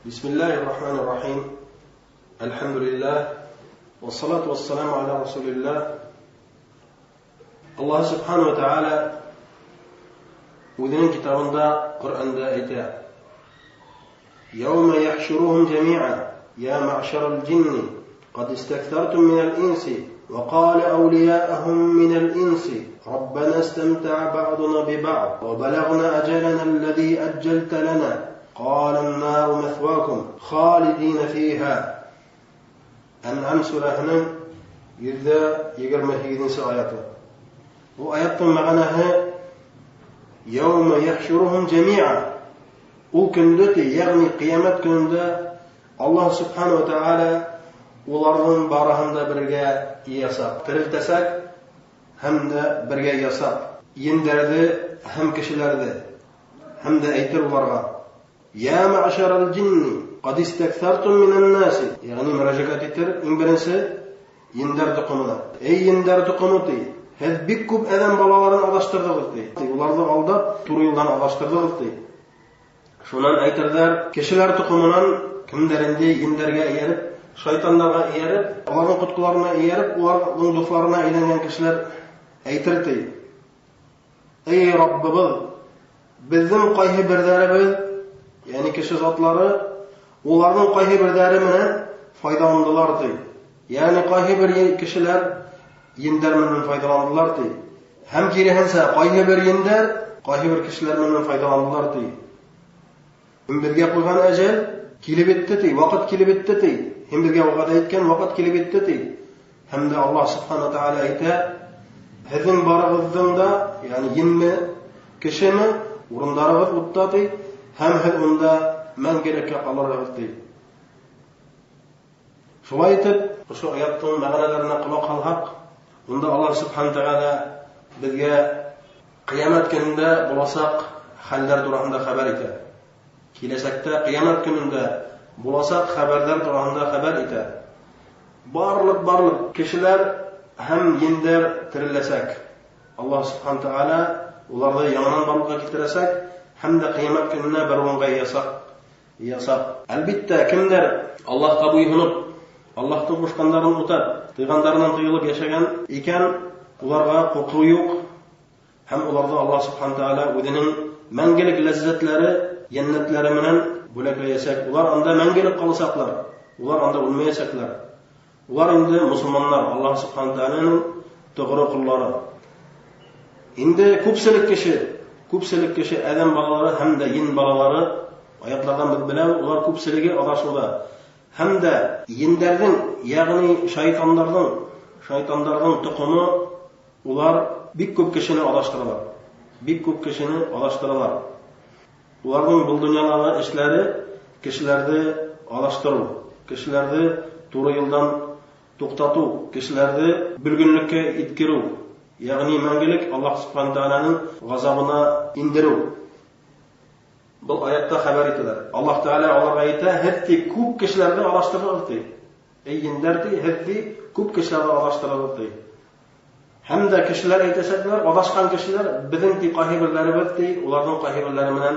بسم الله الرحمن الرحيم الحمد لله والصلاة والسلام على رسول الله. Аллаһ Субхану ва Тааля үҙенең китабында, Ҡөрьәндә әйтә: يوم يحشرهم جميعا يا معشر الجن قد استكثرتم من الإنس وقال أولياءهم من الإنس ربنا استمتع بعضنا ببعض وبلغنا أجلنا الذي أجلت لنا قال النار مثواكم خالدين فيها. Әнғам сүрәһенең 128-нсе аяты. Был аяттың мәғәнәһе: يوم يحشرهم جميعا, ул көндә ти, йәғни ҡиәмәт көнөндә Аллаһ Субхану ва Тааля уларҙың барыһын да бергә йыясаҡ, терелтәсәк һәм дә бергә йыясаҡ ендәрҙе һәм кешеләрҙе, һәм дә әйтер уларға: يا معشر الجن قد استكثرتم من الناس, йәғни мөрәжәғәт итер иң беренсе ендәр тоҡомона. Эй, ендәр тоҡомо, ти, һеҙ бик күп әҙәм балаларын аҙаштырҙығыҙ, ти, уларҙы алдап тура юлдан аҙаштырҙығыҙ, ти. Шунан әйтерҙәр кешеләр тоҡомонан кемдәр инде ендәргә эйәреп, шайтандарға эйәреп, уларҙың ҡотҡоларына эйәреп, уларҙың дуҫларына әйләнгән кешеләр әйтер ти: Эй, Раббыбыҙ, беҙҙең ҡайһы берҙәребеҙ, йәғни кеше затлары, уларҙың ҡайһы берҙәре менән файҙаландылар, ти. Йәғни ҡайһы бер кешеләр ендәр менән файҙаландылар, ти. Һәм киреһенсә, ҡайһы бер ендәр ҡайһы бер кешеләр менән файҙаландылар, ти. Һин беҙгә ҡуйған әжәл килеп етте, ти, ваҡыт килеп етте, ти. Һин беҙгә вәғәҙә иткән ваҡыт килеп етте, ти. Һәм дә Аллаһ Субхана Тәғәлә әйтә: һеҙҙең барығыҙҙың да, йәғни енме, кешеме, урындарығыҙ утта, ти, һәм һеҙ унда мәңгелеккә ҡалырһығыҙ, ти. Шулай итеп, ошо аяттың мәғәнәләренә ҡолаҡ һалһаҡ, унда Аллаһ Субхана Тәғәлә беҙгә ҡиәмәт көнөндә буласаҡ хәлдәр тураһында хәбәр итә. Киләсәктә ҡиәмәт көнөндә буласаҡ хәбәрҙәр тураһында хәбәр итә. Барлыҡ кешеләр һәм ендәр тереләсәк. Аллаһ Субхана Тәғәлә уларҙы яңынан барлыҡҡа килтерәсәк һәм дә ҡиәмәт көнөнә бер урынға йыясаҡ. Әлбиттә, кемдәр Аллаһҡа буйһоноп, Аллаһтың ҡушҡандарын үтәп, тыйғандарынан тыйылып йәшәгән икән, уларға ҡурҡыу юҡ, һәм уларҙы Аллаһ Субхана Тәғәлә үҙенең мәңгелек ләззәтләре, йәннәтләре менән бүләкләйәсәк. Улар анда мәңгелек ҡаласаҡлар, улар анда үлмәйәсәкләр. Улар инде мосолманнар, Аллаһ Субхана Тәғәләнең тоғро ҡоллары. Инде күпселек кеше, әҙәм балалары һәм дә ен балалары, аятларҙан беҙ беләбеҙ, улар күпселеге аҙашыуҙа. Һәм дә ендәрҙең, йәғни шайтандарҙың тоҡомо, улар бик күп кешене аҙаштыралар. Бик күп кешене аҙаштыралар. Уларҙың был донъялағы эшләре кешеләрҙе аҙаштырыу, кешеләрҙе тура юлдан туҡтатыу, кешеләрҙе бөлгөнлөккә еткереү, йәғни мәңгелек Аллаһ Субхана Тәғәләнең ғазабына индереү. Был аятта хәбәр итәләр. Аллаһ Тәғәлә уларға әйтә: һеҙ, ти, күп кешеләрҙе аҙаштырҙығыҙ, ти. Эй, ендәр, ти, һеҙ, ти, күп кешеләрҙе аҙаштырҙығыҙ, ти. Һәм дә кешеләр әйтәсәкләр, аҙашҡан кешеләр: беҙҙең, ти, ҡайһы берҙәребеҙ, ти, уларҙың ҡайһы берҙәре менән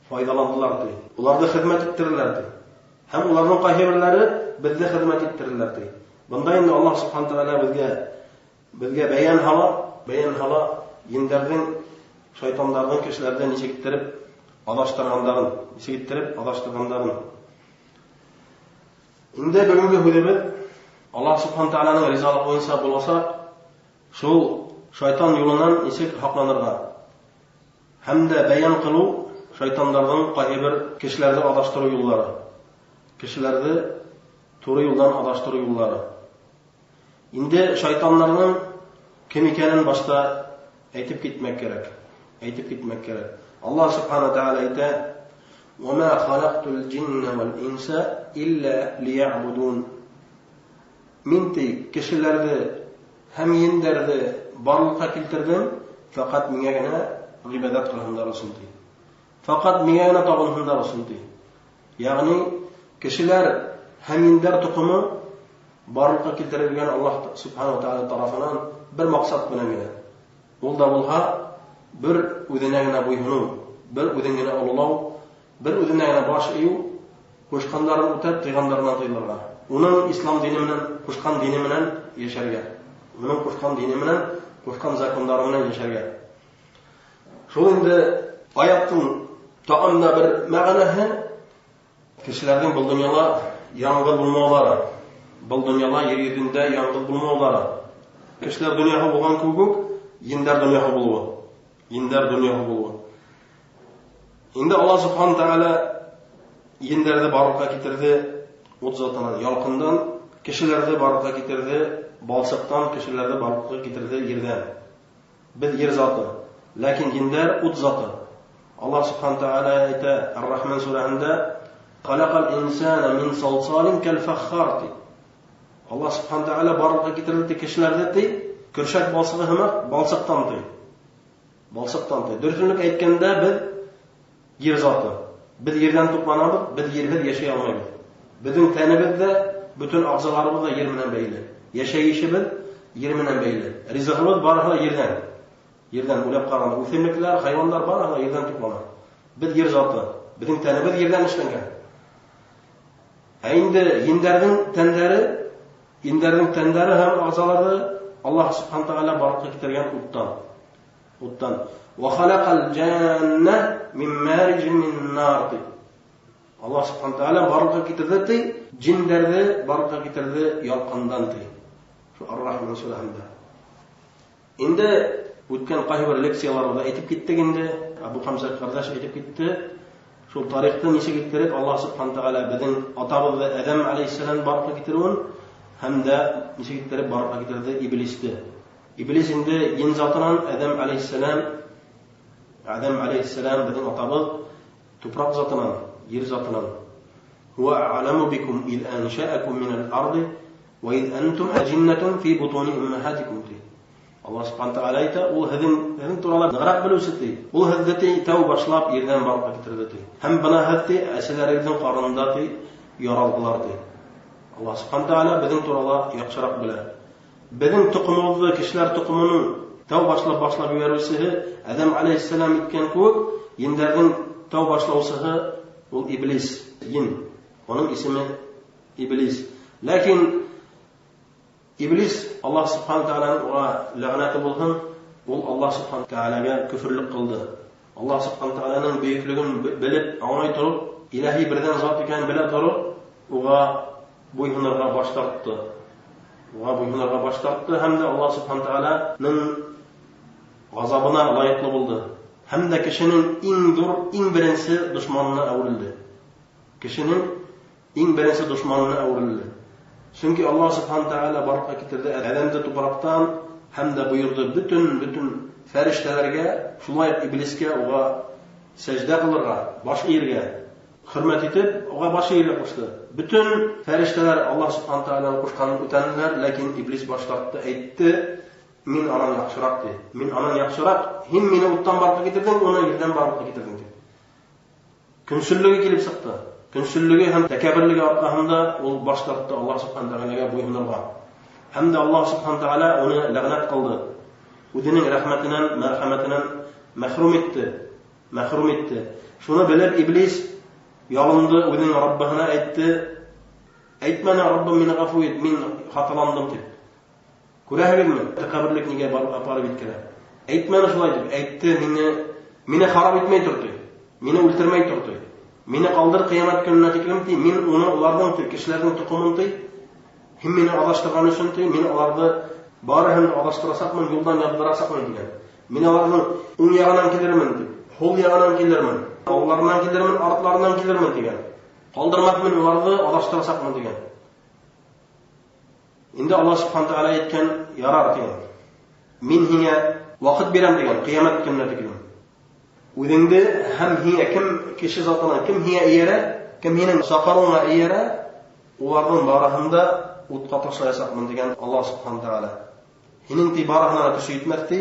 файҙаландылар, ти. Уларҙы хеҙмәт иттерҙеләр, ти. Һәм уларҙың ҡайһы берҙәре беҙҙе хеҙмәт иттерҙеләр, ти. Бында инде Аллаһ Субхана Тәғәлә беҙгә бәйән һала ендәрҙең, шайтандарҙың кешеләрҙе нисек иттереп аҙаштырғандарын, нисек иттереп аҙаштырғандарын. Инде бөгөнгө һүҙебеҙ Аллаһ Субхана Тәғәләнең ризалығы буйынса буласаҡ, шул шайтан юлынан нисек һаҡланырға һәм дә бәйән ҡылыу шайтандарҙың ҡайһы бер кешеләрҙе аҙаштырыу юллары, кешеләрҙе тура юлдан аҙаштырыу юллары. Инде шайтандарҙың кем икәнен башта әйтеп китмәк кәрәк. Әйтеп китмәк кәрәк. Аллаһ Субхана Тәғәлә әйтә: "Вама халаҡтул джинна вал инса илля лиябудун." Мин, ти, кешеләрҙе һәм ендәрҙе барлыҡҡа килтерҙем, фәҡәт миңә генә ғибәҙәт ҡылһындар өсөн, ти. Фәҡәт миңә генә табынһындар өсөн, ти. Йәғни кешеләр һәм ендәр тоҡомо барлыҡҡа килтерелгән Аллаһ Субхана Тәғәлә тарафынан бер маҡсат менән генә. Ул да булһа бер үҙенә генә буйһоноу, бер үҙен генә ололау, бер үҙенә генә баш эйеү. Ҡушҡандарын үтәп, тыйғандарынан тыйылырға. Уның ислам дине менән, ҡушҡан дине менән йәшәргә. Уның ҡушҡан дине менән, ҡушҡан закондары менән йәшәргә. Шул инде аяттың тағын да бер мәғәнәһе кешеләрҙең был донъяла яңғыҙ булмауҙары. Был донъяла ер йөҙөндә яңғыҙ булмауҙары. Кешеләр донъяһы булған кеүек үк, ендәр донъяһы булыуы. Ендәр донъяһы булыуы. Инде Аллаһ Субхану Тәғәлә ендәрҙе барлыҡҡа китерҙе ут затынан, ялҡындан, кешеләрҙе барлыҡҡа китерҙе балсыҡтан, кешеләрҙе барлыҡҡа китерҙе ерҙән. Беҙ ер заты, ләкин ендәр ут заты. Аллаһ Субхану Тәғәлә әйтә Ар-Рахман сүрәһендә: "Халақал инсана мин салсалин кал фаххар" ти. Аллаһ Субхану Тәғәлә барлыҡҡа китерҙе ти кешеләрҙе ти көршәк балсығы һымаҡ балсыҡтан ти. Балсыҡтан ти. Дөрөҫлөк әйткәндә беҙ ер заты. Беҙ ерҙән туҡланабыҙ, беҙ ерһеҙ йәшәй алмайбыҙ. Беҙҙең тәнебеҙ ҙә, бөтөн ағзаларыбыҙ ҙа ер менән бәйле. Йәшәйешебеҙ ер менән бәйле. Ризығыбыҙ барыһы ла ерҙән. Ерҙән уйлап ҡарағанда үҫемлектәр, хайуандар барыһы ла ерҙән туҡлана. Беҙ ер заты. Беҙҙең тәнебеҙ ерҙән эшләнгән. Ә инде ендәрҙең тәндәре, ендәрҙең тәндәре һәм ағзалары Аллаһ Субхану Тәғәлә барлыҡҡа китергән уттан. Уттан. Ва халақал жанна мин мариджин мин нар ти. Аллаһ Субхану Тәғәлә барлыҡҡа китерҙе ти, җиндәрҙе барлыҡҡа китерҙе ялҡындан ти. Шу Ар-Рахман сүрәһендә. Инде үткән ҡайһы бер лекцияларҙа әйтеп киттек инде, Абу Хамза ҡәрҙәш әйтеп китте. Шул тарихты нисек иттереп Аллаһ Субхану Тәғәлә беҙҙең атабыҙҙы Әҙәм алейхиссалам барлыҡҡа китереүен һәм дә нисек иттереп барлыҡҡа китерҙе Иблисте. Иблис инде ен затынан, Әҙәм алейхиссалам, Әҙәм алейхиссалам беҙҙең атабыҙ тупраҡ затынан, ер затынан. Хуа а'ламу бикум из аншаакум минал арди ва из антум аҗиннатун фи бутуни уммахатикум ти. Аллаһ Субхану Тәғәлә әйтә, ул һеҙҙең турала нығыраҡ белеүсе ти. Ул һеҙҙе ти тәү башлап ерҙән барлыҡҡа китерҙе ти. Һәм бына һеҙ ти әсәләрегеҙҙең ҡарынында ти яралдылар ти. Аллаһ Субхану Тәғәлә беҙҙең турала яҡшыраҡ белә. Беҙҙең тоҡомобоҙҙо, кешеләр тоҡомоноң тәү башлап башлап ебәреүсеһе Әҙәм алейхиссалам иткән кеүек, ендәрҙең тәү башлаусыһы ул Иблис, ен. Уның исеме Иблис. Ләкин Иблис Аллаһ Субхану Тәғәләнең уға ләғнәте булһын, ул Аллаһ Субхану Тәғәләгә көфөрлөк ҡылды. Аллаһ Субхану Тәғәләнең бөйөклөгөн белеп, аңлай тороп, илаһи берҙән зат икәнен белә тороп, уға буйһонорға баш тартты. Уға буйһонорға баш тартты һәм дә Аллаһ Субхану Тәғәләнең ғазабына лайыҡлы булды. Һәм дә кешенең иң ҙур, иң беренсе дошманына әүерелде. Кешенең иң беренсе дошманына әүерелде. Сөнки Аллаһ Субхану Тәғәлә барлыҡҡа китерҙе Әҙәмде тупраҡтан һәм дә бойорҙо бөтөн фәрештәләргә, шулай уҡ Иблискә уға сәждә ҡылырға, баш эйергә, хөрмәт итеп, уға баш эйергә ҡушты. Бөтөн фәрештәләр Аллаһ Субхану Тәғәләнең ҡушҡанын үтәнеләр, ләкин Иблис баш тартты, әйтте: "Мин анан яҡшыраҡ" ти. "Мин анан яҡшыраҡ, һин мине уттан барлыҡҡа китерҙең, уны ерҙән барлыҡҡа китерҙең" ти. Көнсөллөгө килеп сыҡты. Көнсөллөгө һәм тәкәбберлеге арҡаһында ул баш тартты Аллаһ Субхану Тәғәләгә буйһонорға. Һәм дә Аллаһ Субхану Тәғәлә уны ләғнәт ҡылды. Үҙенең рәхмәтенән, мәрхәмәтенән мәхрүм итте. Мәхрүм итте. Шуны белеп Иблис ялынды, үҙенең Раббыһына әйтте: "Әйтмәне, Раббым, мине ғәфү ит, мин хаталандым" тип. Күрәһегеҙме, тәкәбберлек нигә апарып еткерә? Әйтмәне шулай тип, әйтте: "Мине харап итмәй тор" ти. "Мине үлтермәй тор" ти. "Мине ҡалдыр ҡиәмәт көнөнә тиклем" ти. "Мин уны уларҙың ти, кешеләрҙең тоҡомон ти. Һин мине аҙаштырған өсөн ти, мин уларҙы барыһын да аҙаштырасаҡмын, юлдан яҙҙырасаҡмын" тигән. "Мин уларҙың уң яғынан килермен" тип, һул яғынан килермен, алларынан килермен, артларынан килермен тигән. "Ҡалдырмаҫмын уларҙы, аҙаштырасаҡмын" тигән. Инде Аллаһ Субхану Тәғәлә әйткән, ярар тигән. "Мин һиңә ваҡыт бирәм" тигән, ҡиәмәт көнөнә тиклем. Үҙеңде һәм һиңә кем кеше затына кем һиңә эйәрә, кем һинең саҡырыуыңа эйәрә, уларҙың барыһын да утҡа ташлаясаҡмын тигән Аллаһ Субхану Тәғәлә. Һинең ти барыһына ла көсө етмәҫ ти,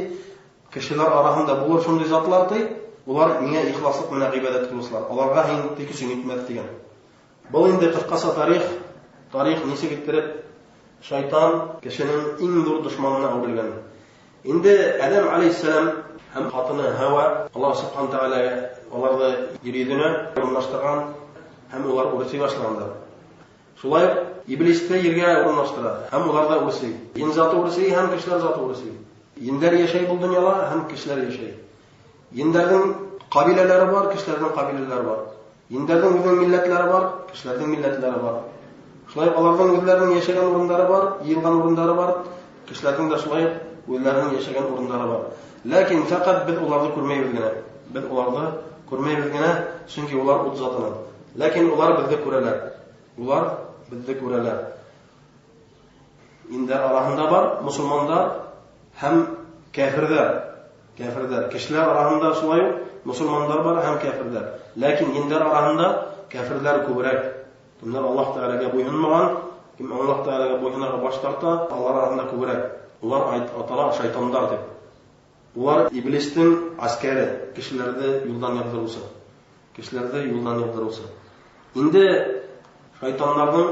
кешеләр араһында булыр шундай затлар ти, улар миңә ихласлыҡ менән ғибәҙәт ҡылыусылар. Уларға һинең ти көсөң етмәҫ тигән. Был инде ҡыҫҡаса тарих, тарих нисек иттереп шайтан кешенең иң ҙур дошманына әүерелгән. Инде Әҙәм алейхиссалам һәм ҡатыны Һауа Аллаһ Субхану Тәғәлә уларҙы ер йөҙөнә урынлаштырған Һәм улар үрси башлағандар. Шулай уҡ иблисте ергә урынлаштыра һәм улар ҙа үрси. Ен заты үрси һәм кешеләр заты үрси. Ендәр йәшәй был донъяла һәм кешеләр йәшәй. Ендәрҙең ҡабиләләре бар, кешеләрҙең ҡабиләләре бар. Ендәрҙең үҙенең милләтләре бар, кешеләрҙең милләтләре бар. Шулай уҡ уларҙың үҙҙәренең йәшәгән урындары бар, йыйылған урындары бар, кешеләрҙең дә шулай уҡ үҙҙәренең йәшәгән урындары бар. Ләкин фәҡәт беҙ уларҙы күрмәйбеҙ генә. Беҙ уларҙы күрмәйбеҙ генә, сөнки улар ут затынан. Ләкин улар беҙҙе күрәләр. Улар беҙҙе күрәләр. Индәр араһында бар мосолмандар һәм кәфирҙәр. Кәфирҙәр. Кешеләр араһында шулай уҡ мосолмандар бар һәм кәфирҙәр. Ләкин индәр араһында кәфирҙәр күберәк. Кемдәр Аллаһ Тәғәләгә буйһонмаған, кем Аллаһ Тәғәләгә буйһонорға баш тарта, алар араһында күберәк. Улар атала шайтандар тип. Улар иблистең әскәре, кешеләрҙе юлдан яҙҙырыусы. Кешеләрҙе юлдан яҙҙырыусы. Инде шайтандарҙың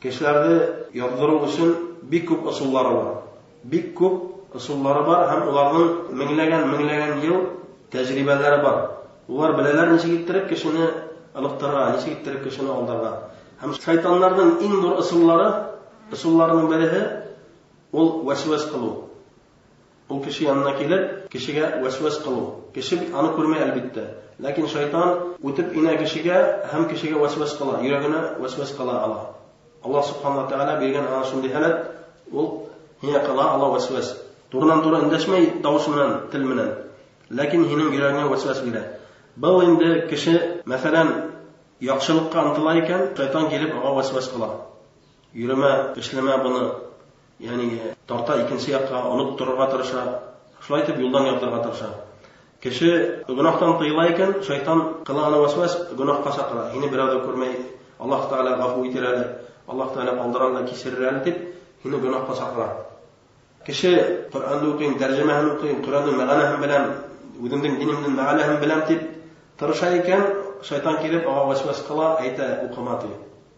кешеләрҙе яҙҙырыу өсөн бик күп ысуллары бар. Бик күп ысуллары бар һәм уларҙың меңләгән-меңләгән йыл тәжрибәләре бар. Улар беләләр нисек иттереп кешене ылыҡтырырға, нисек иттереп кешене алдарға. Һәм шайтандарҙың иң ҙур ысуллары, ысулларының береһе ул вәсвәс ҡылыу. Ул кеше янына килеп, кешегә вәсвәс ҡылыу. Кеше аны күрмәй әлбиттә. Ләкин шайтан үтеп инә кешегә һәм кешегә вәсвәс ҡыла, йөрәгенә вәсвәс ҡыла ала. Аллаһ субхана ва тәғәлә биргән ана шундай һәләт, ул һиңә ҡыла ала вәсвәс. Турынан-тура өндәшмәй тауыш менән, тел менән. Ләкин һинең йөрәгеңә вәсвәс бирә. Был инде кеше, мәҫәлән, яҡшылыҡҡа ынтыла икән, шайтан килеп аңа вәсвәс ҡыла. Йөрөмә, эшләмә быны. Ягъни тарта икенсе яҡҡа, онотторорға тырыша. Шулай итеп юлдан яҙҙырырға тырыша. Кеше гөнаһтан тыйыла икән, шайтан ҡыла аны вәсвәс, гөнаһҡа саҡыра. Һине берәү ҙә күрмәй, Аллаһ Тәғәлә ғәфү итер әле, Аллаһ Тәғәлә ҡалдырар ҙа кисерер әле тип, һине гөнаһҡа саҡыра. Кеше Ҡөрьәнде уҡыйым, тәржемәһен уҡыйым, Ҡөрьәндең мәғәнәһен беләм, үҙемдең динемдең мәғәнәһен беләм тип тырыша икән, шайтан килеп аңа вәсвәс ҡыла, әйтә, уҡыма ти.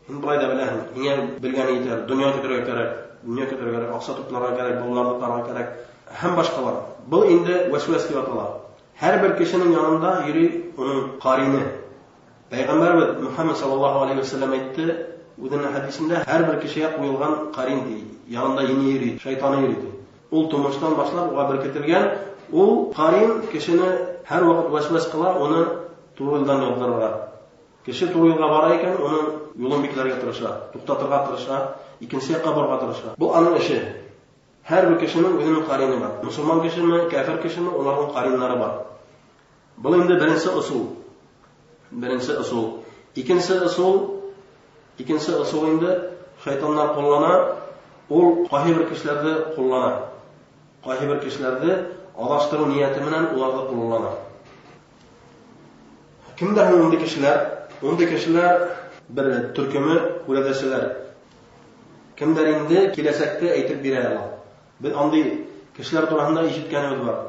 Һин былай ҙа беләһең, һиңә белгәне етәр, донъя көтөргә кәрәк, донъя көтөргә кәрәк, аҡса тупларға кәрәк, балаларҙы ҡарарға кәрәк һәм башҡалар. Был инде вәсвәс тип атала. Һәр бер кешенең янында йөрөй уның ҡарине. Пәйғәмбәрбеҙ Мөхәммәд саллаллаһу алейхи вәсәлләм әйтте үҙенең хәдисендә, һәр бер кешегә ҡуйылған ҡарин ти, янында ене йөрөй, шайтаны йөрөй ти. Ул тумыштан башлап уға беркетелгән, ул ҡарин кешене һәр ваҡыт вәсвәс ҡыла, уны туры юлдан яҙҙырырға. Кеше туры юлға бара икән, уның юлын бикләргә тырыша, туҡтатырға тырыша, икенсе яҡҡа барырға тырыша. Был аның эше. Һәр бер кешенең үҙенең ҡарине бар. Мосолман кешеме, кәфер кешеме, уларҙың ҡариннары бар. Был инде беренсе ысул. Беренсе ысул. Икенсе ысул, икенсе ысул инде шайтандар ҡуллана, ул ҡайһы бер кешеләрҙе ҡуллана. Ҡайһы бер кешеләрҙе аҙаштырыу ниәте менән уларҙы ҡуллана. Кемдәр һуң ундай кешеләр? Ундай кешеләр бер төркөмө күрәҙәселәр. Кемдәр инде киләсәкте әйтеп бирә ала. Беҙ ундай кешеләр тураһында ишеткәнебеҙ бар.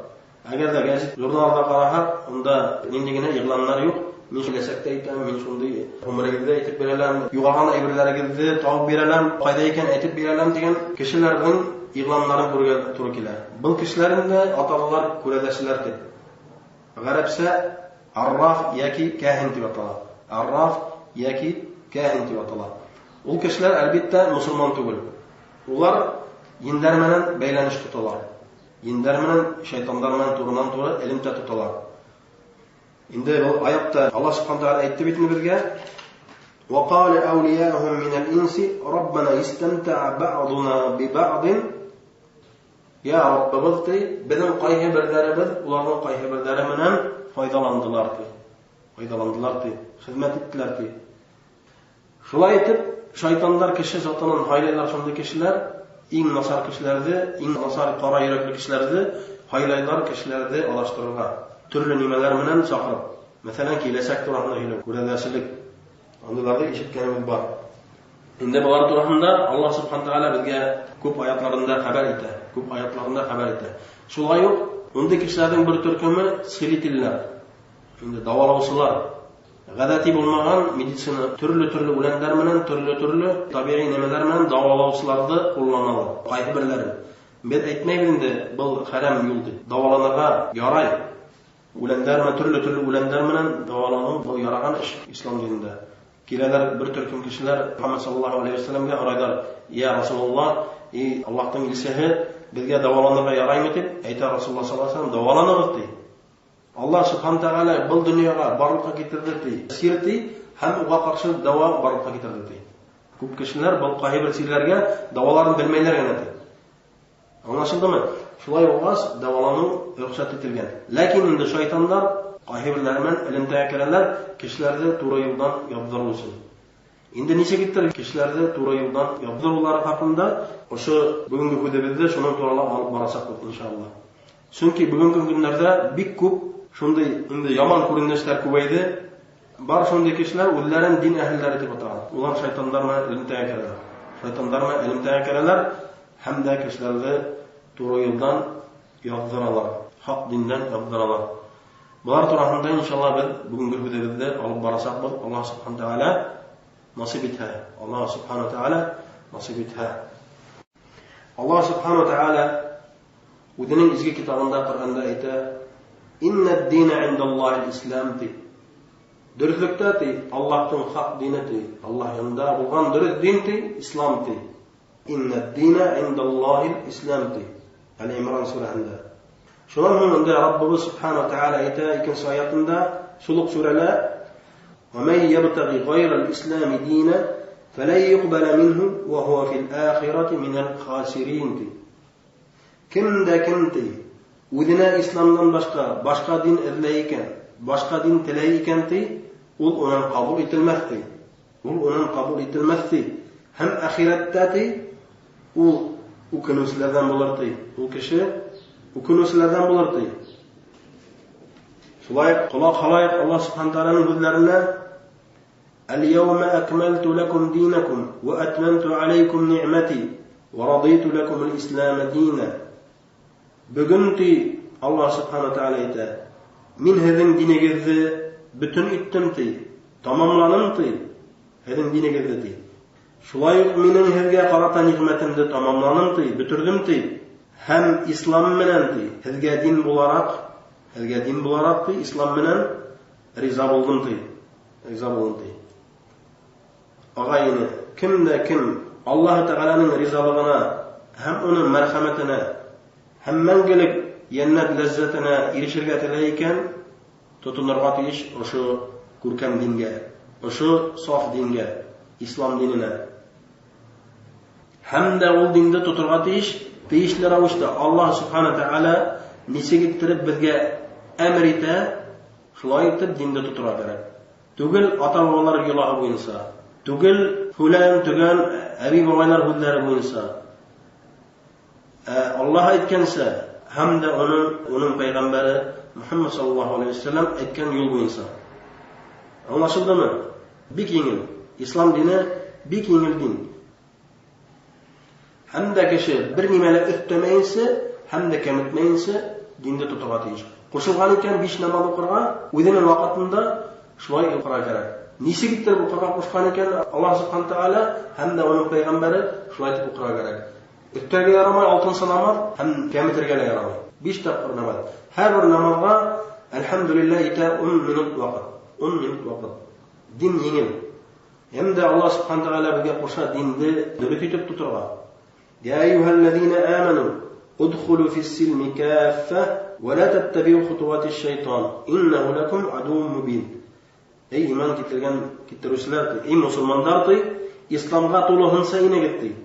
Әгәр ҙә гәзит, журналда ҡараһаҡ, унда ниндәй генә иғланнар юҡ. Мин киләсәктә әйтәм, мин шундай ғүмерегеҙҙе әйтеп бирәләм, юғалған әйберҙәрегеҙҙе табып бирәләм, ҡайҙа икән әйтеп бирәләм тигән кешеләрҙең иғланнарын күрергә тура килә. Был кешеләр инде аталалар күрәҙәселәр тип. Ғәрәпсә арраф йәки каһин тип атала. Арраф йәки каһин тип атала. Ул кешеләр әлбиттә мосолман түгел. Улар ендәр менән бәйләнеш тоталар. Ендәр менән, шайтандар менән турынан-тура элемтә тоталар. Инде был аятта Аллаһ субхана тәғәлә әйтте бит инде беҙгә: "Вaqala awliya'uhum minal insi rabbana istamta'a ba'duna bi ba'din" Я Раббыбыҙ ти, беҙҙең ҡайһы берҙәребеҙ уларҙың ҡайһы берҙәре менән файҙаландылар ти. Файҙаландылар ти, хеҙмәт иттеләр ти. Шулай итеп, шайтандар кеше затынан һайлайлар шундай кешеләр, иң насар кешеләрҙе, иң насар ҡара йөрәкле кешеләрҙе һайлайлар кешеләрҙе аҙаштырырға. Төрлө нимәләр менән саҡырып. Мәҫәлән, киләсәк тураһында һөйләү, күрәҙәселек. Ундайларҙы ишеткәнебеҙ бар. Инде былар тураһында Аллаһ субхана тәғәлә беҙгә күп аятларында хәбәр итә, күп аятларында хәбәр итә. Шулай уҡ ундай кешеләрҙең бер төркөмө целительләр, инде дауалаусылар. Ғәҙәти булмаған медицина төрлө-төрлө үләндәр менән, төрлө-төрлө табиғи нәмәләр менән дауалаусыларҙы ҡулланалар. Ҡайһы берҙәре. Беҙ әйтмәйбеҙ инде был хәрәм юл тип. Дауаланырға ярай. Үләндәр менән, төрлө-төрлө үләндәр менән дауаланыу был яраған эш ислам динендә. Киләләр бер төркөм кешеләр Мөхәммәд саллаллаһу алейһи ва сәлләмгә һорайлар: "Я Расулуллаһ, и Аллаһтың илсеһе, беҙгә дауаланырға яраймы?" тип әйтә Расулуллаһ саллаллаһу алейһи ва сәлләм: "Дауаланығыҙ", ти. Аллаһ субхана тәғәлә был донъяға барлыҡҡа килтерҙе ти, сир ти, һәм уға ҡаршы дауа барлыҡҡа килтерҙе ти. Күп кешеләр был ҡайһы бер сирләргә дауаларын белмәйләр генә ти. Аңлашылдымы? Шулай булғас, дауаланыу рөхсәт ителгән. Ләкин инде шайтандар ҡайһы берҙәре менән элемтәгә керәләр, кешеләрҙе туры юлдан яҙҙырыу өсөн. Инде нисек иттереп кешеләрҙе туры юлдан яҙҙырыулары хаҡында ошо бөгөнгө һүҙебеҙҙе шуның турала алып барасаҡбыҙ, иншалла. Сөнки бөгөнгө көндәрҙә бик күп шундай инде яман күренештәр күбәйҙе. Бар шундай кешеләр үҙләрен дин әһелдәре тип атаған. Улар шайтандар менән элемтәгә керәләр. Шайтандар менән элемтәгә керәләр һәм дә кешеләрҙе туры юлдан яҙҙыралар, хаҡ диндән яҙҙыралар. Былар тураһында иншалла беҙ бөгөнгө һүҙебеҙҙе алып барасаҡбыҙ. Аллаһ субхана тәғәлә насип итһә. Аллаһ субхана тәғәлә насип итһә. Аллаһ субхана тәғәлә үҙенең изге китабында Ҡөрьәндә әйтә: "Иннад-дина индаллаһи ислам" ти. Дөрөҫлөктә ти, Аллаһтың хаҡ дине ти, Аллаһ янында булған дөрөҫ дин ти, ислам ти. Иннад-дина индаллаһи ислам ти. Әл-Имран сүрәһендә. Шунан һуң инде Раббыбыҙ субхана тәғәлә әйтә икенсе аятында, шул уҡ сүрәлә: "Ва ман ябтағи ғайрал ислами дина фалан юқбала минһу ва хуа фил ахирати минал хасирин" ти. Кем дә кем ти, үҙенә исламдан башҡа башҡа дин эҙләй икән, башҡа дин теләй икән ти, ул унан ҡабул ителмәҫ ти. Ул унан ҡабул ителмәҫ ти. Һәм әхирәттә ти, ул үкенеүселәрҙән булыр ти. Ул кеше үкенеүселәрҙән булыр ти. Шулай ҡолаҡ һалайыҡ Аллаһ субхана тәғәләнең һүҙҙәренә: "Әл-йәүмә әкмәлтү ләкүм динәкүм вә әтмәмтү аләйкүм ниғмәти вә радиту ләкүмул ислама дина." Бөгөн ти Аллаһ субхана тәғәлә әйтә: "Мин һеҙҙең динегеҙҙе бөтөн иттем ти, тамамланым ти, һеҙҙең динегеҙҙе ти. Шулай уҡ минең һеҙгә ҡарата ниғмәтемде тамамланым ти, бөтөрҙөм ти. Һәм ислам менән ти, һеҙгә дин булараҡ, һеҙгә дин булараҡ ти, ислам менән риза булдым ти, риза булдым ти." Ағай-эне, кем дә кем Аллаһ Тәғәләнең ризалығына һәм уның мәрхәмәтенә һәм мәңгелек йәннәт ләззәтенә ирешергә теләй икән, тотонорға тейеш ошо күркәм дингә, ошо саф дингә, ислам диненә. Һәм дә ул динде тоторға тейеш, тейешле рәүештә Аллаһ субхана тәғәлә нисек иттереп беҙгә әмер итә, шулай итеп динде тоторға кәрәк. Түгел ата-бабалар йолаһы буйынса, түгел фүлән төгән әбей-бабайлар һүҙҙәре буйынса. Аллаһ әйткәнсә һәм дә уның пәйғәмбәре Мөхәммәд саллаллаһу алейһи ва сәлләм әйткән юл буйынса. Аңлашылдымы? Бик еңел. Ислам дине бик еңел дин. Һәм дә кеше бер нимә лә өҫтәмәйенсә, һәм дә кәметмәйенсә динде тоторға тейеш. Ҡушылған икән 5 намаҙ уҡырға, үҙенең ваҡытында шулай уҡырға кәрәк. Нисек иттереп уҡырға ҡушҡан икән Аллаһ субхана тәғәлә һәм дә уның пәйғәмбәре, шулай итеп уҡырға кәрәк. Өҫтәргә ярамай 6-нсы намаҙ һәм кәметергә лә ярамай. 5 тапҡыр намаҙ. Һәр бер намаҙға әлхәмдүлилләһ итә 10 минут ваҡыт. 10 минут ваҡыт. Дин еңел. Һәм дә Аллаһ субхана тәғәлә беҙгә ҡуша динде дөрөҫ итеп тоторға. Я әйюһәлләзина аману удхулу фис-силми каффа ва ла таттабиу хутуатиш шайтан иннаху лакум адуун мубин. Эй иман килтергән килтереүселәр ти, эй мосолмандар ти, исламға тулыһынса инегеҙ ти.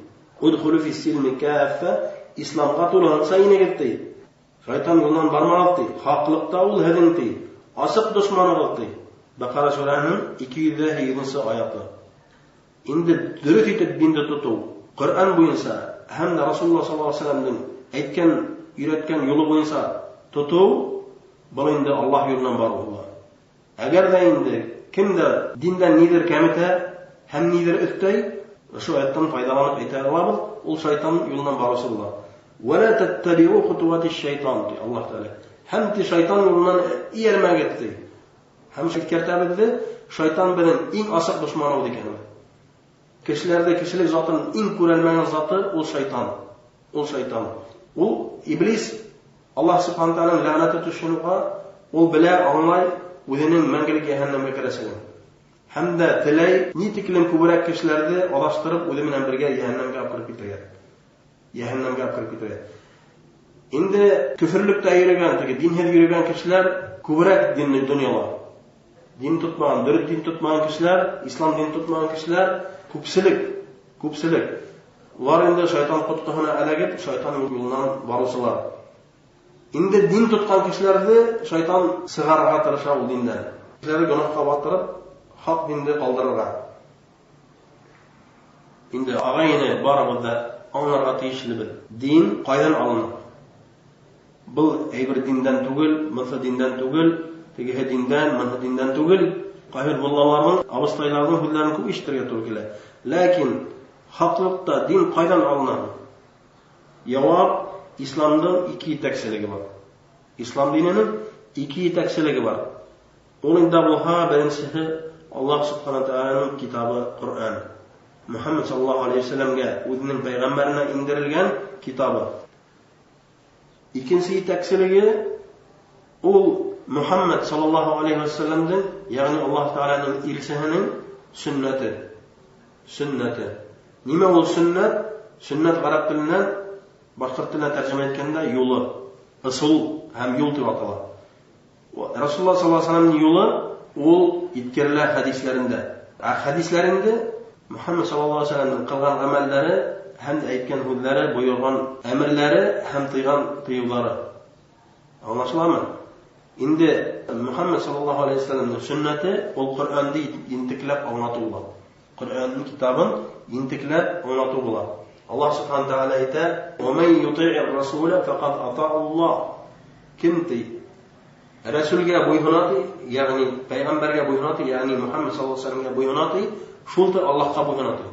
Удхулу фис-силми каффа, исламға тулыһынса инегеҙ ти. Шайтан юлынан бармағыҙ ти, хаҡлыҡта ул һеҙҙең ти, асыҡ дошманығыҙ ти. Бәҡәрә сүрәһенең 208-нсе аяты. Инде дөрөҫ итеп динде тотоу, Ҡөрьән буйынса һәм дә Расулуллаһ саллаллаһу алейһи ва сәлләмдең әйткән, өйрәткән юлы буйынса тотоу, был инде Аллаһ юлынан барыу була. Әгәр ҙә инде кем дә диндән ниҙер кәметә һәм ниҙер өҫтәй, ошо аяттан файҙаланып әйтә алабыҙ, ул шайтан юлынан барыусы була. Ва ла таттабиу хутуатиш шайтан ти Аллаһ Тәғәлә. Һәм ти шайтан юлынан эйәрмәгеҙ ти. Һәм иҫкәртәбеҙ ҙә, шайтан беҙҙең иң асыҡ дошманыбыҙ икән. Кешеләрҙә кешелек затын иң күрәлмәгән заты ул шайтан. Ул шайтан. Ул иблис, Аллаһ субхана тәғәләнең ләғнәте төшкән уға, ул белә, аңлай үҙенең мәңгелек йәһәннәмгә керәсеген. Һәм дә теләй ни тиклем күберәк кешеләрҙе аҙаштырып, үҙе менән бергә йәһәннәмгә алып кереп китергә. Йәһәннәмгә алып кереп китергә. Инде көфөрлөктә йөрөгән, теге динһеҙ йөрөгән кешеләр күберәк динне донъяла. Дин тотмаған, дөрөҫ дин тотмаған кешеләр, ислам динен тотмаған кешеләр күпселек, күпселек. Улар инде шайтан ҡотҡоһона эләгеп, шайтан юлынан барыусылар. Инде дин тотҡан кешеләрҙе шайтан сығарырға тырыша ул диндән. Кешеләрҙе гонаһҡа батырып, хаҡ динде ҡалдырырға. Инде ағай-эне барыбыҙ ҙа аңларға тейешлебеҙ. Дин ҡайҙан алына? Был әйбер диндән түгел, быныһы диндән түгел, тегеһе диндән, быныһы диндән түгел. Ҡайһы бер муллаларҙың, абыстайларҙың һүҙҙәрен күп ишетергә тура килә. Ләкин хаҡлыҡта дин ҡайҙан алына? Яуап: исламдың ике етәкселеге бар. Ислам диненең ике етәкселеге бар. Ул инде булһа, беренсеһе Аллаһ субхана тәғәләнең китабы Ҡөрьән. Мөхәммәд саллаллаһу алейһи вәсәләмгә үҙенең пәйғәмбәренә индерелгән китабы. Икенсе етәкселеге ул Мөхәммәд саллаллаһу алейһи вәсәләмдең, ягъни Аллаһ Тәғәләнең илсеһенең сөннәте. Сөннәте. Нимә ул сөннәт? Сөннәт гарәп теленнән башҡорт теленә тәрҗемә иткәндә юлы, ысул һәм юл дип атала. Расулулла саллаллаһу алейһи вәсәләмнең юлы ул иткерелә хәдисләрендә. Ә хәдисләр инде Мөхәммәд саллаллаһу алейһи вәсәләмнең кылган гамәлләре һәм дә әйткән һүҙләре, бойорған әмерләре һәм тыйган тыюлары. Аңлашыламы? Инде Мөхәммәд саллаллаһу алейһи вәсәләмнең сөннәте ул Коръәнде ентекләп аңлату була. Коръәннең китабын ентекләп аңлату була. Аллаһ субхана тәғәлә әйтә: "Ва ман юти'ир расула фақад ата'аллаһ". Кем ти Рәсүлгә буйһона ти, ягъни пәйғәмбәргә буйһона ти, ягъни Мөхәммәд саллаллаһу алейһи вәсәләмгә буйһона ти, шул ти Аллаһҡа буйһона ти.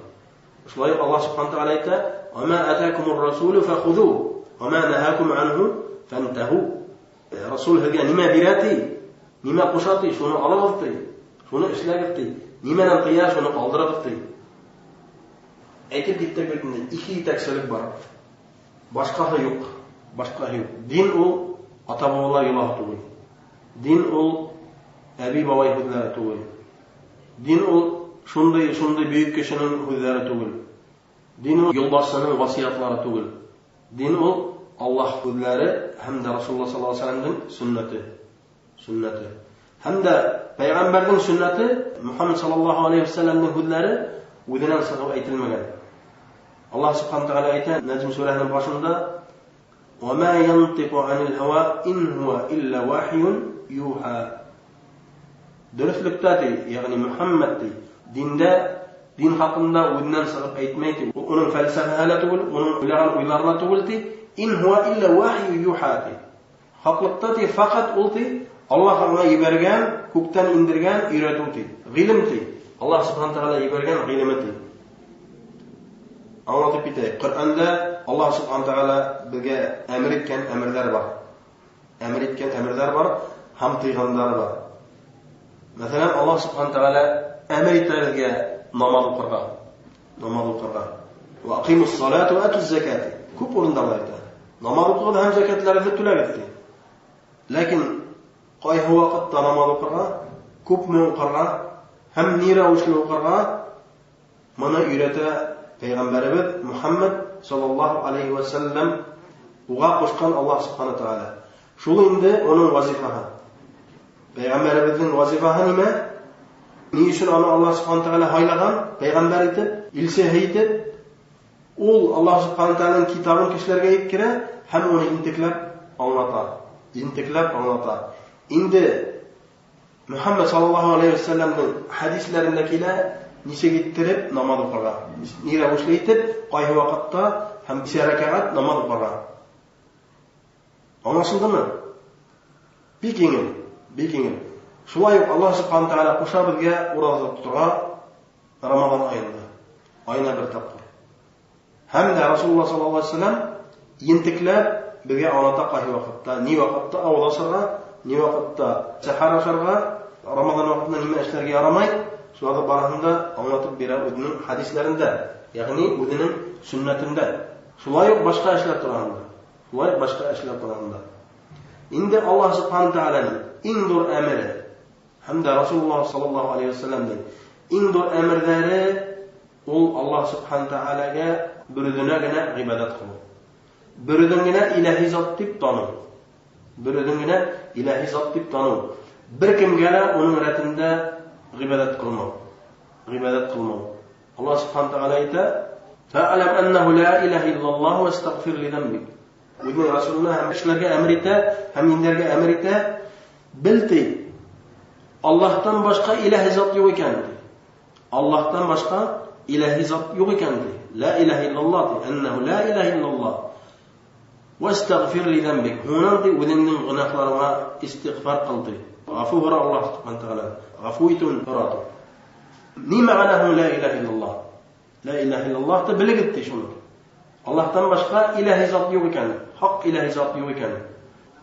Шулай уҡ Аллаһ субхана тәғәлә әйтә: "Ва ма атакумур расулу фахузу, ва ма нахакум анху фантаху". Расул һеҙгә нимә бирә ти, нимә ҡуша ти, шуны алығыҙ ти, шуны эшләгеҙ ти, нимәнән тыя, шуны ҡалдырығыҙ ти. Әйтеп киттек бит инде, ике етәкселек бар. Башҡаһы юҡ, башҡаһы юҡ. Дин ул ата-бабалар йолаһы түгел. Дин ул әбей-бабай һүҙҙәре түгел. Дин ул шундай, шундай бөйөк кешенең һүҙҙәре түгел. Дин ул юлбашсының васыятлары түгел. Дин ул Аллаһ һүҙҙәре һәм дә Расулулла саллаллаһу алейһи вәсәләмдең сөннәте. Сөннәте. Һәм дә пәйғәмбәрҙең сөннәте Мөхәммәд саллаллаһу алейһи вәсәләмдең һүҙҙәре үҙенән сығып әйтелмәгән. Аллаһ субхана тәғәлә әйтә Нәҗм сүрәһенең башында: "Ва ма янтиqу анил һава ин һуа илля вахьюн юха". Дөрөҫлөктә ти, ягъни Мөхәммәд ти, диндә дин хаҡында үҙенән сығып әйтмәй ти. Ул уның фәлсәфәһе лә түгел, уның уйлаған уйлары ла түгел ти. Ин һуа илля вахью юха ти. Хаҡлыҡта ти, фәҡәт ул ти, Аллаһ аңа ебәргән, күктән индергән өйрәтеү ти. Ғилем ти. Аллаһ субхана тәғәлә ебәргән ғилеме ти. Аңлатып китәйек. Ҡөрьәндә Аллаһ субхана тәғәлә беҙгә әмер иткән әмерҙәр бар. Әмер иткән әмерҙәр бар һәм тыйғандары бар. Мәҫәлән, Аллаһ субхана тәғәлә әмер итә беҙгә намаҙ уҡырға. Намаҙ уҡырға. Ва ақимус салата ва атуз заката. Күп урында Аллаһ әйтә. Намаҙ уҡығыҙ һәм зәкәтләрегеҙҙе түләгеҙ ти. Ләкин ҡайһы ваҡытта намаҙ уҡырға, күпме уҡырға һәм ни рәүешле уҡырға, моны өйрәтә Пәйғәмбәребеҙ Мөхәммәд саллаллаһу алейһи вә сәлләм, уға ҡушҡан Аллаһ субхана тәғәлә. Шул инде уның вазифаһы. Пәйғәмбәребеҙҙең вазифаһы нимә? Ни өсөн аны Аллаһ субхана тәғәлә һайлаған пәйғәмбәр итеп, илсеһе итеп? Ул Аллаһ субхана тәғәләнең китабын кешеләргә еткерә һәм уны ентекләп аңлата. Ентекләп аңлата. Инде Мөхәммәд саллаллаһу алейһи вәсәлләмдең хәдисләрендә килә, нисек иттереп намаҙ уҡырға, ни рәүешле итеп, ҡайһы ваҡытта һәм нисә рәкәғәт намаҙ уҡырға. Аңлашылдымы? Бик еңел, бик еңел. Шулай уҡ Аллаһ субхана тәғәлә ҡуша беҙгә ураҙа тоторға Рамаҙан айында, айына бер тапҡыр. Һәм дә Расулулла саллаллаһу алейһи вәсәлләм ентекләп беҙгә аңлата ҡайһы ваҡытта, ни ваҡытта ауыҙ асырға, ни ваҡытта сәхәр ашарға, Рамаҙан ваҡытында нимә эшләргә ярамай, шуларҙы барыһын да аңлатып бирә үҙенең хәдисләрендә, ягъни үҙенең сөннәтендә. Шулай уҡ башҡа эшләр тураһында, шулай уҡ башҡа эшләр тураһында. Инде Аллаһ субхана тәғәләнең иң ҙур әмере һәм дә Расулулла саллаллаһу алейһи вәсәлләмдең Иң ҙур әмерҙәре ул Аллаһ Субхана Тәғәләгә бер үҙенә генә ғибәҙәт ҡылыу. Бер үҙен генә илаһи зат тип таныу. Бер үҙен генә илаһи зат тип таныу. Бер кемгә лә уның рәтендә ғибәҙәт ҡылмау. Ғибәҙәт ҡылмау. Аллаһ Субхана Тәғәлә әйтә: "Фәғләм әннәһу ла илаһа иллаллаһ вәстәғфир лизәмбик." Үҙенең Расулына һәм кешеләргә әмер итә, һәм диндәргә әмер итә: "Бел ти, Аллаһтан башҡа илаһи зат юҡ икән." Аллаһтан башҡа илаһи зат юҡ икән ти. Ла илаһа иллаллаһ ти, әннәһу ла илаһа иллаллаһ. Вәстәғфир лизәмбик. Һуңынан ти үҙеңдең гонаһларыңа истиғфар ҡыл ти. Ғәфү һора Аллаһ Субхана Тәғәлә. Ғәфү итеүен һора ти. Ни мәғәнә һуң ла илаһа иллаллаһ? Ла илаһа иллаллаһ ти белегеҙ ти шуны. Аллаһтан башҡа илаһи зат юҡ икән, хаҡ илаһи зат юҡ икән.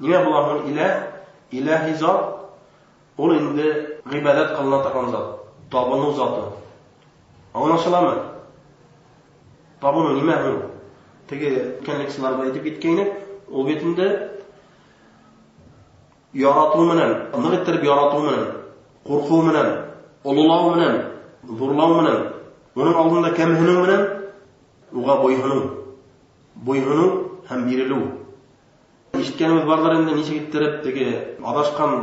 Нимә була һуң илаһ? Илаһи зат ул инде ғибәҙәт ҡылына торған зат, табыныу заты. Аңлашыламы? Табыныу нимә һуң? Теге үткән лекцияларҙа әйтеп киткәйнек, ул бит инде яратыу менән, ныҡ иттереп яратыу менән, ҡурҡыу менән, ололау менән, ҙурлау менән, уның алдында кәмһенеү менән уға буйһоноу. Буйһоноу һәм бирелеү. Ишеткәнебеҙ барҙыр инде, нисек иттереп теге аҙашҡан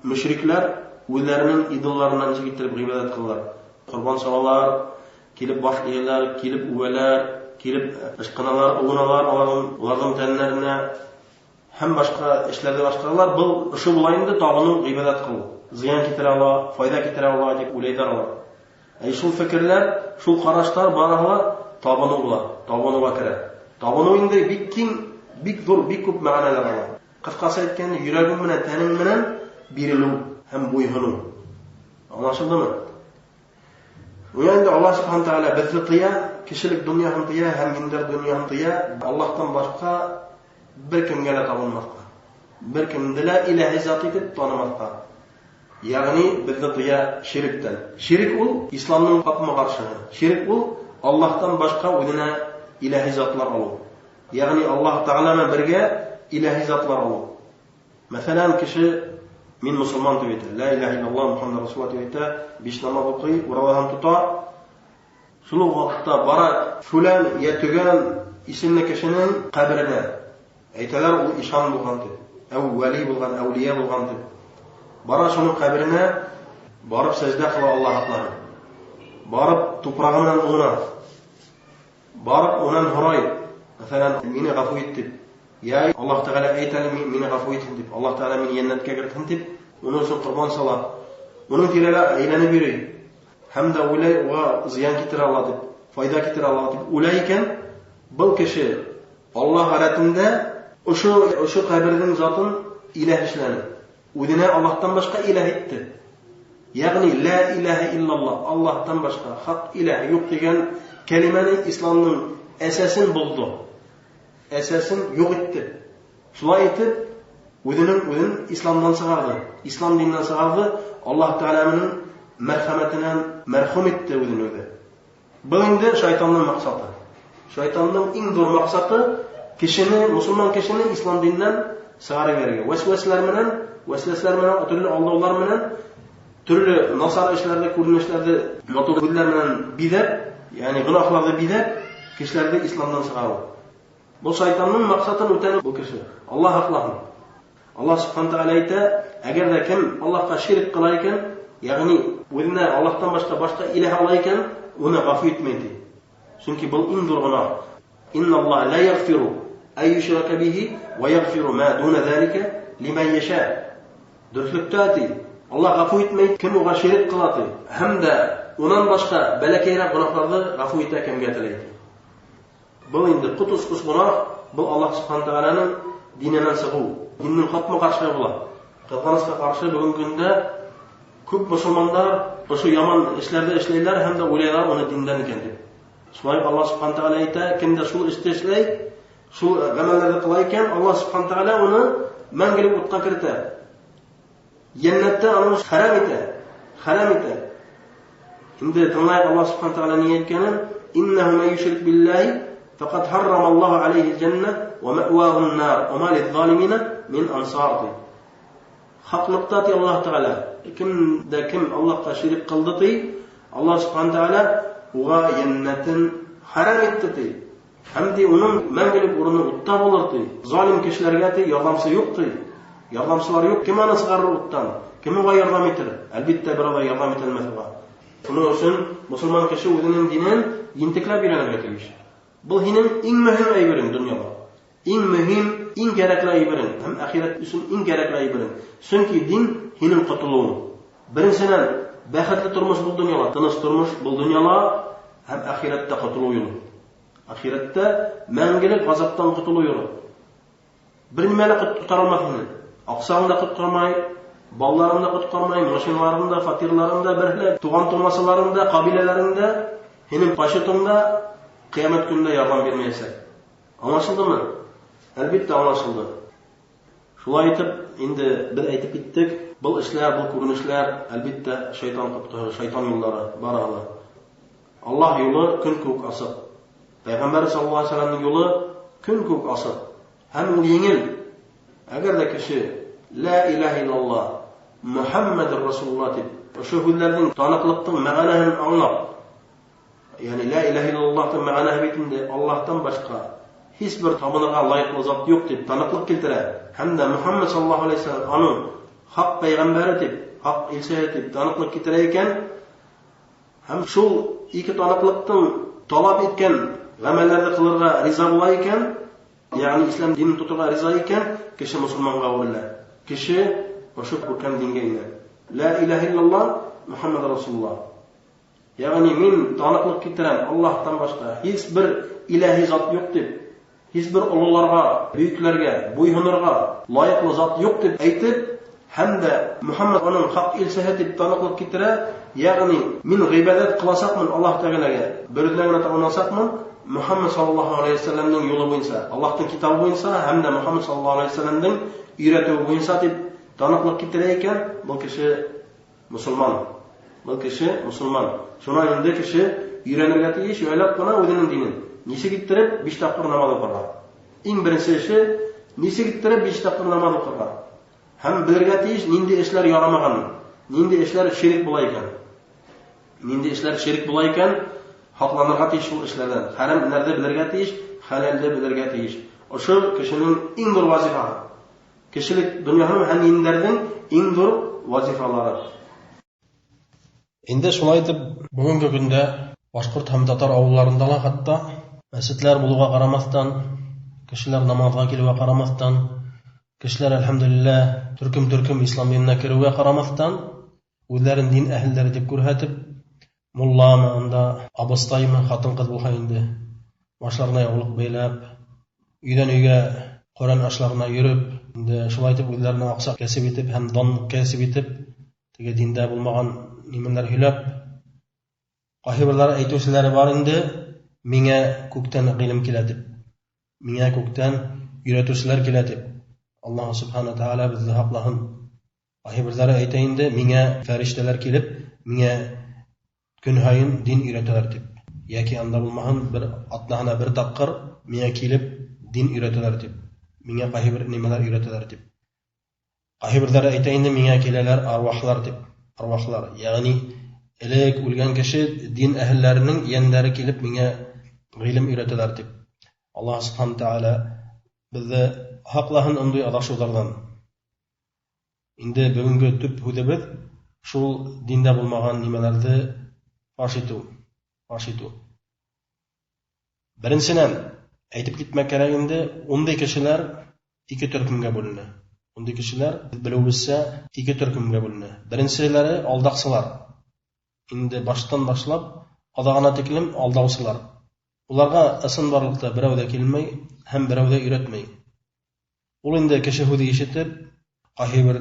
мөшрикләр үҙҙәренең идолларына нисек иттереп ғибәҙәт ҡылалар. Ҡорбан салалар, килеп баш эйәләр, килеп үбәләр, килеп ышҡыналар, ыуыналар уларҙың тәннәренә һәм башҡа эшләрҙе башҡаралар. Был ошо була инде табыныу, ғибәҙәт ҡылыу. Зыян китерә ала, файҙа китерә ала тип уйлайҙар алар. Әй шул фекерләр, шул ҡараштар барыһы ла табыныу була, табыныуға керә. Табыныу инде бик киң, бик ҙур, бик күп мәғәнәләр ала. Ҡыҫҡаса әйткәндә, йөрәгең менән, тәнең менән бирелеү һәм буйһоноу. Аңлашылдымы? Уя инде Аллаһ Субхана Тәғәлә беҙҙе тыя, кешелек донъяһын тыя һәм диндәр донъяһын тыя, Аллаһтан башҡа бер кемгә лә табынмаҫҡа, бер кемде лә илаһи зат итеп танымаҫҡа. Ягъни беҙҙе тыя ширектән. Ширек ул исламның ҡапма-ҡаршыһы. Ширек ул Аллаһтан башҡа үҙенә илаһи затлар алыу. Ягъни Аллаһ Тәғәлә менән бергә илаһи затлар алыу. Мәҫәлән, кеше мин мосолман тип әйтә, ла илаһа иллаллаһ Мухаммад расулуллаһ тип әйтә, биш намаҙ уҡый, ураҙаһын тота. Шул уҡ ваҡытта бара фүлән йә төгән исемле кешенең ҡәберенә. Әйтәләр, ул ишан булған тип, әү вәли булған, әүлиә булған тип. Бара шуның ҡәберенә, барып сәждә ҡыла Аллаһ атларын. Барып тупрағы менән уна. Барып унан һорай, мәҫәлән, мине ғәфү ит тип. Йә Аллаһ Тәғәлә әйт әле, мине ғәфү итһен тип. Аллаһ Тәғәлә мине йәннәткә кертһен тип, уның өсөн ҡорбан сала. Уның тирәлә әйләнеп йөрөй. Һәм дә уйлай, уға зыян китерә ала тип, файҙа китерә ала тип уйлай икән, был кеше Аллаһ рәтендә ошо ҡәберҙең затын иләһ эшләне. Үҙенә Аллаһтан башҡа иләһ итте. Ягъни ла илаһа иллаллаһ, Аллаһтан башҡа хаҡ иләһ юҡ тигән кәлимәне исламның әсәсен боҙҙо. Әсәсен юҡ итте. Шулай итеп, үҙенең үҙен исламдан сығарҙы. Ислам диненән сығарҙы, Аллаһ Тәғәләнең мәрхәмәтенән мәрхүм итте үҙен үҙе. Был инде шайтандың маҡсаты. Шайтандың иң ҙур маҡсаты кешене, мосолман кешене ислам диненән сығарып ебәрергә. Вәсвәсәләр менән, вәсвәсәләр менән, төрлө алдаулар менән, төрлө насар эшләрҙе, күренештәрҙе матур һүҙҙәр менән биҙәп, ягъни гонаһларҙы биҙәп, кешеләрҙе исламдан сығарыу. Был шайтандың маҡсатын үтәне был кеше. Аллаһ һаҡлаһын. Аллаһ Субхана Тәғәлә әйтә, әгәр ҙә кем Аллаһҡа ширк ҡыла икән, ягъни үҙенә Аллаһтан башҡа башҡа иләһ ала икән, уны ғәфү итмәй ти. Сөнки был иң ҙур гонаһ. Инналлаһа ла яғфиру ай юшрака бихи ва яғфиру ма дуна залика лиман яша. Дөрөҫлөктә ти, Аллаһ ғәфү итмәй, кем уға ширк ҡыла ти. Һәм дә унан башҡа бәләкәйерәк гонаһларҙы ғәфү итә кемгә теләй ти. Был инде ҡот осҡос гонаһ, был Аллаһ Субхана Тәғәләнең диненән сығыу, диннең ҡапма-ҡаршыһы була. Ҡыҙғанысҡа ҡаршы бөгөнгө көндә күп мосолмандар ошо яман эшләрҙе эшләйләр һәм дә уйлайлар уны диндән икән тип. Шулай Аллаһ Субхана Тәғәлә әйтә, кем дә шул эште эшләй, шул ғәмәлләрҙе ҡыла икән, Аллаһ Субхана Тәғәлә уны мәңгелек утҡа кертә. Йәннәттә аны харам итә, харам итә. Инде тыңлайыҡ Аллаһ Субхана Тәғәлә ни әйткәнен: Иннәһу мә юшрик биллаһи фәҡәд харрамаллаһу алейхил җәннә ва мәъвахун нар ва ма лиззалимина мин ансар. Хаҡлыҡта ти Аллаһ Тәғәлә, кем дә кем Аллаһҡа ширк ҡылды ти, Аллаһ Субхана Тәғәлә уға йәннәтен харам итте, ти. Һәм, ти, уның мәңгелек урыны утта булыр, ти. Залим кешеләргә, ти, ярҙамсы юҡ, ти. Ярҙамсылар юҡ. Кем аны сығарыр уттан? Кем уға ярҙам итер? Әлбиттә, берәү ҙә ярҙам итә алмаҫ уға. Шуның өсөн мосолман кеше үҙенең динен ентекләп өйрәнергә тейеш. Был һинең иң мөһим әйберең донъяла. Иң мөһим, иң кәрәкле әйберең һәм әхирәт өсөн иң кәрәкле әйберең. Сөнки дин һинең котолоуың. Беренсенән, бәхетле тормыш был донъяла, тыныс тормыш был донъяла һәм әхирәттә котолу юлы. Әхирәттә мәңгелек газаптан котолу юлы. Бер нимә лә коткара алмаҫ һине. Аҡсаң да коткармай, балаларың да коткармай, машиналарың да, фатирларың да, берһе лә, туған-тумасаларың да, кабиләләрең дә, һинең почетың да ҡиәмәт көнендә ярҙам бирмәйәсәк. Аңлашылдымы? Әлбиттә, аңлашылды. Шулай итеп, инде без әйтеп киттек, был эшләр, был күренешләр, әлбиттә, шайтан коткыһы, шайтан юллары, барыһы ла. Аллаһ юлы көн кеүек асык. Пәйгамбәр саллаллаһу алейһи ва сәлләмнең юлы көн кеүек асык. Һәм ул еңел. Әгәр дә кеше Лә илаһә иллаллаһ, Мөхәммәдер Расулуллаһ дип, ошо һүҙләрҙең таныҡлыҡтың мәғәнәһен аңлап, ягъни Лә илаһә иллаллаһтың мәғәнәһе бит инде Аллаһтан башка һис бер табынырға лайыҡлы зат юҡ дип таныҡлыҡ килтерә һәм дә Мөхәммәд саллаллаһу алейһи ва сәлләм аның хак пәйгамбәре дип, хак илчеһе дип таныҡлыҡ китерә икән, һәм шул ике таныҡлыҡтың талап иткән гамәлләрҙе ҡылырға риза була икән, ягъни ислам динен тотырға риза икән, кеше мосолманға әүерелә. Кеше ошо күркәм дингә инә. Лә илаһә иллаллаһ, Мөхәммәд Расулуллаһ. Ягъни мин таныҡлыҡ китерәм, Аллаһтан башка һис бер илаһи зат юҡ дип, һис бер ололарга, бөйөкләргә буйһонорға лайыҡлы зат юҡ дип әйтеп, һәм дә Мөхәммәд аның хак илсеһе дип таныҡлыҡ китерә, ягъни мин гыйбадәт кыласаҡмын Аллаһ Тәгаләгә, берүҙенә генә табынасаҡмын, Мөхәммәд саллаллаһу алейһи ва сәлләмнең юлы буйынса, Аллаһтың китабы буйынса һәм дә Мөхәммәд саллаллаһу алейһи ва сәлләмнең өйрәтүе буйынса дип таныҡлыҡ китерә икән, был кеше мосолман. Был кеше мосолман. Шунан инде кеше өйрәнергә тейеш, яйлап кына үзенең динен. Ничек иттереп биш тапкыр намаз укырга? Иң беренче эше ничек иттереп биш тапкыр намаз укырга? Һәм белергә тиеш, нинди эшләр ярамаган, нинди эшләр ширк була икән. Нинди эшләр ширк була икән, һакланырга тиеш шул эшләрдән. Хәрәмнәрне белергә тиеш, хәләлне белергә тиеш. Ошо кешенең иң зур вазифаһы. Кешелек дөньяһының һәм диннәрнең иң зур вазифалары. Инде шулай итеп, бүгенге көндә башҡорт һәм татар ауылларында ла хатта мәсетләр булыуға ҡарамаҫтан, кешеләр намаҙға килеүгә ҡарамаҫтан, кешеләр, әлхәмдүлилләһ, төркөм-төркөм ислам диненә кереүгә ҡарамаҫтан, үҙҙәрен дин әһелдәре тип күрһәтеп, мулламы анда, абыстаймы, ҡатын-ҡыҙ булһа инде, башларына яулыҡ бәйләп, өйҙән өйгә Ҡөрьән ашларына йөрөп, инде шулай итеп үҙҙәренә аҡса кәсеп итеп һәм дан кәсеп итеп, теге диндә булмаған нимәләр һөйләп, ҡайһы берҙәре әйтеүселәре бар инде, миңә күктән ғилем килә тип, миңә күктән өйрәтеүселәр килә тип. Аллаһ субхана тәғәлә беҙҙе һаҡлаһын. Ҡайһы берҙәре әйтә инде, миңә фәрештәләр килеп, миңә көн һайын дин өйрәтәләр тип. Йәки анда булмаһын, бер атнаһына бер тапҡыр миңә килеп дин өйрәтәләр тип. Миңә ҡайһы бер нимәләр өйрәтәләр тип. Ҡайһы берҙәре әйтә инде, миңә киләләр арвахлар тип. Арвахлар, ягъни элек үлгән кеше дин әһелләренең йәндәре килеп миңә ғилем өйрәтәләр тип. Аллаһ субхана тәғәлә беҙҙе һаҡлаһын ундай аҙашыуҙарҙан. Инде бөгөнгө төп һүҙебеҙ шул диндә булмаған нимәләрҙе фаш итеү, фаш итеү. Беренсенән, әйтеп китмәк кәрәк инде, ундай кешеләр ике төркөмгә бүленә. Ундай кешеләр, беҙ белеүебеҙсә, ике төркөмгә бүленә. Беренселәре алдаҡсылар. Инде баштан башлап аҙағына тиклем алдаусылар. Уларға ысынбарлыҡта берәү ҙә килмәй һәм берәү ҙә өйрәтмәй. Ул инде кеше һүҙе ишетеп, ҡайһы бер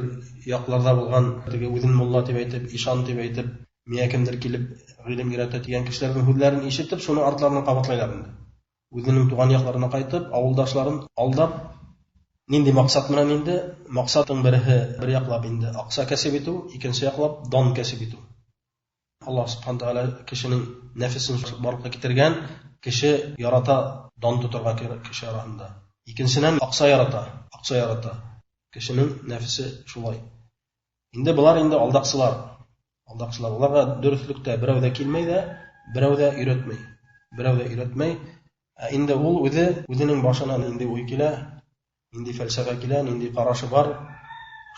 яҡларҙа булған теге үҙен мулла тип әйтеп, ишан тип әйтеп, миңә кемдер килеп ғилем өйрәтә тигән кешеләрҙең һүҙҙәрен ишетеп, шуны артларынан ҡабатлайлар инде. Үҙенең туған яҡларына ҡайтып, ауылдашларын алдап, ниндәй маҡсат менән инде? Маҡсаттың береһе бер яҡлап инде аҡса кәсеп итеү, икенсе яҡлап дан кәсеп итеү. Аллаһ субхана тәғәлә кешенең нәфесен барлыҡҡа китергән, кеше ярата дан тоторға кеше араһында. Икенсенән, аҡса ярата, аҡса ярата. Кешенең нәфесе шулай. Инде былар инде алдаҡсылар. Алдаҡсылар. Уларға дөрөҫлөктә берәү ҙә килмәй ҙә, берәү ҙә өйрәтмәй. Берәү ҙә өйрәтмәй. Ә инде ул үҙе үҙенең башына ниндәй уй килә, ниндәй фәлсәфә килә, ниндәй ҡарашы бар,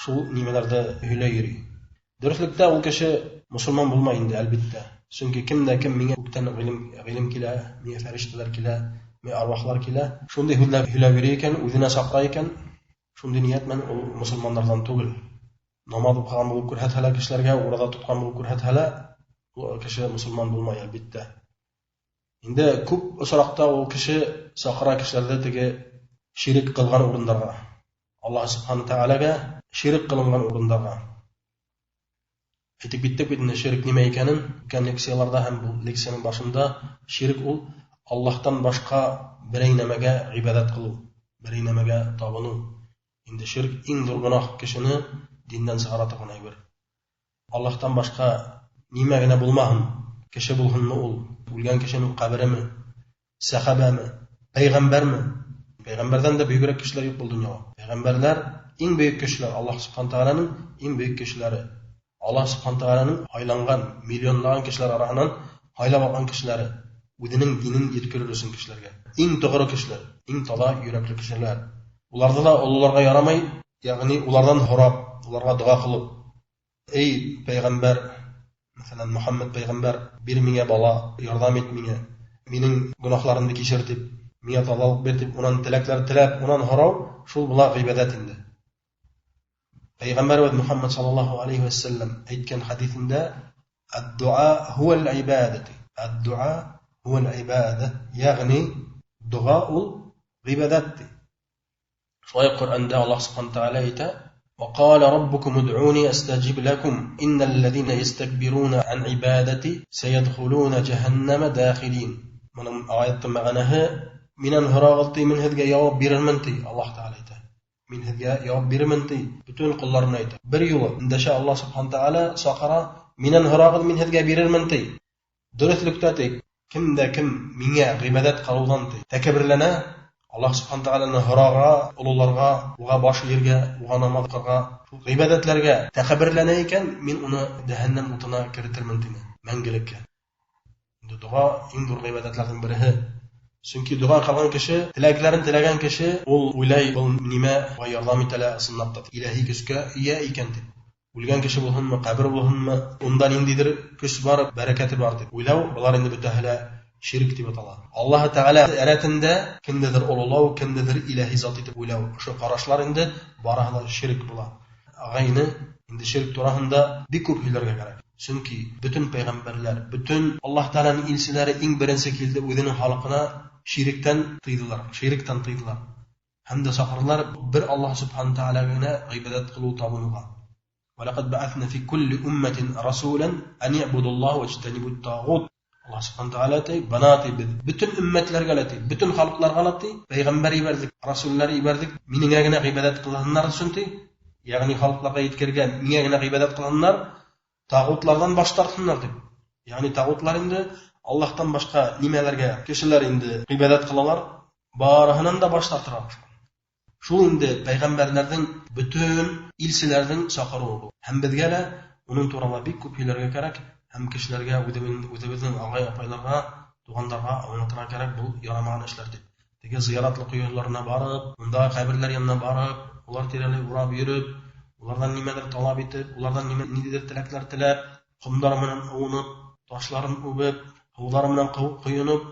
шул нимәләрҙе һөйләй йөрөй. Дөрөҫлөктә ул кеше мосолман булмай инде, әлбиттә. Сөнки кем дә кем миңә күктән ғилем килә, миңә фәрештәләр килә, миңә арвахлар килә, шундай һүҙләр һөйләп йөрөй икән, үҙенә саҡыра икән, шундай ниәт менән ул мосолмандарҙан түгел. Намаҙ уҡыған булып күрһәтһә лә кешеләргә, ураҙа тотҡан булып күрһәтһә лә, ул кеше мосолман булмай, әлбиттә. Инде күп осраҡта ул кеше саҡыра кешеләрҙе теге ширек ҡылған урындарға. Аллаһ субхана тәғәләгә ширек ҡылынған урындарға. Әйтеп киттек бит инде ширек нимә икәнен, үткән лекцияларҙа һәм был лекцияның башында. Ширек ул Аллаһтан башҡа берәй нәмәгә ғибәҙәт ҡылыу, берәй нәмәгә табыныу. Инде ширк иң ҙур гонаһ, кешене диндән сығара торған әйбер. Аллаһтан башҡа нимә генә булмаһын, кеше булһынмы ул, үлгән кешенең ҡәбереме, сәхәбәме, пәйғәмбәрме? Пәйғәмбәрҙән дә бөйөгөрәк кешеләр юҡ был донъяла. Пәйғәмбәрләр иң бөйөк кешеләр, Аллаһ субхана тәғәләнең иң бөйөк кешеләре. Аллаһ субхана тәғәләнең һайланған миллионлаған кешеләр араһынан һайлап алған кешеләре, үҙенең динен еткерер өсөн кешеләргә. Иң тоғро кешеләр, иң таҙа йөрәкле кешеләр. Уларҙы ла ололарға ярамай, йәғни уларҙан һорап, уларға доға ҡылып, эй пәйғәмбәр, мәҫәлән, Мөхәммәд пәйғәмбәр, бир миңә бала, ярҙам ит миңә, минең гонаһларымды кисер тип, миңә таҙалыҡ бир тип, унан теләктәр теләп, унан һорау, шул була ғибәҙәт инде. Пәйғәмбәребеҙ Мөхәммәд саллаллаһу алейхи вәсәлләм әйткән хәдиҫендә: "Ад-дуа хуал ибадат", ад-дуа хуал ибада, йәғни доға ул ғибәҙәт ти. Шулай уҡ Ҡөрьәндә Аллаһ субхана тәғәлә әйтә: وقال ربكم ادعوني أستجب لكم إن الذين يستكبرون عن عبادتي سيدخلون جهنم داخلين. Моның аяттың мәғәнәһе: минән һорағыҙ ти, мин һеҙгә яуап бирермен ти, Аллаһ Тәғәлә әйтә. Мин һеҙгә яуап бирермен ти, бөтөн ҡолларына әйтә. Бер юлы өндәшә Аллаһ субхана тәғәлә, саҡыра, минән һорағыҙ, мин һеҙгә бирермен ти. Дөрөҫлөктә ти, кем дә кем миңә ғибәҙәт ҡылыуҙан ти, тәкәбберләнә, Аллаһ субхана тәғәләне һорарға, ололарға, уға баш эйергә, уға намаҙ уҡырға, шул ғибәҙәтләргә тәкәбберләнә икән, мин уны дәһәннәм утына керетермен тине, мәңгелеккә. Инде доға иң ҙур ғибәҙәтләрҙең береһе. Сөнки доға ҡылған кеше, теләкләрен теләгән кеше, ул уйлай, был нимә уға ярҙам итә лә, ысынлап та илаһи көскә эйә икән тип. Үлгән кеше булһынмы, ҡәбер булһынмы, унда ниндәйҙер көс бар, бәрәкәте бар тип уйлау, былар инде бөтәһе лә ширк тип атала. Аллаһы Тәғәлә рәтендә кемдедер ололау, кемдедер илаһи зат итеп уйлау, ошо ҡарашлар инде барыһы ла ширк була. Ағайны, инде ширк тураһында бик күп һөйләргә кәрәк. Сөнки бөтөн пәйғәмбәрләр, бөтөн Аллаһ Тәғәләнең илселәре иң беренсе килде үҙенең халҡына ширектән тыйҙылар, ширектән тыйҙылар. Һәм дә саҡырҙылар бер Аллаһ Субхана Тәғәләгә ғибәҙәт ҡылыу, табыныуға. وَلَقَدْ بَعَثْنَا فِي كُلِّ أُمَّةٍ رَسُولًا أَنِ اعْبُدُوا اللَّهَ وَاجْتَنِبُوا الطَّاغُوتَ. Аллаһ Субхана Тәғәлә ти, бына ти, беҙ бөтөн өммәтләргә лә ти, бөтөн халыҡларға ла ти, пәйғәмбәр ебәрҙек, расуллар ебәрҙек, минеңә генә ғибәҙәт ҡылһыннар өсөн ти, йәғни халыҡларға еткергән, миңә генә ғибәҙәт ҡылһыннар, тағутларҙан баш тартһыннар тип. Йәғни тағутлар инде Аллаһтан башҡа нимәләргә кешеләр инде ғибәҙәт ҡылалар, барыһынан да баш тартырға ҡушҡан. Шул инде пәйғәмбәрләрҙең, бөтөн илселәрҙең саҡырыуы был. Һәм беҙгә лә уның турала бик күп һөйләргә кәрәк, һәм кешеләргә, үҙебеҙҙең ағай-апайларға, туғандарға аңлатырға кәрәк, был ярамаған эшләр тип. Теге зыяратлы ҡойоларына барып, ундағы ҡәберләр янына барып, улар тирәләй урап йөрөп, уларҙан нимәлер талап итеп, уларҙан ниндәйҙер теләктәр теләп, ҡомдар менән ыуынып, ташларын үбеп, һыуҙары менән ҡойоноп,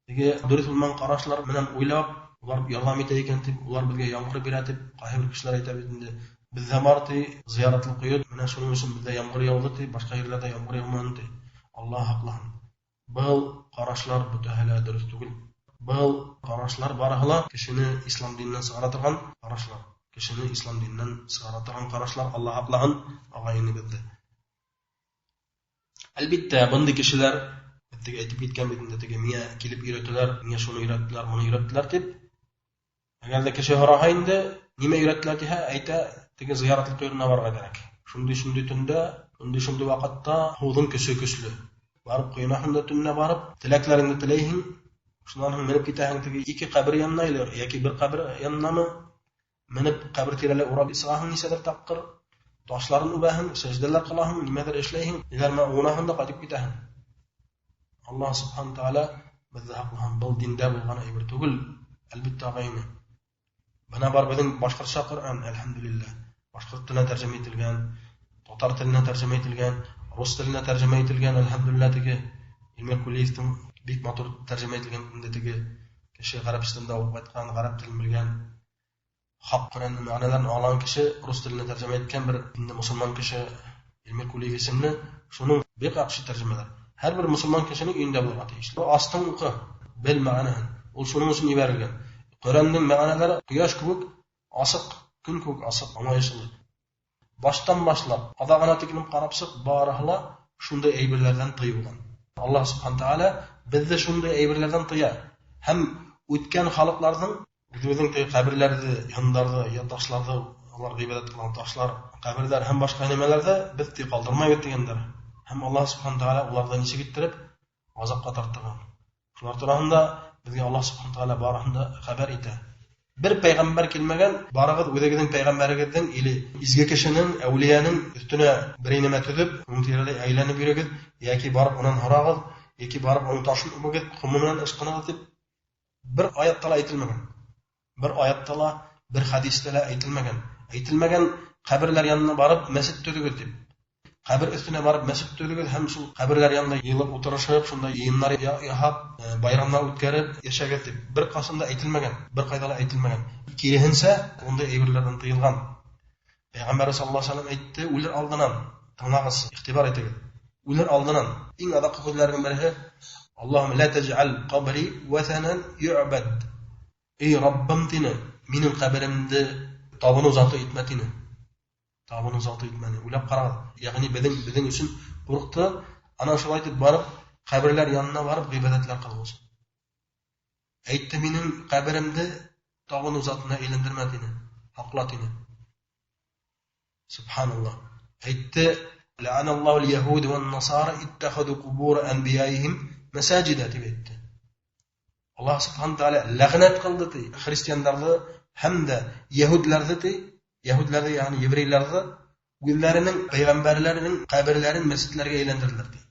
теге дөрөҫ булмаған ҡарашлар менән уйлап, улар ярҙам итә икән тип, улар беҙгә ямғыр бирә тип, ҡайһы бер кешеләр әйтә бит инде, беҙҙә бар ти, зыяратлы ҡойо, менә шуның өсөн беҙҙә ямғыр яуҙы ти, башҡа ерҙәрҙә ямғыр яуманы ти. Аллаһ һаҡлаһын. Был ҡарашлар бөтәһе лә дөрөҫ түгел. Был ҡарашлар барыһы ла кешене ислам диненән сығара торған ҡарашлар. Кешене ислам диненән сығара торған ҡарашлар, Аллаһ һаҡлаһын ағайыны беҙҙе. Әлбиттә, бындай кешеләр, теге әйтеп киткән бит инде, теге миңә килеп өйрәтәләр, миңә шуны өйрәттеләр, моны өйрәттеләр тип. Әгәр ҙә кеше һораһа инде, нимә өйрәттеләр тиһә, әйтә, теге зыяратлыҡ йортона барырға кәрәк. Шундай-шундай төндә, шундай-шундай ваҡытта һыуҙың көсө көслө. Барып ҡойонаһың да төнлә барып, теләкләреңде теләйһең, шунан һуң менеп китәһең теге ике ҡәбер янына или йәки бер ҡәбер янынамы, менеп ҡәбер тирәләй урап сығаһың нисәлер тапҡыр, Ташларын үбәһең, сәждәләр ҡылаһың, нимәлер эшләйһең, ниләр менән уңаһың да ҡайтып китәһең. Аллаһ субхана тәғәлә беҙҙе һаҡлаһын. Был диндә булған әйбер түгел, әлбиттә, ағайны. Бына бар беҙҙең башҡортса Ҡөрьән, әлхәмдүлилләһ. Башҡорт теленә тәржемә ителгән, татар теленә тәржемә ителгән, рус теленә тәржемә ителгән, әлхәмдүлилләһ, теге Илмир Кулиевтың бик матур тәржемә ителгән инде теге кеше Ғәрәбстанда уҡып ҡайтҡан, ғәрәп телен белгән, хаҡ Ҡөрьәндең мәғәнәләрен аңлаған кеше рус теленә тәржемә иткән бер инде мосолман кеше Илмир Кулиев исемле, шуның бик яҡшы тәржемәләр. Һәр бер мосолман кешенең өйөндә булырға тейеш. Астың уҡы, бел мәғәнәһен. Ул шуның өсөн ебәрелгән. Ҡөрьәндең мәғәнәләре ҡояш кеүек асыҡ, көн кеүек асыҡ, аңлайышлы. Баштан башлап, аҙағына тиклем ҡарап сыҡ, барыһы ла шундай әйберләрҙән тыйылған. Аллаһ субхана тәғәлә беҙҙе шундай әйберләрҙән тыя. Һәм үткән халыҡларҙың үҙебеҙҙең теге ҡәберләрҙе, һындарҙы, я ташларҙы, улар ғибәҙәт ҡылған ташлар, ҡәберҙәр һәм башҡа нәмәләрҙе беҙ тый ҡалдырмайбыҙ тигәндәр. Һәм Аллаһ субхана тәғәлә уларҙы нисек иттереп ғазапҡа тарттырған. Шулар тураһында беҙгә Аллаһ субхана тәғәлә барыһын да хәбәр итә. Бер пәйғәмбәр килмәгән, барығыҙ үҙегеҙҙең пәйғәмбәрегеҙҙең или изге кешенең, әүлиәнең өҫтөнә берәй нәмә төҙөп, уның тирәләй әйләнеп йөрөгөҙ, йәки барып унан һорағыҙ, йәки барып уның ташын үбегеҙ, ҡомо менән ышҡынығыҙ тип бер аятта ла әйтелмәгән. Бер аятта ла, бер хәдистә лә әйтелмәгән. Әйтелмәгән ҡәберләр янына барып мәсет төҙөгөҙ тип. Ҡәбер өҫтөнә барып мәсет төҙөгөҙ һәм шул ҡәберләр янында йыйылып ултырышып, шунда йыйындар яһап, байрамдар үткәреп йәшәгеҙ тип бер ҡасан да әйтелмәгән, бер ҡайҙа ла әйтелмәгән. Киреһенсә, ундай әйберләрҙән тыйылған. Пәйғәмбәр саллаллаһу алейһи ва саллям әйтте, үлер алдынан, тыңлағыҙ, иғтибар итегеҙ. Үлер алдынан иң аҙаҡҡы һүҙҙәренең береһе: Аллаһумма ла тәжъәл ҡабри вәҫәнән юъбәд. Эй Раббым тине, минең ҡәберемде табыныу заты итмә тине. Табыныу заты итмәне. Уйлап ҡарағыҙ. Йәғни беҙҙең өсөн ҡурҡты. Ана шулай итеп барып, ҡәберләр янына барып ғибәҙәтләр ҡылыу өсөн. Әйтте, минең ҡәберемде табыныу затына әйләндермә тине. Һаҡла тине. Субханаллаһ. Әйтте, ләғәнәллаһу ал-яһуд ван-насара иттахаду ҡубур анбияихим мәсаҗида тип әйтте. Аллаһ субхана тәғәлә ләғнәт ҡылды ти христиандарҙы һәм дә яһүдләрҙе ти, яһүдләрҙе, йәғни еврейҙарҙы үҙҙәренең пәйғәмбәрләренең ҡәберләрен мәсетләргә әйләндерҙеләр ти.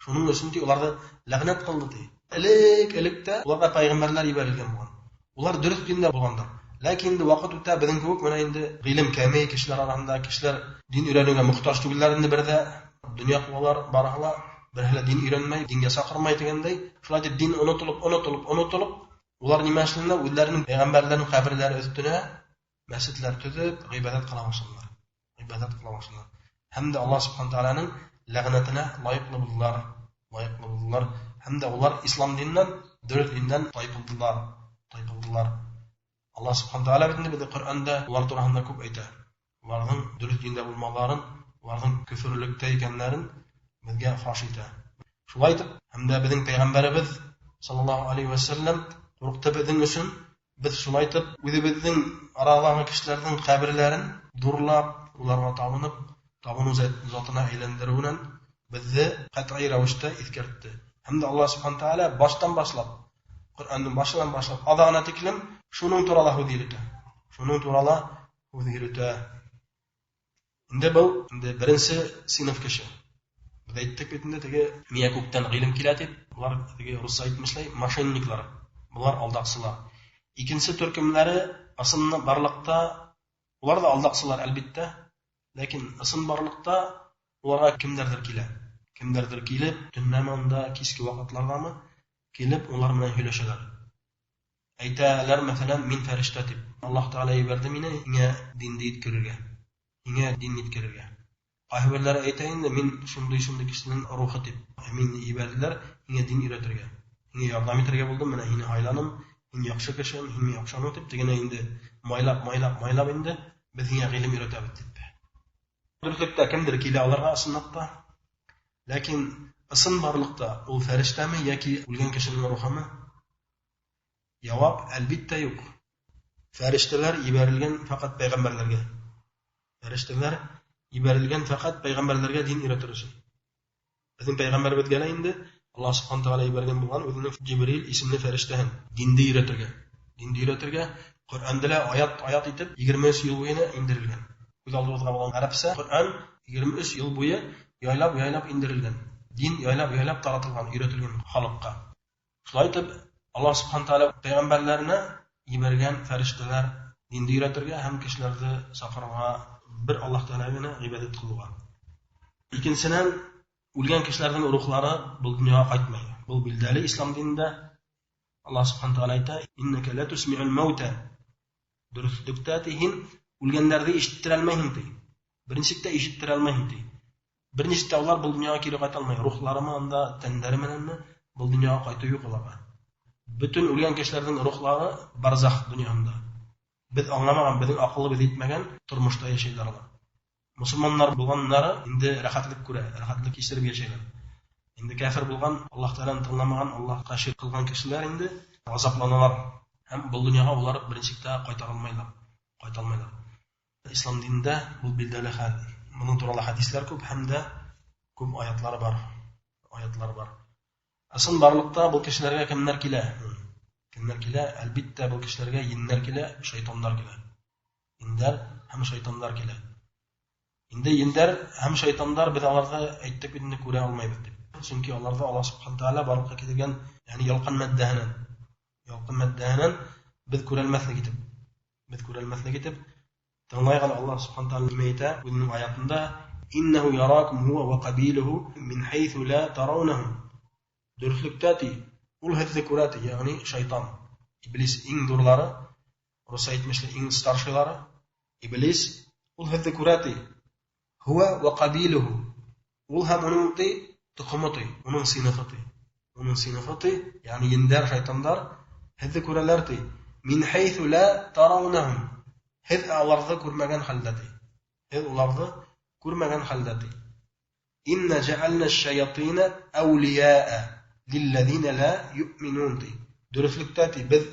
Шуның өсөн ти уларҙы ләғнәт ҡылды ти. Элек-электә уларға пәйғәмбәрләр ебәрелгән булған. Улар дөрөҫ диндә булғандар. Ләкин инде ваҡыт үтә, беҙҙең кеүек менә инде ғилем кәмей кешеләр араһында, кешеләр дин өйрәнеүгә мохтаж түгелләр инде, бер ҙә донъя ҡыуалар, барыһы ла береһе лә дин өйрәнмәй, дингә саҡырмай тигәндәй, шулай итеп дин онотолоп, онотолоп, онотолоп, улар нимә эшләнеләр? Үҙҙәренең пәйғәмбәрләренең ҡәберләре өҫтөнә мәсетләр төҙөп, ғибәҙәт ҡыла башланылар. Ғибәҙәт ҡыла башланылар. Һәм дә Аллаһ субхана тәғәләнең ләғнәтенә лайыҡлы булдылар, лайыҡлы булдылар. Һәм дә улар ислам диненән, дөрөҫ диннән тайпылдылар, тайпылдылар. Аллаһ субхана тәғәлә бит инде беҙҙең Ҡөрьәндә улар тураһында күп әйтә. Уларҙың дөрөҫ диндә булмауҙарын, уларҙың көфөрлөктә икәндәрен беҙгә фаш итә. Шулай итеп, һәм дә беҙҙең пәйғәмбәребеҙ саллаллаһу алейһи вә сәлләм ҡурҡты беҙҙең өсөн. Беҙ шулай итеп үҙебеҙҙең араҙағы кешеләрҙең ҡәберләрен ҙурлап, уларға табынып, табыныу затына әйләндереүенән беҙҙе ҡәтғи рәүештә иҫкәртте. Һәм дә Аллаһ субхана тәғәлә баштан башлап, Ҡөрьәндең башынан башлап аҙағына тиклем шуның турала һүҙ йөрөтә. Шуның турала һүҙ йөрөтә. Инде был инде беренсе синыф кеше. Беҙ әйттек бит инде, теге миңә күктән ғилем килә тип, улар теге русса әйтмешләй мошенниклар, былар алдаҡсылар. Икенсе төркөмдәре ысын барлыҡта, улар ҙа алдаҡсылар әлбиттә, ләкин ысын барлыҡта уларға кемдәрҙер килә. Кемдәрҙер килеп, төнләме унда, киске ваҡытларҙамы, килеп улар менән һөйләшәләр. Әйтәләр, мәҫәлән, мин фәрештә тип. Аллаһ Тәғәлә ебәрҙе мине һиңә динде еткерергә. Һиңә дин еткерергә. Ҡайһы берҙәре әйтә инде, мин шундай-шундай кешенең рухы тип. Мине ебәрҙеләр һиңә дин өйрәтергә. Һиңә ярҙам итергә булдым, менә һине һайланым, һин яҡшы кеше, һин миңә оҡшаның тип, тегене инде майлап, майлап, майлап инде беҙ һиңә ғилем өйрәтәбеҙ тип. Дөрөҫлөктә кемдер килә аларға ысынлыҡта. Ләкин ысын барлыҡта ул фәрештәме йәки үлгән кешенең рухымы? Яуап әлбиттә юҡ. Фәрештәләр ебәрелгән фәҡәт пәйғәмбәрләргә. Фәрештәләр ебәрелгән фәҡәт пәйғәмбәрләргә дин өйрәтер өсөн. Беҙҙең пәйғәмбәребеҙгә лә инде Аллаһ субхана тәғәлә ебәргән булған үҙенең Джибрил исемле фәрештәһен динде өйрәтергә. Динде өйрәтергә Ҡөрьәндә лә аят-аят итеп 23 йыл буйына индерелгән. Күҙ алдыбыҙға булған ғәрәпсә Ҡөрьән 23 йыл буйы яйлап-яйлап индерелгән. Дин яйлап-яйлап таратылған, өйрәтелгән халыҡҡа. Шулай итеп, Аллаһ Субхана Тәғәлә пәйғәмбәрләренә ебәргән фәрештәләр динде өйрәтергә һәм кешеләрҙе саҡырырға, бер Аллаһ Тәғәләгә ғибәдәт ҡылыуға. Икенсенән, үлгән кешеләрҙең рухлары был донъяға ҡайтмай. Был билдәле ислам динендә. Аллаһ Субхана Тәғәлә әйтә: "Иннәкә ла тусмиул маута". Дөрөҫлөктә ти һин үлгәндәрҙе ишеттерә алмайһың ти. Беренселектә ишеттерә алмайһың ти. Бер нисек тә улар был донъяға кире ҡайта алмай. Рухларымы анда, тәндәре менәнме был донъяға ҡайтыу юҡ уларға. Бөтөн үлгән кешеләрҙең рухлары барзах донъяһында. Беҙ аңламаған, беҙҙең аҡылыбыҙ етмәгән тормошта йәшәйләр алар. Мосолмандар булғаннары инде рәхәтлек күрә, рәхәтлек кисереп йәшәйләр. Инде кәфер булған, Аллаһ Тәғәләне тыңламаған, Аллаһҡа ширк ҡылған кешеләр инде ғазапланалар. Һәм был донъяға улар беренселектә ҡайта алмайлар, ҡайта алмайлар. Ислам динендә был билдәле хәл. Моның турала хәдисләр күп һәм дә күп аятлар бар. Аятлар бар. Ысын барлыҡта был кешеләргә кемдәр килә? Кемдәр килә? Әлбиттә, был кешеләргә еннәр килә, шайтандар килә. Индәр һәм шайтандар килә. Инде ендәр һәм шайтандар беҙ аларҙы әйттек бит инде күрә алмайбыҙ тип. Сөнки аларҙы Аллаһ Субхана Тәғәлә барлыҡҡа килтергән, ягъни ялҡын матдәһенән. Ялҡын матдәһенән беҙ күрәлмәҫлек итеп. Беҙ күрәлмәҫлек итеп тыңлайыҡ әле Аллаһ Субхана Тәғәлә нимә әйтә үҙенең аятында: "Иннәһу яракум һуа ва ҡабилуһу мин хайҫу ла тараунахум". Дөрөҫлөктә ти, ул һеҙҙе күрә ти, ягъни шайтан, иблис иң ҙурлары, русса әйтмешле иң старшийлары, иблис ул һеҙҙе күрә ти. Һуа ва ҡабилуһу. Ул һәм уның ти тоҡомо ти, уның синыфы ти. Уның синыфы ти, ягъни ендәр, шайтандар һеҙҙе күрәләр ти. Мин хайҫу ла тараунахум. Һеҙ аларҙы күрмәгән хәлдә ти. Һеҙ уларҙы күрмәгән хәлдә ти. Инна жаална аш-шаятина әүлияа лилләзина ла юъминун ти. Дөрөҫлөктә ти, беҙ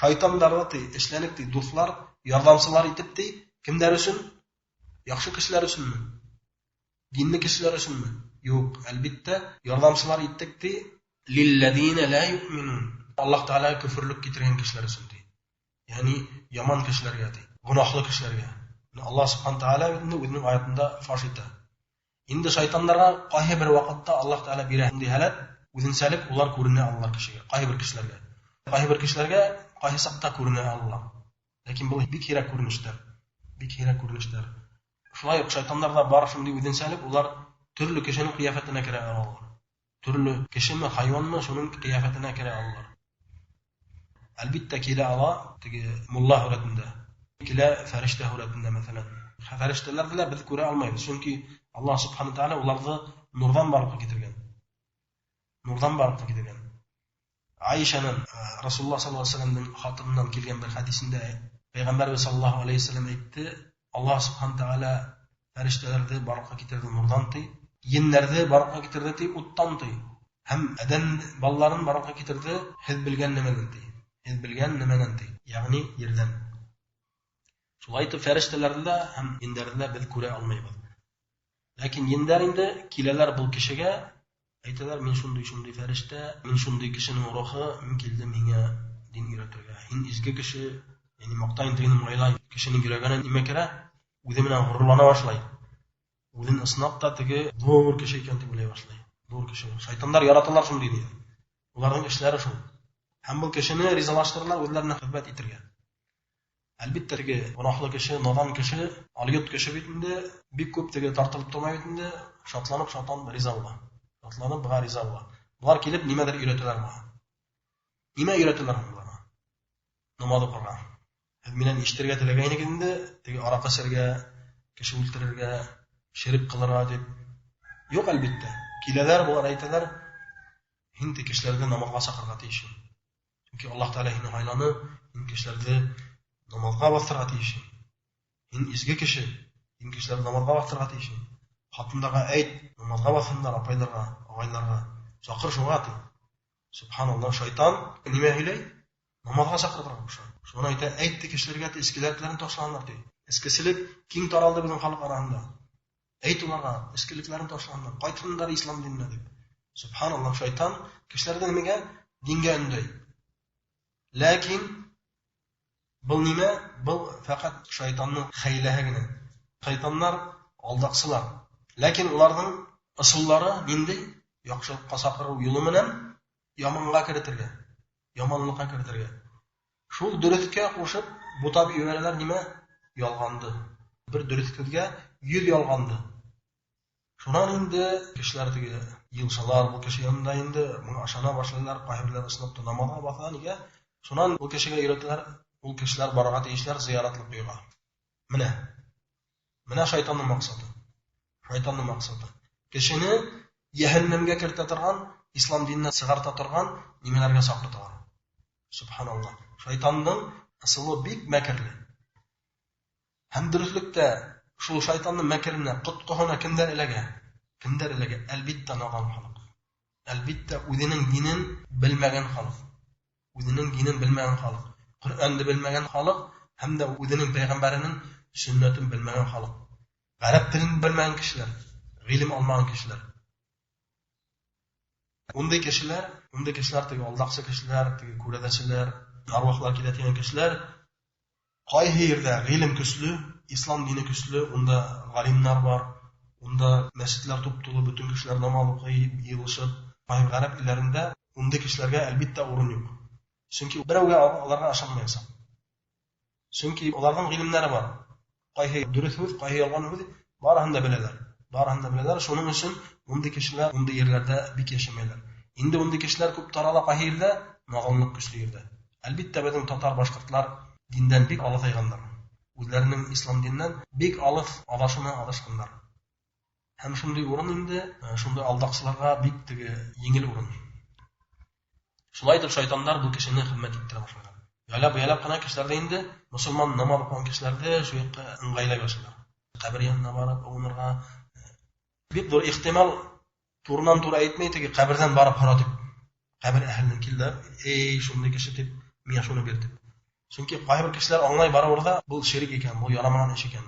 шайтандарҙы ти эшләнек ти, дуҫлар, ярҙамсылар итеп ти, кемдәр өсөн? Яҡшы кешеләр өсөнмө? Динле кешеләр өсөнмө? Юҡ, әлбиттә, ярҙамсылар иттек ти, лилләзина ла юъминун. Аллаһ Тәғәләгә көфөрлөк китергән кешеләр өсөн ти. Ягъни яман кешеләргә ти, гөнаһлы кешеләргә. Аллаһ Субхана Тәғәлә инде үҙенең аятында фаш итә. Инде шайтандарға ҡайһы бер ваҡытта Аллаһ Тәғәлә бирә шундай һәләт, үҙенсәлек улар күренә алалар кешегә, ҡайһы бер кешеләргә. Ҡайһы бер кешеләргә ҡайһы саҡта күренә алалар. Ләкин был бик һирәк күренештәр, бик һирәк күренештәр. Шулай уҡ шайтандарҙа бар шундай үҙенсәлек, улар төрлө кешенең ҡиәфәтенә керә алалар. Төрлө кешеме, хайуанмы, шуның ҡиәфәтенә керә алалар. Әлбиттә килә ала теге мулла һүрәтендә, килә фәрештә һүрәтендә мәҫәлән. Фәрештәләрҙе лә беҙ күрә алмайбыҙ, сөнки Аллаһ Субхана Тәғәлә уларҙы нурҙан барлыҡҡа килтергән. Нурҙан барлыҡҡа килтергән. Айшанан, Расулулла саллаллаһу алейһи ва сәлләмдең хатынынан килгән бер хәдисендә Пәйғәмбәрбеҙ саллаллаһу алейһи ва сәлләм әйтте: Аллаһ Субхана Тәғәлә фәрештәләрҙе барлыҡҡа килтерҙе нурҙан ти, еннәрҙе барлыҡҡа килтерҙе ти, уттан ти. Һәм әҙәм балаларын барлыҡҡа килтерҙе һеҙ белгән нәмәнән ти. Һеҙ белгән нәмәнән ти, ягъни ерҙән. Шулай итеп фәрештәләрҙе лә һәм ендәрҙе лә беҙ күрә алмайбыҙ. Ләкин ендәр инде киләләр был кешегә, әйтәләр: мин шундай-шундай фәрештә, мин шундай кешенең рухы, мин килдем һиңә дин өйрәтергә. Һин изге кеше, ягъни маҡтайын тигән майлай, кешенең йөрәгенә нимә керә? Үҙе менән ғорурлана башлай. Үҙен ысынлап та теге ҙур кеше икән тип уйлай башлай. Ҙур кеше. Шайтандар яраталар шундай дине. Уларҙың эшләре шул. Һәм был кешене ризалаштыралар үҙләренә хеҙмәт итергә. Әлбиттә, теге гонаһлы кеше, надан кеше, алйот кеше бит инде, бик күп теге тартылып тормай бит инде, шатланып, шатланып риза була. Шатланып быға риза була. Булар килеп нимәлер өйрәтәләр моңа. Нимә өйрәтәләр буларга? Намаз уҡырға. Һеҙ минән ишетергә теләгәйнегеҙ инде, теге араҡы эсергә, кеше үлтерергә, ширк ҡылырға тип. Юҡ, әлбиттә. Киләләр, булар әйтәләр, һин те кешеләрҙе намаҙға саҡырырға тейешһең. Сөнки Аллаһ Тәғәлә һине һайланы, һин кешеләрҙе намаҙға баҫтырырға тейешһең. Һин изге кеше, һин кешеләрҙе намаҙға баҫтырырға тейешһең. Ҡатындарға әйт, намаҙға баҫһындар, апайларға, ағайларға. Саҡыр шуға ти. Субханаллаһ, шайтан нимә һөйләй? Намаҙға саҡырырға ҡуша. Шуны әйтә, әйт ти кешеләргә ти, эскелекләрен ташлаһындар ти. Эскеселек киң таралды беҙҙең халыҡ араһында. Әйт уларға, эскелекләрен ташлаһындар, ҡайтһындар ислам диненә дип. Субханаллаһ, шайтан кешеләрҙе нимәгә? Дингә өндәй. Ләкин был нимә? Был фәҡәт шайтанның хәйләһе генә. Шайтаннар алдаҡсылар. Ләкин уларҙың ысуллары ниндәй? Яҡшылыҡҡа саҡырыу юлы менән яманға керетергә, яманлыҡҡа керетергә. Шул дөрөҫкә ҡушып бутап ебәрәләр нимә? Ялғанды. Бер дөрөҫ һүҙгә 100 ялғанды. Шунан инде кешеләр теге йылшалар был кеше янында инде моңа ышана башлайлар, ҡайһы ысынлап та намаҙға баҫа, нигә? Шунан ул кешегә өйрәтәләр, ул кешеләр барырға тейешләр зыяратлыҡ ҡуйға. Менә. Менә шайтанның маҡсаты. Шайтанның маҡсаты. Кешене йәһәннәмгә кертә торған, ислам диненән сығарта торған нимәләргә саҡырталар. Субханаллаһ. Шайтандың ысулы бик мәкерле. Һәм дөрөҫлөктә шул шайтанның мәкеренә, ҡотҡоһона кемдәр эләгә? Кемдәр эләгә? Әлбиттә, надан халыҡ. Әлбиттә, үҙенең динен белмәгән халыҡ. Үҙенең динен белмәгән халыҡ. Ҡөрьәнде белмәгән халыҡ һәм дә үҙенең пәйғәмбәренең сөннәтен белмәгән халыҡ. Ғәрәп телен белмәгән кешеләр, ғилем алмаған кешеләр. Ундай кешеләр, ундай кешеләр теге алдаҡсы кешеләр, теге күрәҙәселәр, арвахлар килә тигән кешеләр ҡайһы ерҙә ғилем көслө, ислам дине көслө, унда ғалимдар бар, унда мәсетләр туп-тулы, бөтөн кешеләр намаҙ уҡый, йыйылышып. Ҡайһы ғәрәп илдәрендә ундай кешеләргә әлбиттә урын юҡ. Сөнки берәүгә уларға ышанмаясаҡ. Сөнки уларҙың ғилемдәре бар. Ҡайһы дөрөҫ һүҙ, ҡайһы ялған һүҙ, барыһын да беләләр. Барыһын да беләләр. Шуның өсөн ундай кешеләр ундай ерләрҙә бик йәшәмәйләр. Инде ундай кешеләр күп тарала ҡайһы ерҙә? Наданлыҡ көслө ерҙә. Әлбиттә, беҙҙең татар, башҡортлар диндән бик алыҫайғандар. Үҙҙәренең ислам диненән бик алыҫ аҙашына аҙашҡандар. Һәм шундай урын инде, шундай алдаҡсыларға бик теге еңел урын. Шулай итеп шайтандар был кешене хеҙмәт иттерә башлайҙар. Ялап-ялап ҡына кешеләрҙе инде, мосолман намаҙ уҡыған кешеләрҙе шул яҡҡа ыңғайлай башлайҙар. Ҡәбер янына барып ауынырға. Бик ҙур ихтимал, турынан тура әйтмәй, теге ҡәберҙән барып һора тип. Ҡәбер әһеленән кил дә, эй, шундай кеше тип, миңә шуны бир тип. Сөнки ҡайһы бер кешеләр аңлай барыбер ҙа, был ширк икән, был ярамаған эш икән,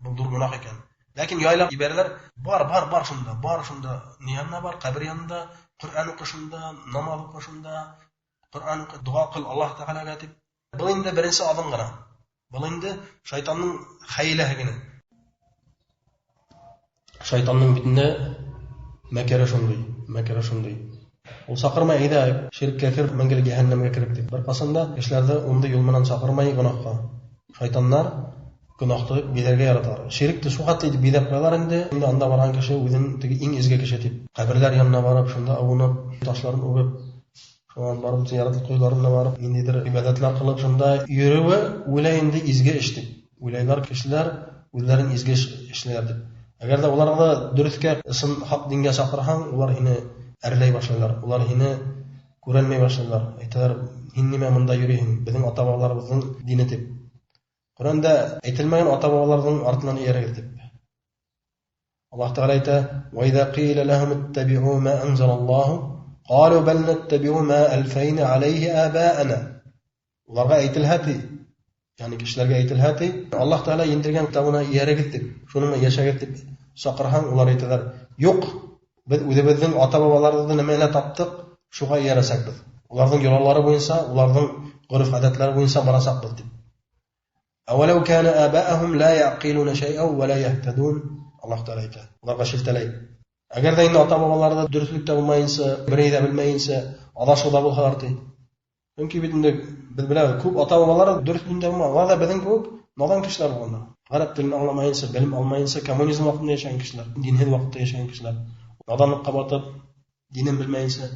был ҙур гонаһ икән. Ләкин яйлап ебәрәләр, бар, бар, бар шунда, бар шунда, ни янына бар, ҡәбер янында, Ҡөрьән уҡы шунда, намаҙ уҡы шунда, Ҡөрьән уҡы, доға ҡыл Аллаһ Тәғәләгә тип. Был инде беренсе аҙым ғына. Был инде шайтанның хәйләһе генә. Шайтанның битендә мәкере шундай, мәкере шундай. Ул саҡырмай, әйҙә, ширккә кер, мәңгелек йәһәннәмгә кереп тип. Бер ҡасан да кешеләрҙе ундай юл менән саҡырмай гонаһҡа. Шайтаннар гонаһты биҙәргә яраталар. Ширкте шул хәтле итеп биҙәп ҡуялар инде, инде анда барған кеше үҙен теге иң изге кеше тип. Ҡәберләр янына барып, шунда ауынып, ташларын үбеп, шунан барып зыяратлыҡ ҡойоларына барып, ниндәйҙер ғибәҙәтләр ҡылып, шунда йөрөүе уйлай инде изге эш тип. Уйлайлар кешеләр үҙҙәрен изге эш эшләйҙәр тип. Әгәр ҙә уларҙы дөрөҫкә, ысын хаҡ дингә саҡырһаң, улар һине әрләй башлайлар, улар һине күрәлмәй башлайлар. Әйтәләр, һин нимә мында йөрөйһөң, беҙҙең ата-бабаларыбыҙҙың дине тип. Ҡөрьәндә әйтелмәгән ата-бабаларҙың артынан эйәрегеҙ тип. Аллаһ Тәғәлә әйтә: "Ва иҙа ҡила лаһум иттабиу ма анзалаллаһу ҡалу бал наттабиу ма алфайна алейхи абаана." Уларға әйтелһә ти, ягъни кешеләргә әйтелһә ти, Аллаһ Тәғәлә индергән китабына эйәрегеҙ тип, шуның менән йәшәгеҙ тип саҡырһаң, улар әйтәләр: "Юҡ, беҙ үҙебеҙҙең ата-бабаларыбыҙҙы нимәлә таптыҡ, шуға эйәрәсәкбеҙ. Уларҙың йолалары буйынса, уларҙың ғөрөф-ғәҙәтләре буйынса барасаҡбыҙ" тип. Әүәләү кәнә абаахум ла яқилуна шәйән ва ла яһтадун. Аллаһ Тәғәлә әйтә, уларға шелтәләй. Әгәр ҙә инде ата-бабалары дөрөҫлөктә булмайынса, бер ни ҙә белмәйенсә, аҙашыуҙа булһалар ти. Сөнки бит инде беҙ беләбеҙ, күп ата-бабалары дөрөҫ диндә булмаған, улар ҙа беҙҙең кеүек надан кешеләр булғандар. Ғәрәп телен аңламайынса, белем алмайынса, коммунизм ваҡытында йәшәгән кешеләр, динһеҙ ваҡытта йәшәгән кешеләр. Наданлыҡҡа батып, динен белмәйенсә,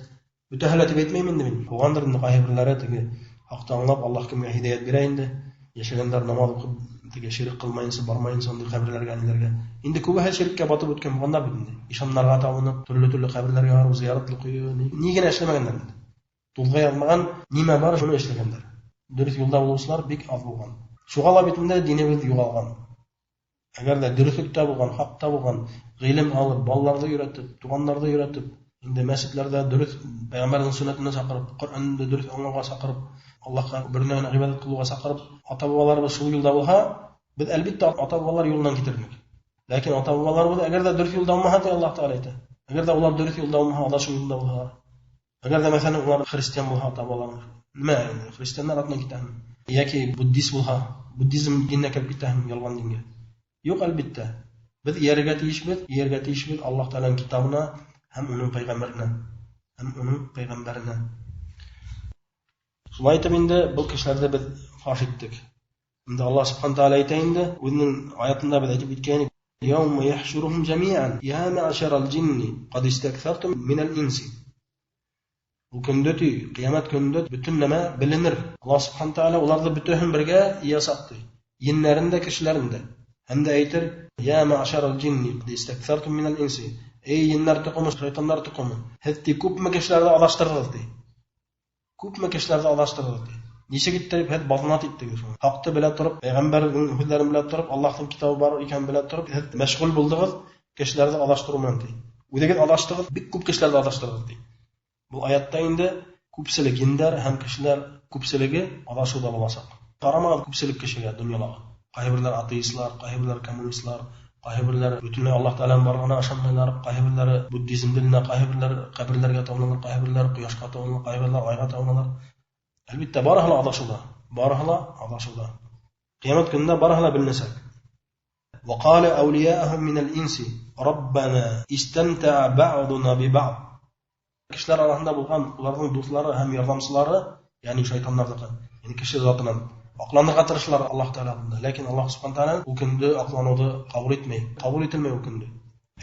бөтәһе лә тип әйтмәйем инде мин. Булғандыр инде ҡайһы берҙәре теге хаҡты аңлап, Аллаһ кемгә һиҙәйәт бирә инде. Йәшәгәндәр намаҙ уҡып, теге ширк ҡылмайынса, бармайынса ундай ҡәберләргә, ниләргә. Инде күбеһе ширккә батып үткән булғандар бит инде. Ишаннарға табынып, төрлө-төрлө ҡәберләргә барып, зыяратлы ҡуйыу, ни генә эшләмәгәндәр инде. Туҙға яҙмаған нимә бар, шуны эшләгәндәр. Дөрөҫ юлда булыусылар бик аҙ булған. Шуға ла бит инде динебеҙ юғалған. Әгәр ҙә дөрөҫлөктә булған, хаҡта булған, ғилем алып, балаларҙы өйрәтеп, туғандарҙы өйрәтеп, инде мәсетләрҙә дөрөҫ пәйғәмбәрҙең сөннәтенә саҡырып, Ҡөрьәнде дөрөҫ аңлауға саҡырып, Аллаһҡа беренә генә ғибәҙәт ҡылыуға саҡырып, ата-бабаларыбыҙ шул юлда булһа, беҙ әлбиттә ата-бабалар юлынан китер инек. Ләкин ата-бабаларыбыҙ әгәр ҙә дөрөҫ юлда булмаһа, ти Аллаһ Тәғәлә әйтә. Әгәр ҙә улар дөрөҫ юлда булмаһа, аҙашыу юлында булһалар. Әгәр ҙә мәҫәлән улар христиан булһа, ата-бабалар, нимә инде христиандар артынан китәһең? Йәки буддист булһа, буддизм диненә кереп китәһең, ялған дингә. Юҡ, әлбиттә. Беҙ эйәрергә тейешбеҙ, эйәрергә тейешбеҙ Аллаһ Тәғәләнең китабына һәм уның пәйғәмбәренә. Һәм уның пәйғәмбәренә. Шулай итеп инде был кешеләрҙе беҙ фаш иттек. Инде Аллаһ Субхана Тәғәлә әйтә инде, үҙенең аятында беҙ әйтеп киткәйнек: "Яума яхшурухум жамиан я маъшарал джинни ҡад истаксартум минал инси". Ул көндө ти, ҡиәмәт көнөндә бөтөн нәмә беленер. Аллаһ Субхана Тәғәлә уларҙы бөтәһен бергә йыясаҡ ти. Еннәрен дә, кешеләрен дә. Һәм дә әйтер: "Я маъшарал джинни ҡад истаксартум минал инси". Эй еннәр тоҡомо, шайтандар тоҡомо, һеҙ ти күпме кешеләрҙе аҙаштырҙығыҙ ти. Күпме кешеләрҙе аҙаштырҙығыҙ ти. Нисек иттереп һеҙ баҙнат иттегеҙ шуны? Хаҡты белә тороп, пәйғәмбәрҙең һүҙҙәрен белә тороп, Аллаһтың китабы бар икәнен белә тороп, һеҙ мәшғүл булдығыҙ кешеләрҙе аҙаштырыу менән ти. Үҙегеҙ аҙаштығыҙ, бик күп кешеләрҙе аҙаштырҙығыҙ ти. Был аятта инде күпселек ендәр һәм кешеләр күпселеге аҙашыуҙа буласаҡ. Ҡарамағыҙ күпселек кешегә донъялағы. Ҡайһы берҙәр атеистлар, ҡайһы берҙәр коммунистлар, ҡайһы берҙәр бөтөнләй Аллаһ Тәғәләнең барлығына ышанмайлар, ҡайһы берҙәре буддизм диненә, ҡайһы берҙәре ҡәберләргә табыналар, ҡайһы берҙәре ҡояшҡа табыналар, ҡайһы берҙәре айға табыналар. Әлбиттә, барыһы ла аҙашыуҙа, барыһы ла аҙашыуҙа. Ҡиәмәт көнөндә барыһы ла беленәсәк. وقال أولياءهم من الإنس ربنا استمتع بعضنا ببعض. Кешеләр араһында булған уларҙың дуҫлары һәм ярҙамсылары, йәғни шайтандарҙыҡы, йәғни кеше затынан аҡланырға тырышалар Аллаһ Тәғәлә алдында. Ләкин Аллаһ Субхана Тәғәлә ул көндө аҡланыуҙы ҡабул итмәй, ҡабул ителмәй ул көндө.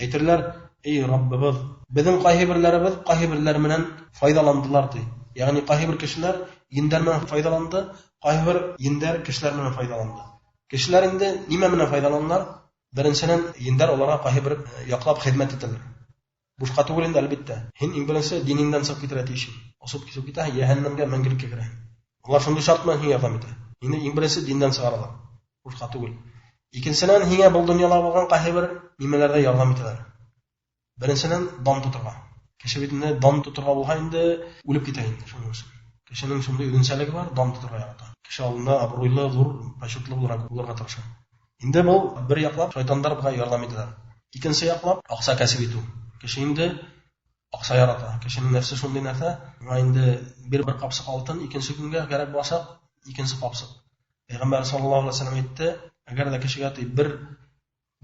Әйтерҙәр: "Эй Раббыбыҙ, беҙҙең ҡайһы берләребеҙ ҡайһы берләр менән файҙаландылар" ти. Йәғни ҡайһы бер кешеләр ендәр менән файҙаланды, ҡайһы бер ендәр кешеләр менән файҙаланды. Кешеләр инде нимә менән файҙаланылар? Беренсенән, ендәр уларға ҡайһы бер яҡлап хеҙмәт итәләр. Бушҡа түгел инде, әлбиттә. Һин иң беренсе динеңдән сығып китергә тейешһең. Осоп кисеп китәһең, йәһәннәмгә мәңгелеккә керәһең. Улар шундай шарт менән һиңә ярҙам итә. Һине иң беренсе диндән сығаралар. Бушҡа түгел. Икенсенән, һиңә был донъяла булған ҡайһы бер нимәләрҙә ярҙам итәләр. Беренсенән, дан тоторға. Кеше бит инде дан тоторға булһа инде үлеп китә инде шуның өсөн. Кешенең шундай үҙенсәлеге бар, дан тоторға ярата. Кеше алдында абруйлы, ҙур, почетлы булырға тырыша. Инде был бер яҡлап шайтандар быға ярҙам итәләр. Икенсе яҡлап аҡса кәсеп итеү. Кеше инде аҡса ярата. Кешенең нәфсе шундай нәрсә, уңа инде бер ҡапсыҡ алтын, икенсе көнгә кәрәк буласаҡ, икенсе ҡапсыҡ. Пәйғәмбәр саллаллаһу алейһи ва сәлләм әйтте, әгәр ҙә кешегә ти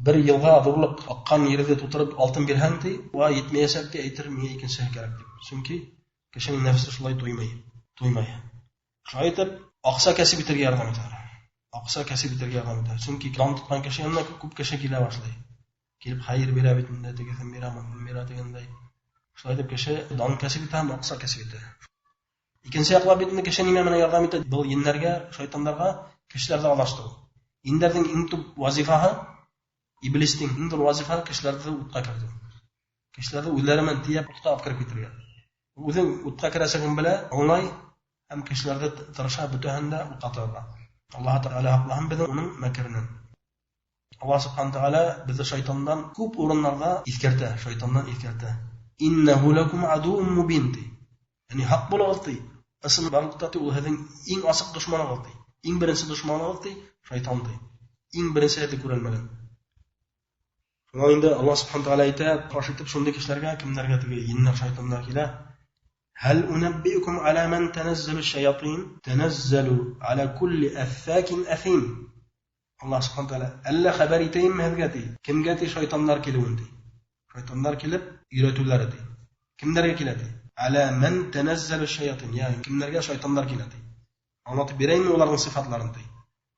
бер йылға ҙурлыҡ аҡҡан ерҙе тутырып алтын бирһәң ти, уға етмәйәсәк ти, әйтер, миңә икенсеһе кәрәк тип. Сөнки кешенең нәфсе шулай туймай, туймай. Шулай итеп, аҡса кәсеп итергә ярҙам итәләр. Аҡса кәсеп итергә ярҙам итәләр. Сөнки дан тотҡан кеше янына күп кеше килә башлай. Килеп хәйер бирә бит инде, тегеһен бирә, моныһын бирә тигәндәй. Шулай итеп кеше дан кәсеп итә һәм аҡса кәсеп итә. Икенсе яҡлап бит инде кеше нимә менән ярҙам итә? Был еннәргә, шайтандарга кешеләрҙе аҙаштырыу. Еннәрҙең иң төп вазифаһы, иблистең иң ҙур вазифаһы кешеләрҙе утҡа кертеү. Кешеләрҙе үҙләре менән тейәп утҡа алып кереп китергә. Үҙең утҡа керәсәген белә, аңлай һәм кешеләрҙе тырыша бөтәһен дә утҡа тығырға. Аллаһ Тәғәлә һаҡлаһын беҙҙе уның мәкеренән. Аллаһ Субхана Тәғәлә беҙҙе шайтандан күп урыннарҙа иҫкәртә, шайтандан иҫкәртә. Иннәһу лакум адуун мубин ти. Йәғни һаҡ булығыҙ ти. Ысын барлыҡта ти, ул һеҙҙең иң асыҡ дошманығыҙ ти. Иң беренсе дошманығыҙ ти, шайтан ти. Иң беренсе һеҙҙе күрәлмәгән. Шунан инде Аллаһ Субхана Тәғәлә әйтә, ҡаршы итеп шундай кешеләргә, кемдәргә теге еннәр, шайтандар килә. Һәл унаббиукум аля ман таназзалу шаятин таназзалу аля кулли аффакин афим. Аллаһ Субхана Тәғәлә, әллә хәбәр итәйемме һеҙгә ти? Кемгә ти шайтандар килеүен ти? Шайтандар килеп өйрәтеүләре ти. Кемдәргә килә ти? Аля ман таназзалу шаятин, йәғни кемдәргә шайтандар килә ти? Аңлатып бирәйемме уларҙың сифатларын ти?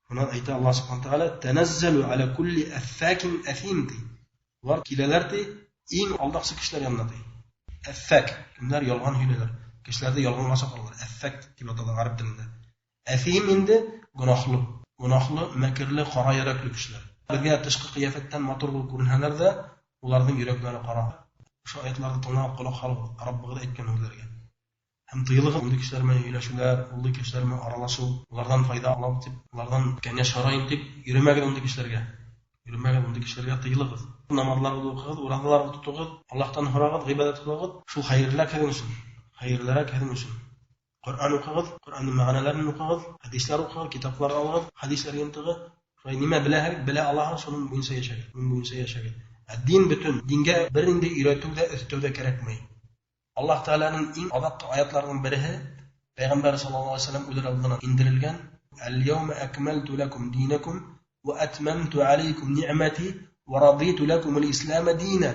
Шунан әйтә Аллаһ Субхана Тәғәлә, таназзалу аля кулли аффакин афим ти. Улар киләләр ти, иң алдаҡсы кешеләр янына ти. Әффәк, кемдәр ялған һөйләйләр, кешеләрҙе ялғанға саҡыралар. Әффәк тип атала ғәрәп телендә. Әфим инде гонаһлы, гонаһлы, мәкерле, ҡара йөрәкле кешеләр. Беҙгә тышҡы ҡиәфәттән матур булып күренһәләр ҙә, уларҙың йөрәктәре ҡара. Ошо аятларҙы тыңлап ҡолаҡ һалығыҙ, Раббығыҙ әйткән һүҙҙәргә. Һәм тыйылығыҙ ундай кешеләр менән һөйләшеүләр, ундай кешеләр менән аралашыу, уларҙан файҙа алам тип, уларҙан кәңәш һорайым тип йөрөмәгеҙ ундай кешеләргә. Йөрөмәгеҙ ундай кешеләргә, тыйылығыҙ. Намаҙларығыҙҙы уҡығыҙ, ураҙаларығыҙҙы тотоғоҙ, Аллаһтан һорағыҙ, ғибәҙәт ҡылығыҙ, шул хәйерлерәк һеҙҙең өсөн. Хәйерлерәк һеҙҙең өсөн. Ҡөрьән уҡығыҙ, Ҡөрьәндең мәғәнәләрен уҡығыҙ, хәдисләр уҡығыҙ, китаплар алығыҙ, хәдисләр йыйынтығы. Шулай нимә беләһегеҙ, белә алаһығыҙ, шуның буйынса йәшәгеҙ, шуның буйынса йәшәгеҙ. Ә дин бөтөн, дингә бер ниндәй өйрәтеү ҙә, өҫтәү ҙә кәрәкмәй. Аллаһ Тәғәләнең иң аҙаҡҡы аятларының береһе Пәйғәмбәр саллаллаһу алейһи ва сәлләм үлер алдынан индерелгән: Әл-яума акмалту лакум динакум Ва атмамту алейкум ни'мати ва радиту лакум аль-ислама дина.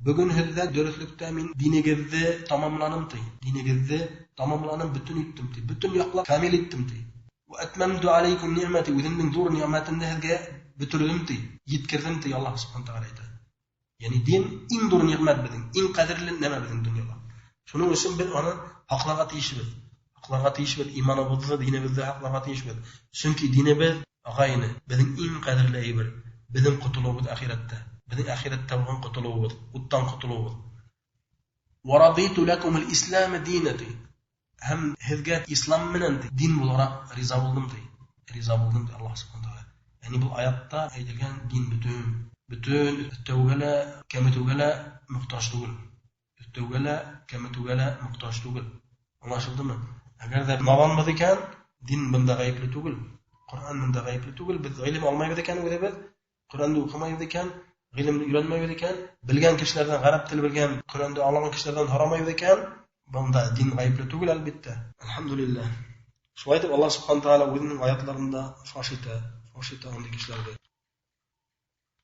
Бөгөн һеҙҙә дөрөҫлөктә мин динегеҙҙе тамамланым ти. Динегеҙҙе тамамланым, бөтөн иттем ти. Бөтөн яҡлап камил иттем ти. Ва атмамту алейкум ни'мати, үҙемдең ҙур ниғмәтемде һеҙгә бөтөрҙөм ти, еткерҙем ти, Аллаһ субхана тағала әйтә. Йәғни дин иң ҙур ниғмәт беҙҙең, иң ҡәҙерле нәмә беҙҙең донъяла. Шуның өсөн беҙ уны һаҡларға тейешбеҙ. Һаҡларға тейешбеҙ, иманыбыҙҙы, динебеҙҙе һаҡларға тейешбеҙ. Сөнки динебеҙ, ағай-эне, беҙҙең иң ҡәҙерле әйбер, беҙҙең ҡотолоуыбыҙ әхирәттә. Беҙҙең әхирәттә булған ҡотолоуыбыҙ, уттан ҡотолоуыбыҙ. Ва радиту лакум аль-ислам дина ти. Һәм һеҙгә ислам менән ти, дин булараҡ риза булдым ти. Риза булдым ти Аллаһ субхана тағала. Йәғни был аятта әйтелгән дин бөтөн, бөтөн өҫтәүгә лә, кәметеүгә лә мохтаж түгел. Өҫтәүгә лә, кәметеүгә лә мохтаж түгел. Аңлашылдымы? Әгәр ҙә наҙанбыҙ икән, дин бында ғәйепле түгел. Ҡөрьән бында ғәйепле түгел. Беҙ ғилем алмайбыҙ икән үҙебеҙ, Ҡөрьәнде уҡымайбыҙ икән, ғилемде өйрәнмәйбеҙ икән, белгән кешеләрҙән, ғәрәп теле белгән, Ҡөрьәнде аңлаған кешеләрҙән һорамайбыҙ икән, бында дин ғәйепле түгел, әлбиттә. Әлхәмдүлилләһ. Шулай итеп Аллаһ субхана тағала үҙенең аятларында фаш итә, фаш итә ундай кешеләрҙе.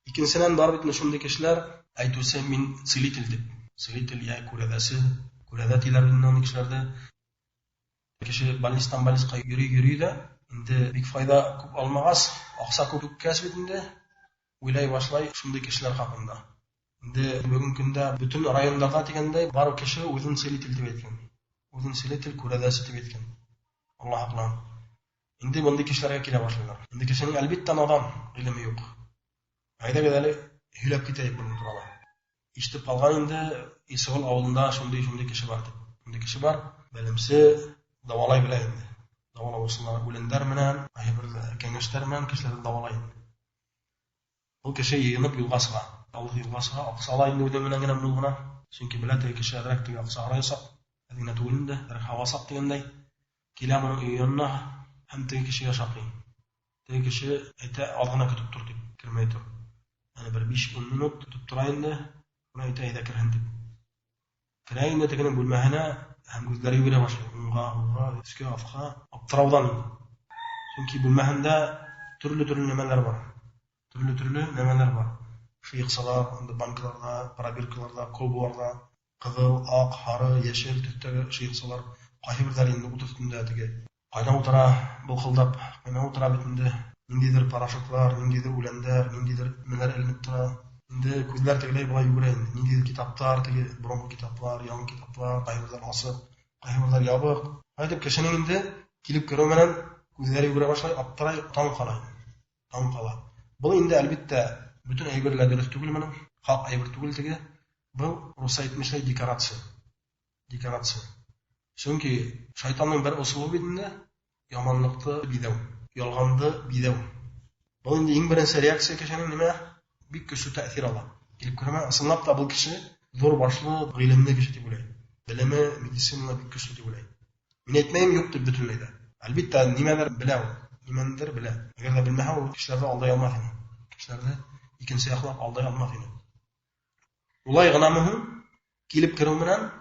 Икенсенән, бар бит шундай кешеләр, әйтеүсе мин целитель тип. Целитель йә күрәҙәсе, күрәҙә тиләр бит ундай кешеләрҙе. Кеше больництан больницҡа йөрөй-йөрөй ҙә, инде бик файҙа күп алмағас, аҡса күп түккәс бит инде, уйлай башлай шундай кешеләр хаҡында. Инде бөгөн көндә бөтөн райондарҙа тигәндәй бар кеше үҙен целитель тип әйткән. Үҙен целитель, күрәҙәсе тип әйткән. Аллаһ һаҡлаһын. Инде бындай кешеләргә килә башлайлар. Инде кешенең әлбиттә наҙан, ғилеме юҡ. Әйҙәгеҙ әле һөйләп китәйек бының турала. Ишетеп ҡалған инде Исғол ауылында шундай-шундай кеше бар тип. Шундай кеше бар, белемсе, дауалай белә инде. Дауалау ысуллары үләндәр менән, ҡайһы бер кәңәштәр менән кешеләрҙе дауалай инде. Был кеше йыйынып юлға сыға. Алыҫ юлға сыға, аҡса ала инде үҙе менән генә мул ғына. Сөнки белә теге кеше әҙерәк теге аҡса һораясаҡ, әҙ генә түгел инде, әҙерәк һауасаҡ тигәндәй. Килә моның өйө янына һәм теге кешегә шаҡый. Теге кеше әйтә, аҙ ғына көтөп тор тип, кермәй тор. Яғни бер 5-10 минут көтөп тора инде, уны әйтә, әйҙә керһен тип. Керә инде тегенең бүлмәһенә һәм күҙҙәре йүгерә башлай. Уңға, һулға, өҫкә, аҫҡа, аптырауҙан инде. Сөнки бүлмәһендә төрлө-төрлө нәмәләр бар. Төрлө-төрлө нәмәләр бар. Шыйыҡсалар, инде банкаларҙа, пробиркаларҙа, колбаларҙа, ҡыҙыл, аҡ, һары, йәшел төҫтәге шыйыҡсалар. Ҡайһы берҙәре инде ут өҫтөндә теге ҡайнап ултыра, былҡылдап ҡайнап ултыра бит инде. Ниндәйҙер порошоклар, ниндәйҙер үләндәр, ниндәйҙер нәмәләр эленеп тора. Инде күҙҙәр тегеләй былай йүгерә инде. Ниндәйҙер китаптар, теге боронғо китаплар, яңы китаплар, ҡайһы берҙәр асыҡ, ҡайһы берҙәр ябыҡ. Шулай итеп кешенең инде килеп кереү менән күҙҙәре йүгерә башлай, аптырай, таң ҡала. Таң ҡала. Был инде әлбиттә бөтөн әйбер лә дөрөҫ түгел моның, хаҡ әйбер түгел теге. Был русса әйтмешләй декорация. Декорация. Сөнки шайтанның бер ысулы бит инде яманлыҡты биҙәү, ялғанды биҙәү. Был инде иң беренсе реакция кешенең нимә? Бик көслө тәьҫир ала. Килеп кермә, ысынлап та был кеше ҙур башлы, ғилемле кеше тип уйлай. Белеме, медицинала бик көслө тип уйлай. Мин әйтмәйем юҡ тип бөтөнләй ҙә. Әлбиттә, нимәлер белә ул, нимәнелер белә. Әгәр ҙә белмәһә, ул кешеләрҙе алдай алмаҫ ине. Кешеләрҙе икенсе яҡлап алдай алмаҫ ине. Улай ғынамы һуң? Килеп кереү менән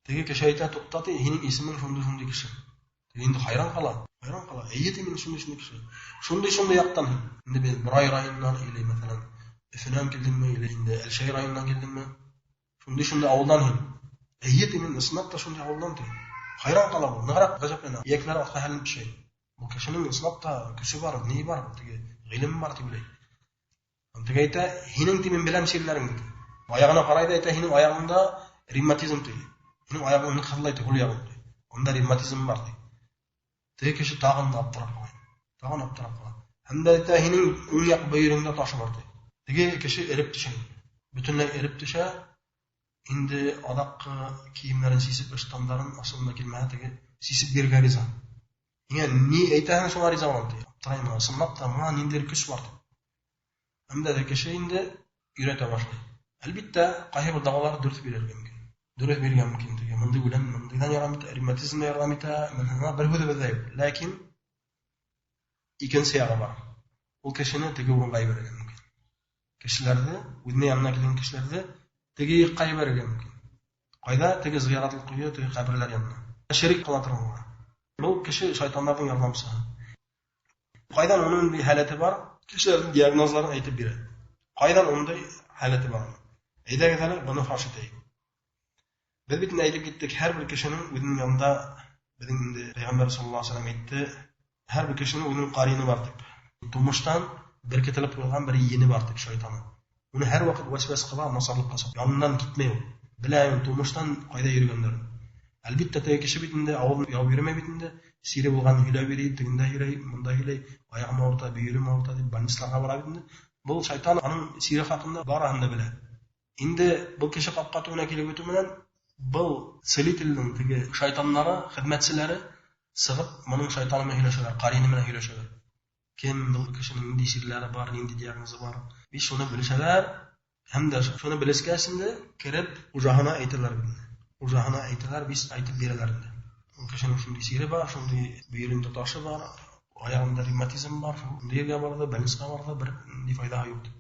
теге кеше әйтә, туҡта ти, һинең исемең шундай-шундай кеше. Теге инде хайран ҡала, хайран ҡала. Эйе ти, мин шундай-шундай кеше. Шундай-шундай яҡтан һин. Инде беҙ Борай районынан или, мәҫәлән, Өфөнән килдеңме, или инде Әлшәй районынан килдеңме? Шундай-шундай ауылдан һин. Эйе ти, мин ысынлап та шундай ауылдан ти. Хайран ҡала был, нығыраҡ ғәжәпләнә. Эйәкләре аҫҡа һәленеп төшә. Был кешенең ысынлап та көсө бар, ни бар, теге ғилеме бар тип уйлай. Теге әйтә, һинең ти, мин беләм сирләреңде ти. Аяғына ҡарай да әйтә, һинең аяғыңда ревматизм ти. Һинең аяғың ныҡ һыҙлай ти, һул яғың ти. Унда ревматизм бар ти. Теге кеше тағын да аптырап ҡала. Тағын аптырап ҡала. Һәм дә әйтә, һинең уң яҡ бөйөрөңдә таш бар ти. Теге кеше эреп төшә. Бөтөнләй эреп төшә. Инде аҙаҡҡы кейемдәрен сисеп, ыштандарын асылына килмәһә, теге сисеп бирергә риза. Һиңә ни әйтәһең, шуңа риза булам ти. Аптырайым, ысынлап та моңа ниндәйҙер көс бар ти. Һәм дә кеше инде өйрәтә башлай. Әлбиттә, ҡайһы бер дағалар дөрөҫ бирергә мөмкин. Дөрөҫ бирергә мөмкин. Теге мындай үлән мындайҙан ярҙам итә, ревматизмға ярҙам итә, мына бер һүҙебеҙ ҙә юҡ. Ләкин икенсе яғы бар. Ул кешене теге урынға ебәрергә мөмкин. Кешеләрҙе, үҙенә янына килгән кешеләрҙе теге яҡҡа ебәрергә мөмкин. Ҡайҙа? Теге зыяратлыҡ ҡуйы, теге ҡәберләр янына. Ширк ҡыла торғанға. Был кеше шайтандарҙың ярҙамсыһы. Ҡайҙан уның бер һәләте бар? Кешеләрҙең диагнозларын әйтеп бирә. Ҡайҙан ундай халәте бар? Әйҙәгеҙ әле быны фаш итәйек. Беҙ бит инде әйтеп киттек, һәр бер кешенең үҙенең янында, беҙҙең инде Пәйғәмбәр саллаллаһу алейһи ва сәлләм әйтте, һәр бер кешенең үҙенең ҡарины бар тип. Тумыштан беркетелеп ҡуйылған бер ене бар тип, шайтаны. Уны һәр ваҡыт вәсвәс ҡыла, насарлыҡҡа саҡыра. Янынан китмәй ул. Белә ул тумыштан ҡайҙа йөрөгәндәрен. Әлбиттә, теге кеше бит инде ауыҙын ябып йөрөмәй бит инде. Сире булғанын һөйләп йөрөй, тегендә һөйләй, монда һөйләй, аяғым ауырта, бөйөрөм ауырта тип больницаларға бара бит инде. Был шайтан аның сире хаҡында барыһын да белә. Инде был кеше ҡапҡа төбөнә килеп үтеү менән был целительдең теге шайтаннары, хеҙмәтселәре сығып, моның шайтаны менән һөйләшәләр, ҡарины менән һөйләшәләр. Кем был кешенең ниндәй сирләре бар, ниндәй диагнозы бар. Бит шуны белешәләр һәм дә шуны белешкәс инде кереп хужаһына әйтәләр бит инде. Хужаһына әйтәләр, бит әйтеп бирәләр инде. Ул кешенең шундый сире бар, шундый бөйөрөндә ташы бар, аяғында ревматизм бар, шундый ергә барҙы, больницаға барҙы, бер нинди файҙаһы юҡ тип.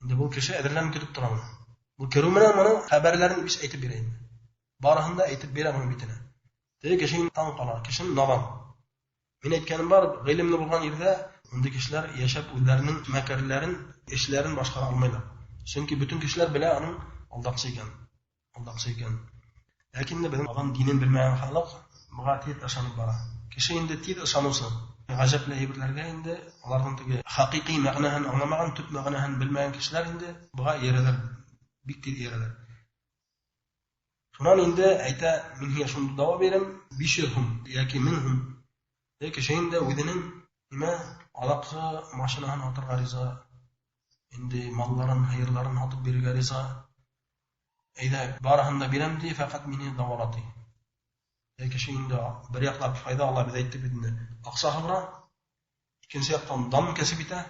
Инде был кеше әҙерләнеп көтөп тора моны. Был кереү менән моның хәбәрләрен бит әйтеп бирә инде. Барыһын да әйтеп бирә моның битенә. Теге кеше таң ҡала, кеше наҙан. Мин әйткәнем бар, ғилемле булған ерҙә ундай кешеләр йәшәп үҙҙәренең мәкерләрен, эшләрен башҡара алмайлар. Сөнки бөтөн кешеләр белә аның алдаҡсы икәнен. Алдаҡсы икәнен. Ләкин дә беҙҙең наҙан динен белмәгән халыҡ быға тиҙ ышанып бара. Кеше инде тиҙ ышаныусы. Ғәжәпле әйберләргә инде уларҙың теге хәҡиҡи мәғәнәһен аңламаған, төп мәғәнәһен белмәгән кешеләр инде быға эйәрәләр, бик тиҙ эйәрәләр. Шунан инде әйтә, мин һиңә шуны дауа бирәм, 500 һум йәки 1000 һум. Кеше инде үҙенең нимә аҙаҡҡы машинаһын һатырға риза, инде малларын, һыйырларын һатып бирергә риза. Әйҙә, барыһын да бирәм ти, фәҡәт мине дауала ти. Кеше инде бер яҡлап файҙа ала, беҙ әйттек бит инде, аҡса һыҙыра, икенсе яҡтан дан кәсеп итә,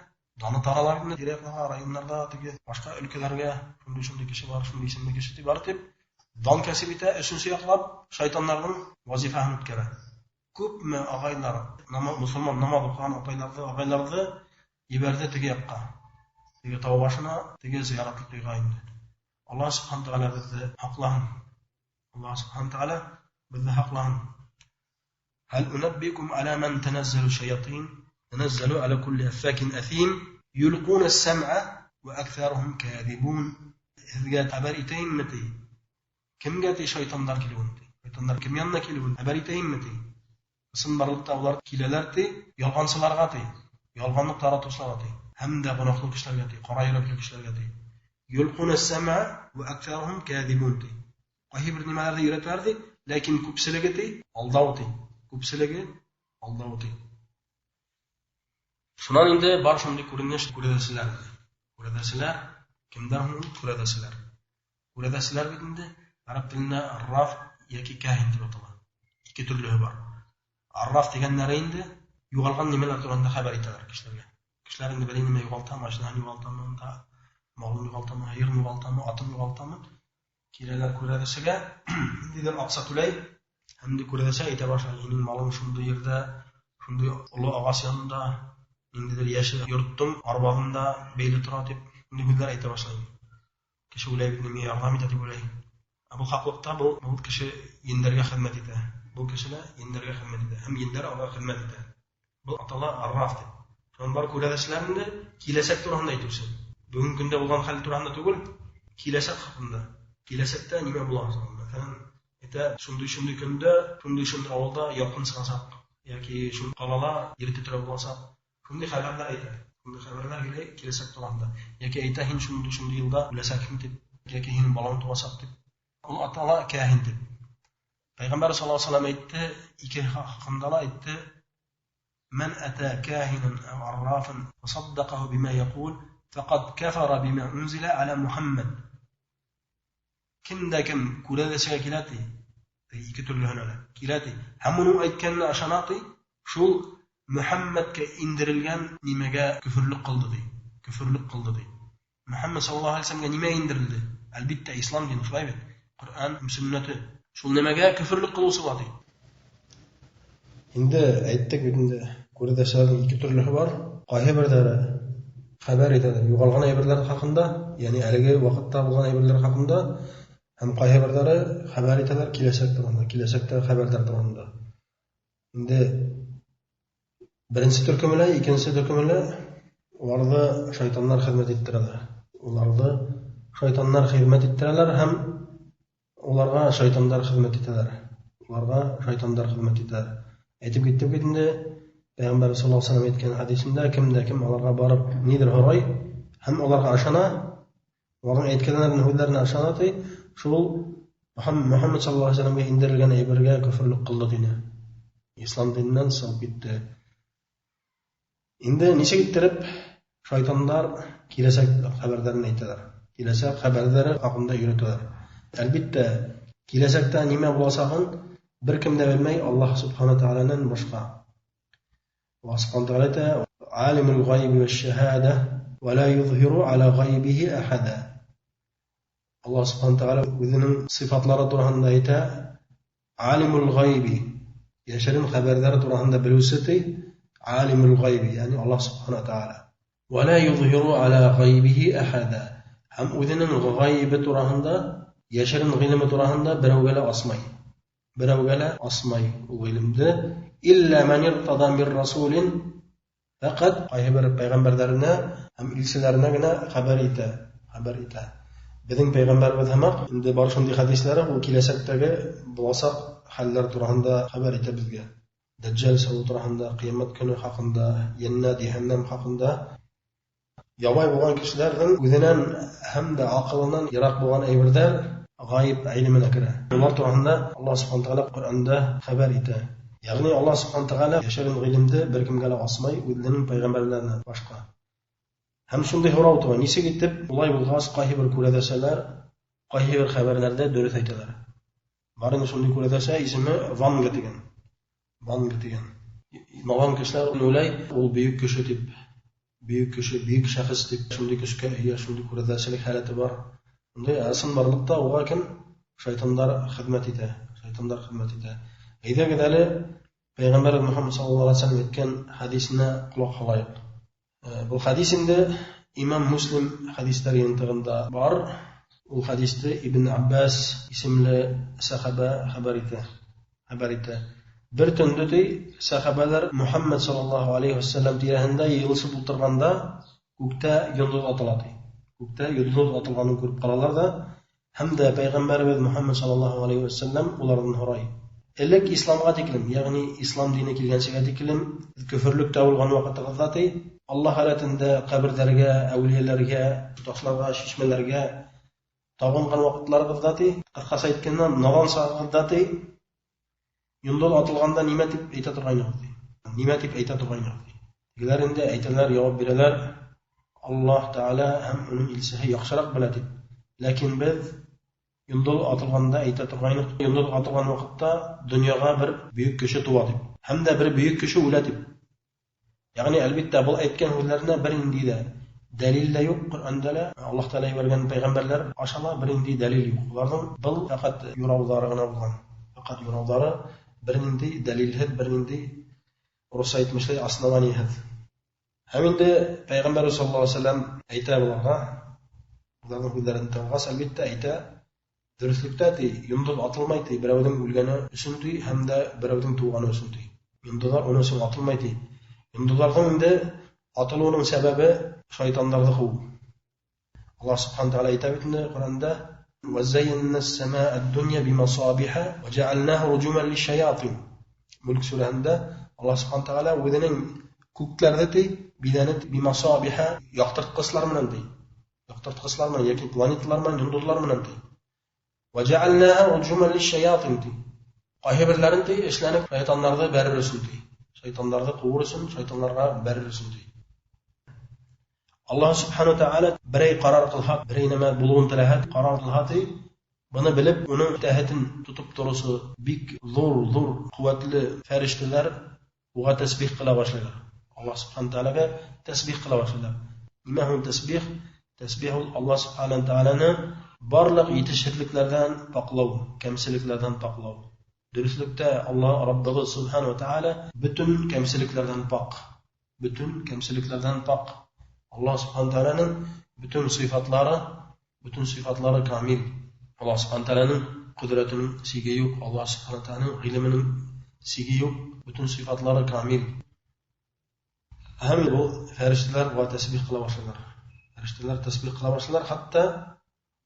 даны тарала бит инде тирә-яҡларға, районнарҙа, теге башҡа өлкәләргә, шундай-шундай кеше бар, шундай исемле кеше ти бар тип, дан кәсеп итә, өсөнсө яҡлап шайтандарҙың вазифаһын үткәрә. Күпме ағайлар, мосолман намаҙ уҡыған атайларҙы, ағайларҙы ебәрҙе теге яҡҡа, теге тау башына, теге зыяратлыҡ туйға инде. Аллаһ субхана тәғәлә беҙҙе һаҡлаһын. Аллаһ субхана тәғәлә беҙҙе һаҡлаһын. Һәл унаббикум аля ман таназзалу шаятин таназзалу аля кулли аффакин аthим юлқуна ас-сам'a ва акثарухум кадибун. Һеҙгә хәбәр итәйемме ти? Кемгә ти шайтандар килеүен ти? Шайтандар кем янына килеүен хәбәр итәйемме ти? Ысынбарлыҡта улар киләләр ти, ялғансыларға ти, ялғанлыҡ таратыусыларға ти, һәм дә гонаһлы кешеләргә ти, ҡара йөрәкле кешеләргә ти. Юлҡуна ас-сам'a ва акثарухум кадибун ти. Ҡайһы бер нимәләрҙе өйрәтәләр ти, ләкин күпселеге ти алдау ти. Күпселеге алдау ти. Шунан инде бар шундай күренеш күрәҙәселәр. Күрәҙәселәр кемдәр һуң ул күрәҙәселәр? Күрәҙәселәр бит инде ғәрәп телендә арраф йәки каһин тип атала. Ике төрлөһө бар. Арраф тигәннәре инде юғалған нимәләр тураһында хәбәр итәләр кешеләргә. Кешеләр инде берәй нимә юғалта, машинаһын юғалтамы, унда малын юғалтамы, һыйырын юғалтамы, атын юғалтамы? Киләләр күрәҙәсегә, ниндәйҙер аҡса түләй, һәм дә күрәҙәсе әйтә башлай, һинең малың шундай ерҙә, шундай оло ағас янында, ниндәйҙер йәшел йорттоң арбаһында бәйле тора тип, шундай һүҙҙәр әйтә башлай. Кеше уйлай бит, миңә ярҙам итә тип уйлай. Ә был хаҡлыҡта был кеше ендәргә хеҙмәт итә. Был кеше лә ендәргә хеҙмәт итә, һәм ендәр уға хеҙмәт итә. Был атала арраф тип. Шунан бар күрәҙәселәр инде киләсәк тураһында әйтеүсе. Бөгөнгө көндә булған хәл тураһында түгел, киләсәк хаҡында. Киләсәктә нимә була? Мәҫәлән, әйтә, шундай-шундай көндә, шундай-шундай ауылда ялҡын сығасаҡ, йәки шул ҡалала ер тетрәү буласаҡ. Шундай хәбәрләр әйтә. Шундай хәбәрләр килә киләсәк тураһында. Йәки әйтә, һин шундай-шундай йылда үләсәкһең тип, йәки һинең балаң тыуасаҡ тип. Ул атала каһин тип. Пәйғәмбәр саллаллаһу алейһи ва саллям әйтте, ике хаҡында ла әйтте: Ман ата каһинан ау аррафан фасаддақаху бима яқул фақад кафара бима унзила аля Мухаммад. Кем дә кем күрәҙәсегә килә ти, ике төрлөһенә лә килә ти, һәм уның әйткәненә ышана ти, шул Мөхәммәдкә индерелгән нимәгә көфөрлөк ҡылды ти, көфөрлөк ҡылды ти. Мөхәммәд саллаллаһу алейһи ва сәлләмгә нимә индерелде? Әлбиттә, ислам дине, шулай бит? Ҡөрьән, сөннәте. Шул нимәгә көфөрлөк ҡылыусы була ти. Инде әйттек бит инде, күрәҙәселәрҙең ике төрлөһө бар. Ҡайһы берҙәре хәбәр итәләр юғалған әйберләр хаҡында, йәғни әлеге ваҡытта булған әйберләр хаҡында, һәм ҡайһы берҙәре хәбәр итәләр киләсәк тураһында, киләсәктәге хәбәрҙәр тураһында. Инде беренсе төркөмө лә, икенсе төркөмө лә Уларҙы шайтандар хеҙмәт иттерәләр. Уларҙы шайтандар хеҙмәт иттерәләр һәм уларға шайтандар хеҙмәт итәләр. Уларға шайтандар хеҙмәт итәләр. Әйтеп киттек бит инде, Пәйғәмбәр саллаллаһу алейһи ва сәлләм әйткән хәдисендә, кем дә кем аларға барып нидер һорай һәм уларға ышана, уларҙың әйткәндәренә, һүҙҙәренә ышана ти, шул Мөхәммәд саллаллаһу алейһи ва сәлләмгә индерелгән әйбергә көфөрлөк ҡылды тине. Ислам диненән сығып китте. Инде нисек иттереп шайтандар киләсәк хәбәрҙәрен әйтәләр? Киләсәк хәбәрҙәре хаҡында өйрәтәләр. Әлбиттә, киләсәктә нимә буласағын бер кем дә белмәй, Аллаһ субхана тәғәләнән башҡа. Аллаһ субхана тәғәлә әйтә: "Алимул ғайби вәш-шәһадә ва ла юҙһиру ала ғайбиһи ахада". Аллаһ субхана тәғәлә үҙенең сифатлары тураһында әйтә: "Алимул ғайби", йәшерен хәбәрҙәре тураһында белеүсе ти, алимул ғайби, ягъни Аллаһ субхана тәғәлә. Ва ла юҙһиру ала ғайбиһи ахада. Һәм үҙенең ғайбы тураһында, йәшерен ғилеме тураһында берәүгә лә асмай. Берәүгә лә асмай ул ғилемде. Илля ман иртада мир расулин, фәҡәт ҡайһы бер пәйғәмбәрҙәренә һәм илселәренә генә хәбәр итә, хәбәр итә. Беҙҙең пәйғәмбәребеҙ һымаҡ инде бар шундай хәдисләре, ул киләсәктәге буласаҡ хәлләр тураһында хәбәр итә беҙгә. Дәджәл сығыу тураһында, ҡиәмәт көнө хаҡында, йәннәт, йәһәннәм хаҡында. Ябай булған кешеләрҙең үҙенән һәм дә аҡылынан йыраҡ булған әйберҙәр ғайып ғилеменә керә. Улар тураһында Аллаһ субхана тәғәлә Ҡөрьәндә хәбәр итә. Ягъни Аллаһ субхана тәғәлә йәшерен ғилемде бер кемгә лә асмай, үҙенең пәйғәмбәрләренән башҡа. Һәм шундай һорау тыуа: нисек итеп улай булғас, ҡайһы бер күрәҙәсәләр ҡайһы бер хәбәрҙәрҙе дөрөҫ әйтәләр? Бар инде шундай күрәҙәсә, исеме Ванга тигән. Ванга тигән. Надан кешеләр уйлай, ул бөйөк кеше тип, бөйөк кеше, бөйөк шәхес тип, шундай көскә эйә, шундай күрәҙәселек халәте бар. Ундай ысынбарлыҡта уға кем? Шайтандар хеҙмәт итә. Шайтандар хеҙмәт итә. Әйҙәгеҙ әле Пәйғәмбәр Мөхәммәд саллаллаһу алейһи ва сәлләм әйткән хәдисенә ҡолаҡ һалайыҡ. Был хәдис инде Имам Муслим хәдистәр йыйынтығында бар. Ул хәдисте Ибн Аббас исемле сәхәбә хәбәр итә. Хәбәр итә. Бер төндө ти сәхәбәләр Мөхәммәд саллаллаһу алейһи ва сәлләм тирәһендә йыйылышып ултырғанда күктә йондоҙ атыла ти. Күктә йондоҙ атылғанын күреп ҡалалар ҙа, һәм дә Пәйғәмбәребеҙ Мөхәммәд саллаллаһу алейһи ва сәлләм уларҙан һорай: Элек исламға тиклем, ягъни ислам дине килгәнсегә тиклем, көфөрлөктә булған ваҡытығыҙҙа ти, Аллаһ халәтендә ҡәберҙәргә, әүлиәләргә, ташларға, шишмәләргә табынған ваҡытларығыҙҙа ти, ҡыҫҡаса әйткәндә, наҙан сағығыҙҙа ти, йондоҙ атылғанда нимә тип әйтә торғайнығыҙ ти? Нимә тип әйтә торғайнығыҙ ти? Тегеләр инде әйтәләр, яуап бирәләр: Аллаһ Тәғәлә һәм уның илсеһе яҡшыраҡ белә тип. Ләкин беҙ йондоҙ атылғанда әйтә торғайныҡ, йондоҙ атылған ваҡытта донъяға бер бөйөк кеше тыуа тип, һәм дә бер бөйөк кеше үлә тип. Ягъни әлбиттә, был әйткән һүҙҙәренә бер ниндәй ҙә дәлил дә юҡ, Ҡөрьәндә лә, Аллаһ Тәғәлә ебәргән пәйғәмбәрләр аша ла бер ниндәй дәлил юҡ. Уларҙың был фәҡәт юрауҙары ғына булған. Фәҡәт юрауҙары, бер ниндәй дәлилһеҙ, бер ниндәй, урыҫса әйтмешләй, основаниеһыҙ. Һәм инде Пәйғәмбәр саллаллаһу алейһи ва сәлләм әйтә уларға, уларҙың һүҙҙәрен тыңлағас, әлбиттә, әйтә: дөрөҫлөктә ти, йондоҙ атылмай ти, берәүҙең үлгәне өсөн ти, һәм дә берәүҙең тыуғаны өсөн ти. Йондоҙҙар уның өсөн атылмай ти. Йондоҙҙарҙың инде атылыуының сәбәбе шайтандарҙы ҡыуыу. Аллаһ субхана тәғәлә әйтә бит инде Ҡөрьәндә: "Вәзәййәннә ас-самаа ад-дунья бимасабиха ва җәгәлнәһа руҗуман лиш-шаятин". Мөлк сүрәһендә Аллаһ субхана тәғәлә үҙенең күктәрҙе ти биҙәне бимасабиха, яҡтыртҡыслар менән ти. Яҡтыртҡыслар менән йәки планеталар менән, йондоҙлар менән ти. Ва җәгәлнәһа руҗуман лиш-шаятин ти. Ҡайһы берләрен ти эшләнеп шайтандарҙы бәрер өсөн ти. Шайтандарҙы ҡыуыр өсөн, шайтанларға бәрер өсөн ти. Аллаһ субхана тәғәлә берәй ҡарар ҡылһа, берәй нәмә булыуын теләһә, ҡарар ҡылһа ти, быны белеп, уның тәһетен тотоп тороусы бик ҙур-ҙур ҡеүәтле фәрештәләр уға тәсбих ҡыла башлайлар. Аллаһ субхана тәғәләгә тәсбих ҡыла башлайлар. Нимә һуң тәсбих? Тәсбих ул Аллаһ субхана тәғәләне барлыҡ етешһеҙлектәрҙән паҡлау, кәмселектәрҙән паҡлау. Дөрөҫлөктә Аллаһ Раббыбыҙ субхана тәғәлә бөтөн кәмселектәрҙән паҡ. Бөтөн кәмселектәрҙән паҡ. Аллаһ субхана тәғәләнең бөтөн сифатлары камил. Аллаһ субхана тәғәләнең ҡөҙрәтенең сиге юҡ, Аллаһ субхана тәғәләнең ғилеменең сиге юҡ, бөтөн сифатлары камил. Һәм был фәрештәләр уға тәсбих ҡыла башлайлар. Фәрештәләр тәсбих ҡыла башлайлар, хатта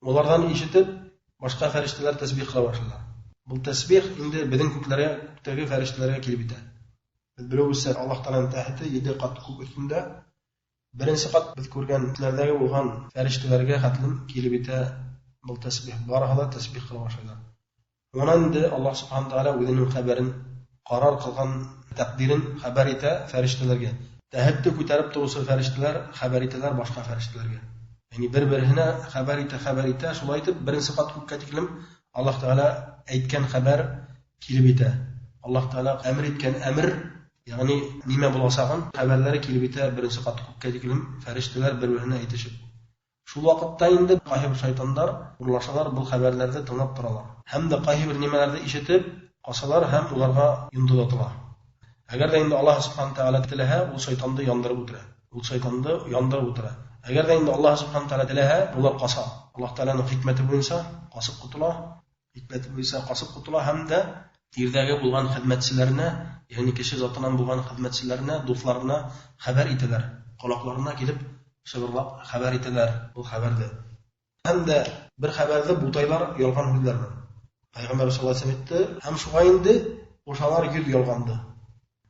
уларҙан ишетеп башҡа фәрештәләр тәсбих ҡыла башлайлар. Был тәсбих инде беҙҙең күкләргә, күктәге фәрештәләргә килеп етә. Беҙ белеүебеҙсә, Аллаһ Тәғәләнең тәхете 7 ҡат күк өҫтөндә. Беренсе ҡат беҙ күргән күкләрҙәге булған фәрештәләргә хәтлем килеп етә был тәсбих. Барыһы ла тәсбих ҡыла башлайлар. Унан инде Аллаһ Субхану Тәғәлә үҙенең хәбәрен, ҡарар ҡылған тәҡдирен хәбәр итә фәрештәләргә. Тәхетте күтәреп тороусы фәрештәләр хәбәр итәләр башҡа фәрештәләргә. Ягъни бер-береһенә хәбәр итә, хәбәр итә. Шулай итеп беренсе ҡат күккә тиклем Аллаһ Тәғәлә әйткән хәбәр килеп етә. Аллаһ Тәғәлә әмер иткән әмер, ягъни нимә буласағын хәбәрләре килеп етә беренсе ҡат күккә тиклем фәрештәләр бер-береһенә әйтешеп. Шул ваҡытта инде ҡайһы бер шайтандар урлашалар, был хәбәрләрҙе тыңлап торалар. Һәм дә ҡайһы бер нимәләрҙе ишетеп ҡасалар һәм уларға йондоҙатыла. Әгәр ҙә инде Аллаһ Субхану Тәғәлә теләһә, ул шайтанды яндырып үтерә. Ул шайтанды яндырып үтерә. Әгәр ҙә инде Аллаһ Субхану Тәғәлә теләһә, улар ҡаса. Аллаһ Тәғәләнең хикмәте буйынса ҡасып ҡотола. Хикмәте буйынса ҡасып ҡотола һәм дә ерҙәге булған хеҙмәтселәренә, ягъни кеше затынан булған хеҙмәтселәренә, дуҫларына хәбәр итәләр. Ҡолаҡларына килеп шыбырлап хәбәр итәләр был хәбәрҙе. Һәм дә бер хәбәрҙе бутайлар ялған һүҙҙәр менән. Пәйғәмбәр саллаллаһу алейһи ва сәлләм әйтте, һәм шуға инде ҡушалар 100 ялғанды.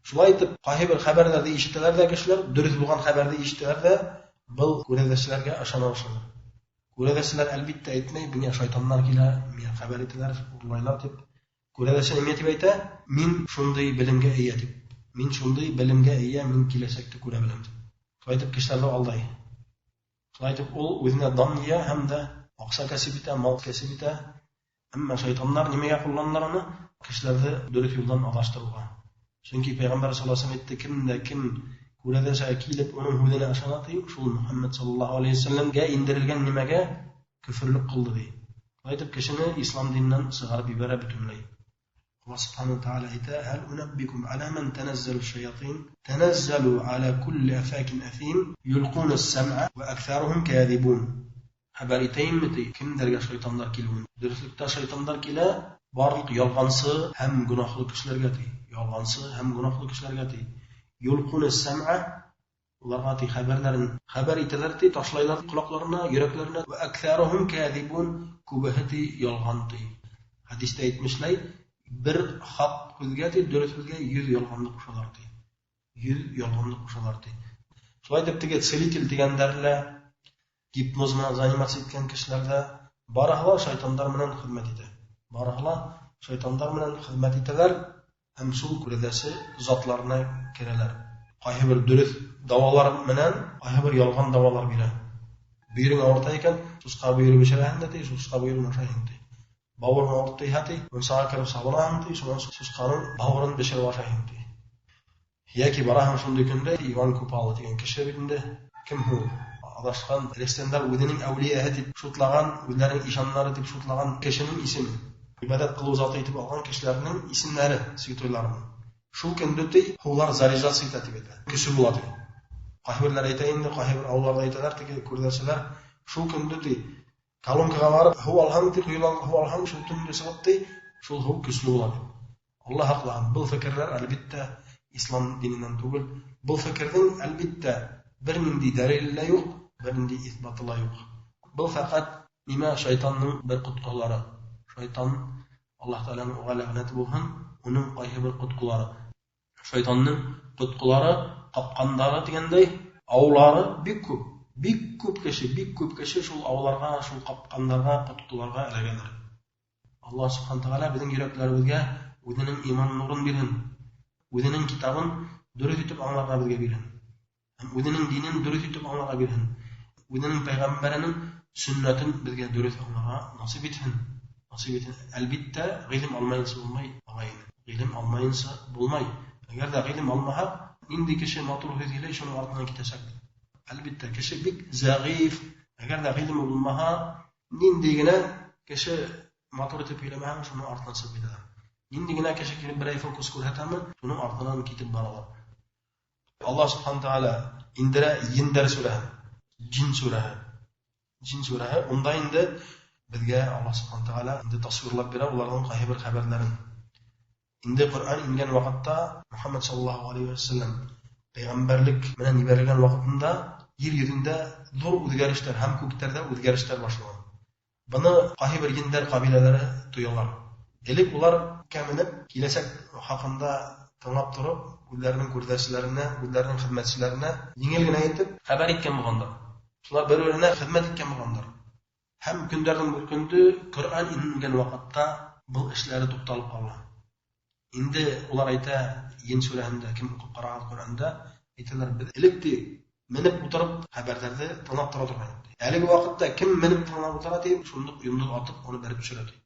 Шулай итеп, ҡайһы бер хәбәрҙәрҙе ишетәләр ҙә кешеләр, дөрөҫ булған хәбәрҙе ишетәләр ҙә, был күрәҙәселәргә ышана башлайлар. Күрәҙәселәр әлбиттә әйтмәй, миңә шайтаннар килә, миңә хәбәр итәләр, урлайлар тип. Күрәҙәсе нимә тип әйтә? Мин шундай белемгә эйә тип. Мин шундай белемгә эйә, мин киләсәкте күрә беләм тип. Шулай итеп кешеләрҙе алдай. Шулай итеп ул үҙенә дан йыя һәм дә аҡса кәсеп итә, мал кәсеп итә. Әммә шайтаннар нимәгә ҡулланалар уны? Кешеләрҙе дөрөҫ юлдан аҙаштырыуға. Сөнки Пәйғәмбәр саллаллаһу алейһи ва сәлләм әйтте, кем дә кем күрәҙәсә килеп уның һүҙенә ышана ти, шул Мөхәммәд саллаллаһу алейһи ва сәлләмгә индерелгән нимәгә көфөрлөк ҡылды ти. Шулай итеп кешене ислам диненән сығарып ебәрә бөтөнләй. Аллаһ Субхану ва Тааля әйтә: "Һәл унаббикум аля ман таназзалу шаятин, таназзалу аля кулли афакин афим, юлқуна ас-сам'a ва аксарухум казибун." Хәбәр итәйемме ти, кемдәргә шайтандар килүен? Дөрөҫлөктә шайтандар килә барлыҡ ялғансы һәм гөнаһлы кешеләргә ти. Ялғансы һәм гөнаһлы кешеләргә ти. Юлқуна ас-сам'a, уларға ти хәбәрләрен хәбәр итәләр ти, ташлайлар ҡолаҡларына, йөрәкләренә. Ва аксарухум казибун, күбеһе ти ялған ти. Хәдистә әйтмешләй, бер хаҡ һүҙгә ти, дөрөҫ һүҙгә 100 ялғанды ҡушалар ти. 100 ялғанды ҡушалар ти. Шулай итеп теге целитель тигәндәр лә, гипноз менән заниматься иткән кешеләр ҙә барыһы ла шайтандар менән хеҙмәт итә. Барыһы ла шайтандар менән хеҙмәт итәләр һәм шул күрәҙәсе затларына керәләр. Ҡайһы бер дөрөҫ дауалар менән ҡайһы бер ялған дауалар бирә. Бөйөрөң ауырта икән, сусҡа бөйөрө бешерәһең дә ти, сусҡа бөйөрөн ашайһың ти. Бауырың ауыртыйһа ти, мунсаға кереп сабынаһың ти, шунан сусҡаның бауырын бешереп ашайһың ти. Йәки бараһың шундай көндә Иван Купала тигән кеше бит инде, кем һуң? Аҙашҡан христиандар үҙенең әүлиәһе тип шутлаған, үҙләренең ишаннары тип шутлаған кешенең исеме. Ибәдәт ҡылыу заты итеп алған кешеләренең исемнәре святойларының. Шул көндө ти, һыулар заряжаться итә тип әйтә. Көсө була ти. Ҡайһы берләр әйтә инде, ҡайһы бер ауылларҙа әйтәләр, теге күрҙәселәр, шул көндө ти, колонкаға барып һыу алһаң ти, ҡойолан һыу алһаң, шул төндө сығып ти, шул һыу көслө була ти. Аллаһ һаҡлаһын, был фекерләр әлбиттә ислам диненән түгел. Был фекерҙең әлбиттә бер ниндәй дәлиле лә юҡ, бер ниндәй иҫбаты ла юҡ. Был фәҡәт нимә? Шайтанның бер ҡотҡолары. Шайтан, Аллаһ Тәғәләнең уға ләғнәте булһын, уның ҡайһы бер ҡотҡолары. Шайтанның ҡотҡолары, ҡапҡандары тигәндәй, аулары бик күп. Бик күп кеше, бик күп кеше шул ауларға, шул ҡапҡандарға, ҡотҡоларға эләгәләр. Аллаһ Субхану Тәғәлә беҙҙең йөрәктәребеҙгә үҙенең иман нурын бирһен. Үҙенең китабын дөрөҫ итеп аңларға беҙгә бирһен. Һәм үҙенең динен дөрөҫ итеп аңларға бирһен. Үҙенең пәйғәмбәренең сөннәтен беҙгә дөрөҫ аңларға насип итһен. Насип итһен. Әлбиттә, ғилем алмайынса булмай, ағайын. Ғилем алмайынса булмай. Әгәр ҙә ғилем алмаһаҡ, ниндәй кеше матур һүҙ һөйләй, шуның артынан китәсәкбеҙ. Әлбиттә, кеше бик зәғиф. Әгәр ҙә ғилеме булмаһа, ниндәй генә кеше матур итеп һөйләмәһәң, шуның артынан сығып китәләр. Ниндәй генә кеше килеп берәй фокус күрһәтәме, шуның артынан китеп баралар. Аллаһ Субхану Тәғәлә индерә Ендәр сүрәһен, Джин сүрәһе. Джин сүрәһе, унда инде беҙгә Аллаһ Субхану Тәғәлә инде тасвирлап бирә уларҙың ҡайһы бер хәбәрҙәрен. Инде Ҡөрьән ингән ваҡытта Мөхәммәд саллаллаһу алейһи ва сәлләм Пәйғәмбәрлек менән ебәрелгән ваҡытында ер йөҙөндә ҙур үҙгәрештәр һәм күктәрҙә үҙгәрештәр башлана. Быны ҡайһы бер ендәр ҡәбиләләре тоялар. Элек улар менеп киләсәк хаҡында тыңлап тороп, үҙҙәренең күрҙәселәренә, үҙҙәренең хеҙмәтселәренә еңел генә итеп хәбәр иткән булғандар. Шулар бер-береһенә хеҙмәт иткән булғандар. Һәм көндәрҙең бер көндө Ҡөрьән ингән ваҡытта был эшләре туҡталып ҡала. Инде улар әйтә, Ен сүрәһендә кем уҡып ҡараған Ҡөрьәндә, әйтәләр, беҙ элек ти менеп ултырып хәбәрҙәрҙе тыңлап тора торған. Әлеге ваҡытта кем менеп тыңлап ултыра ти, шундуҡ йондоҙ атып уны бәреп төшөрә ти.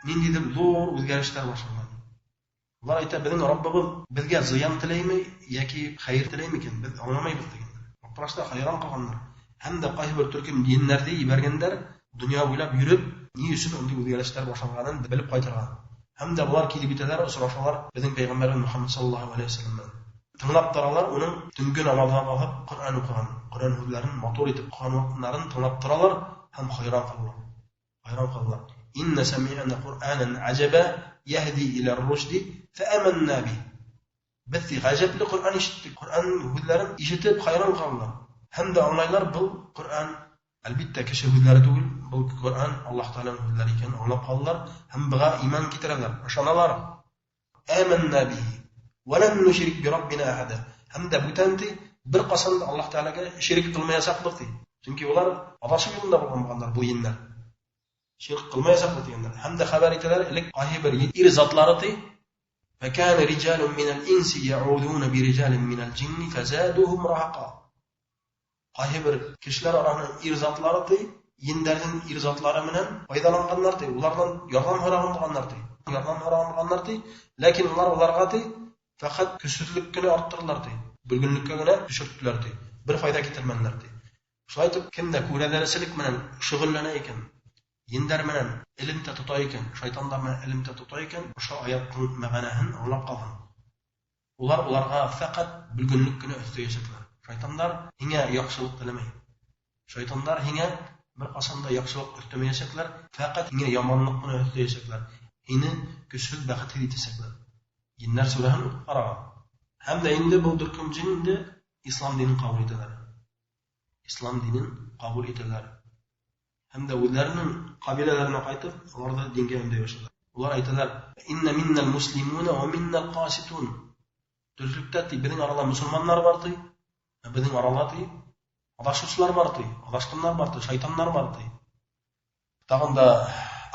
Ниндәйҙер ҙур үҙгәрештәр башланған. Улар әйтә, беҙҙең Раббыбыҙ беҙгә зыян теләйме йәки хәйер теләйме икән, беҙ аңламайбыҙ тигәндәр. Аптырашта хайран ҡалғандар. Һәм дә ҡайһы бер төркөм еннәрҙе ебәргәндәр, донъя буйлап йөрөп, ни өсөн ундай үҙгәрештәр башланғанын белеп ҡайтырға. Һәм дә былар килеп етәләр, осрашалар беҙҙең пәйғәмбәребеҙ Мөхәммәд саллаллаһу алейһи вәсәләм менән. Тыңлап торалар, уның төнгө намаҙына баҫып Ҡөрьән уҡыған, Ҡөрьән һүҙҙәрен матур итеп уҡыған ваҡытларын тыңлап торалар һәм хайран ҡалалар. Хайран ҡалалар. Инна сами'на Ҡур'анан аҗаба яһди иля рушди фәаманна бих. Беҙ ғәжәпле Ҡөрьән ишеттек. Ҡөрьән һүҙҙәрен ишетеп хайран ҡалалар. Һәм дә аңлайлар, был Ҡөрьән әлбиттә кеше һүҙҙәре түгел, был Ҡөрьән Аллаһ Тәғәләнең һүҙҙәре икәнен аңлап ҡалалар һәм быға иман китерәләр, ышаналар. Аманна бихи ва лан нушрик би раббина ахада. Һәм дә бүтән ти бер ҡасан да Аллаһ Тәғәләгә ширк ҡылмаясаҡбыҙ ти. Сөнки улар аҙашыу юлында булған булғандар был еннәр. Ширк ҡылмаясаҡбыҙ тигәндәр. Һәм дә хәбәр итәләр, элек ҡайһы бер ир затлары ти, فكان رجال من الإنس يعوذون برجال من الجن فزادوهم رهقا. Ҡайһы бер кешеләр араһынан ир затлары ти, ендәрҙең ир затлары менән файҙаланғандар ти, уларҙан ярҙам һораған булғандар ти. Ярҙам һораған булғандар ти, ләкин улар уларға ти фәҡәт көсһөҙлөк кенә арттырҙылар ти, бөлгөнлөккә генә төшөрттөләр ти, бер файҙа китермәнеләр ти. Шулай итеп, кем дә күрәҙәселек менән шөғөлләнә икән, ендәр менән элемтә тота икән, шайтандар менән элемтә тота икән, ошо аяттың мәғәнәһен аңлап ҡалһын. Улар уларға фәҡәт бөлгөнлөк кенә өҫтәйәсәкләр. Шайтандар һиңә яҡшылыҡ теләмәй. Шайтандар һиңә бер ҡасан да яҡшылыҡ өҫтәмәйәсәкләр, фәҡәт һиңә яманлыҡ ҡына өҫтәйәсәкләр. Һине көсһөҙ, бәхетһеҙ итәсәкләр. Еннәр сүрәһен уҡып ҡараған. Һәм дә инде был төркөм җен инде ислам динен ҡабул итәләр. Ислам динен ҡабул итәләр. Һәм дә үҙҙәренең ҡәбиләләренә ҡайтып, улар ҙа дингә өндәй башлайлар. Улар әйтәләр: "Инна миннал муслимуна ва миннал ҡаситун." Дөрөҫлөктә ти, беҙҙең арала мосолманнар бар ти, ә беҙҙең арала ти аҙашыусылар бар ти, аҙашҡандар бар ти, шайтаннар бар ти. Тағын да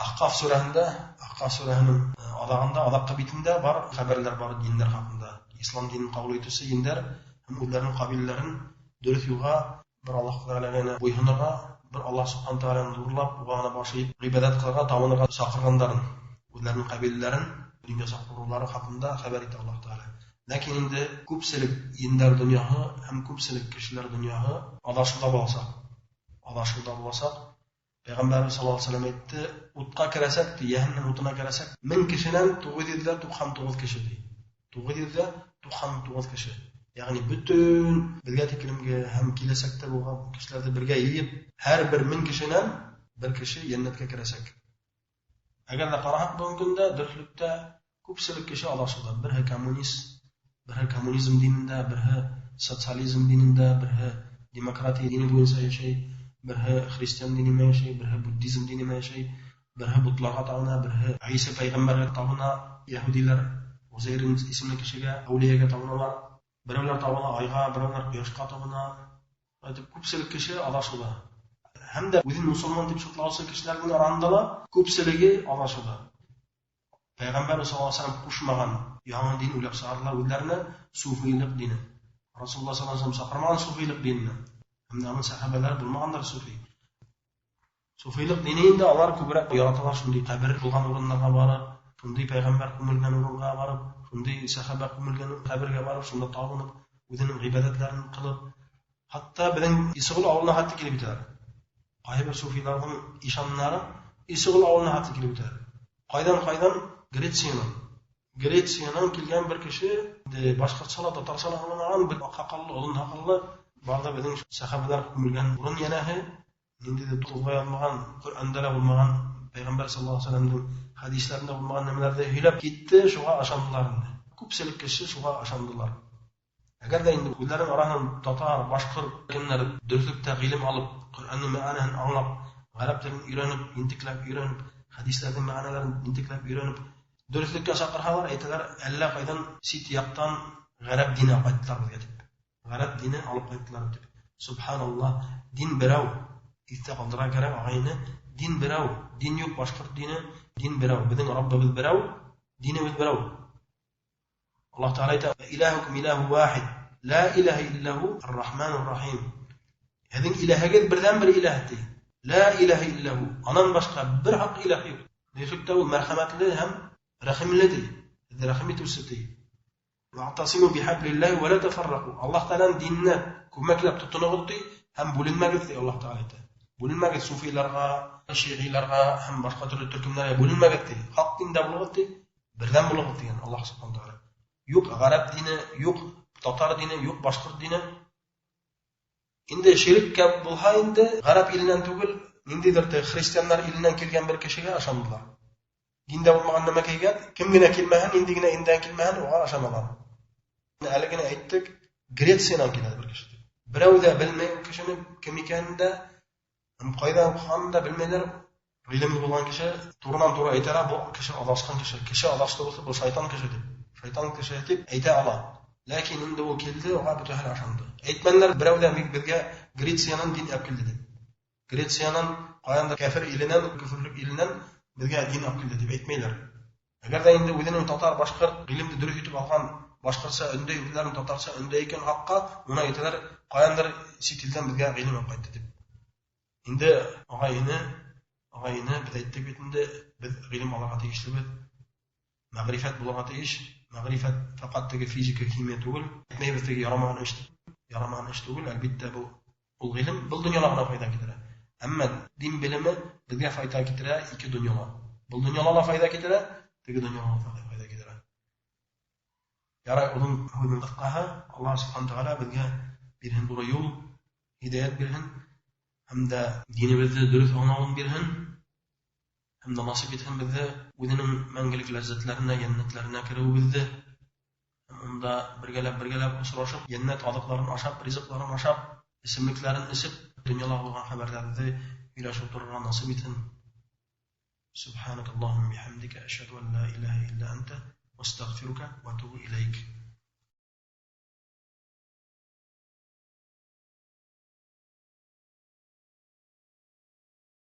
Ахҡаф сүрәһендә, Ахҡаф сүрәһенең аҙағында, аҙаҡҡы битендә бар хәбәрләр бар диндәр хаҡында. Ислам динен ҡабул итеүсе диндәр һәм үҙҙәренең ҡәбиләләрен дөрөҫ юлға, бер Аллаһ Тәғәләгә буйһонорға, бер Аллаһ Субхана Тәғәләне ҙурлап, уға ғына баш эйеп ғибәҙәт ҡылырға, табынырға саҡырғандарын, үҙҙәренең ҡәбиләләрен дингә саҡырыулары хаҡында хәбәр итә Аллаһ Тәғәлә. Ләкин инде күпселек диндәр донъяһы һәм күпселек кешеләр донъяһы аҙашыуҙа буласаҡ. Аҙашыуҙа буласаҡ. Пәйғәмбәребеҙ саллаллаһу алейһи ва сәлләм әйтте, утҡа керәсәк ти, йәһәннәм утына керәсәк 1000 кешенән 999 кеше ти. 999 кеше. Ягъни бөтөн беҙгә тиклемге һәм киләсәктә булған кешеләрҙе бергә йыйып, һәр бер 1000 кешенән бер кеше йәннәткә керәсәк. Әгәр ҙә ҡараһаҡ бөгөнгө көндә дөрөҫлөктә күпселек кеше аҙашыуҙа. Береһе коммунист, береһе коммунизм динендә, береһе социализм динендә, береһе демократия дине буйынса йәшәй, береһе христиан дине менән йәшәй, береһе буддизм дине менән йәшәй, береһе бутларға табына, береһе Ғиса пәйғәмбәргә табына, яһүдиләр Узайр исемле кешегә, әүлиәгә табыналар, берәүләр табына айға, берәүләр ҡояшҡа табына. Әйтеп, күпселек кеше аҙашыуҙа. Һәм дә үҙен мосолман тип шутлаусы кешеләрҙең араһында ла күпселеге аҙашыуҙа. Пәйғәмбәр саллаллаһу алейһи ва сәлләм ҡушмаған яңы дин уйлап сығарҙылар үҙҙәренә, суфилыҡ дине. Расулулла саллаллаһу алейһи ва сәлләм саҡырмаған суфилыҡ диненә. Һәм дә уның сәхәбәләре булмағандар суфи. Суфилыҡ дине инде алар күберәк яраталар шундай ҡәбер булған урыннарға барып, шундай пәйғәмбәр күмелгән урынға барып, шундай сәхәбә күмелгән ҡәбергә барып, шунда табынып, үҙенең ғибәҙәтләрен ҡылып, хатта беҙҙең Исығол ауылына хатта килеп етәләр. Ҡайһы бер суфиларҙың ишаннары Исығол ауылына хатта килеп етәләр. Ҡайҙан-ҡайҙан? Грециянан. Грециянан килгән бер кеше, инде башҡортса ла, татарса ла аңламаған, бер аҡ һаҡаллы, оҙон һаҡаллы, барҙа беҙҙең сәхәбәләр күмелгән урын йәнәһе, ниндәйҙер туҙға яҙмаған, Ҡөрьәндә лә булмаған, Пәйғәмбәр саллаллаһу алейһи ва сәлләмдең хәдисләрендә булмаған нәмәләрҙе һөйләп китте, шуға ышандылар инде. Күпселек кеше шуға ышандылар. Әгәр ҙә инде үҙҙәренең араһынан татар, башҡорт кемдәр дөрөҫлөктә ғилем алып, Ҡөрьәндең мәғәнәһен аңлап, ғәрәп телен өйрәнеп, ентекләп өйрәнеп, хәдисләрҙең мәғәнәләрен ентекләп өйрәнеп, дөрөҫлөккә саҡырһалар, әйтәләр, әллә ҡайҙан сит яҡтан ғәрәп дине алып ҡайттылар беҙгә тип. Ғәрәп дине алып ҡайттылар тип. Субханаллаһ, дин берәү. Иҫтә ҡалдырырға кәрәк, ағай-эне, дин берәү. Дин юҡ башҡорт дине, дин берәү. Беҙҙең Раббыбыҙ берәү, динебеҙ берәү. Аллаһ Тәғәлә әйтә: "Илаһукум илаһу вахид, ла илаһа илляһу ар-рахманур рахим." Һеҙҙең илаһығыҙ берҙән-бер илаһ ти. Ла илаһа илляһу. Анан башҡа бер хаҡ илаһ юҡ. Дөрөҫлөктә ул мәрхәмәтле һәм рәхимле ти. Һеҙҙе рәхим итеүсе ти. Ваътасиму бихаблиллаһи ва ла тафаррaqу. Аллаһ Тәғәләнең диненә күмәкләп тотоноғоҙ ти һәм бүленмәгеҙ ти Аллаһ Тәғәлә әйтә. Бүленмәгеҙ суфиларға, шиғиларға һәм башҡа төрлө төркөмдәргә бүленмәгеҙ ти. Хаҡ диндә булығыҙ ти, берҙәм булығыҙ тигән Аллаһ Субхану Тәғәлә. Юҡ ғәрәп дине, юҡ татар дине, юҡ башҡорт дине. Инде ширеккә булһа инде ғәрәп иленән түгел, ниндәйҙер христиандар иленән килгән бер кешегә ышандылар. Диндә булмаған нәмәкәйгә кем генә килмәһен, ниндәй генә илдән килмәһен, уға ышаналар. Әле генә әйттек, Грециянан килә бер кеше. Берәү ҙә белмәй ул кешене кем икәнен дә, ҡайҙа уҡығанын да белмәйҙәр. Ғилемле булған кеше турынан-тура әйтә ала, был кеше аҙашҡан кеше, кеше аҙаштырыусы, был шайтан кеше тип. Шайтан кеше тип әйтә ала. Ләкин инде ул килде, уға бөтәһе лә ышанды. Әйтмәнеләр берәү ҙә беҙгә Грециянан дин алып килде тип. Грециянан, ҡаяндыр кәфер иленән, көфөрлөк иленән беҙгә дин алып килде тип әйтмәйҙәр. Әгәр ҙә инде үҙенең татар, башҡорт ғилемде дөрөҫ итеп алған, башҡортса өндәй, үҙҙәрен татарса өндәй икән хаҡҡа, уны әйтәләр, ҡаяндыр сит илдән беҙгә ғилем алып ҡайтты тип. Инде ағай-эне, беҙ әйттек бит инде, беҙ ғилем алырға тейешлебеҙ. Мәғрифәт булырға тейеш. Мәғрифәт фәҡәт теге физика, химия түгел. Әйтмәйбеҙ теге ярамаған эш. Ярамаған эш түгел, әлбиттә, был ул ғилем был донъяла ғына файҙа килтерә. Әммә дин белеме беҙгә файҙа килтерә ике донъяла. Был донъяла ла файҙа килтерә, теге донъяла ла файҙа килтерә. Ярай, уның һүҙенең ҡыҫҡаһы, Аллаһ Субхану Тәғәлә беҙгә бирһен тура юл, һидаят бирһен, һәм дә динебеҙҙе дөрөҫ аңлауын бирһен, һәм дә насип итһен беҙҙе үҙенең мәңгелек ләззәтләренә, йәннәтләренә кереүебеҙҙе, һәм унда бергәләп осрашып, йәннәт аҙыҡларын ашап, ризыҡларын ашап, эсемлектәрен эсеп, донъяла булған хәбәрҙәрҙе һөйләшеп торорға насип итһен. Субханакаллахумма бихамдика, ашһаду ан ла илаһа илля анта, астағфирука ва атубу иләйк.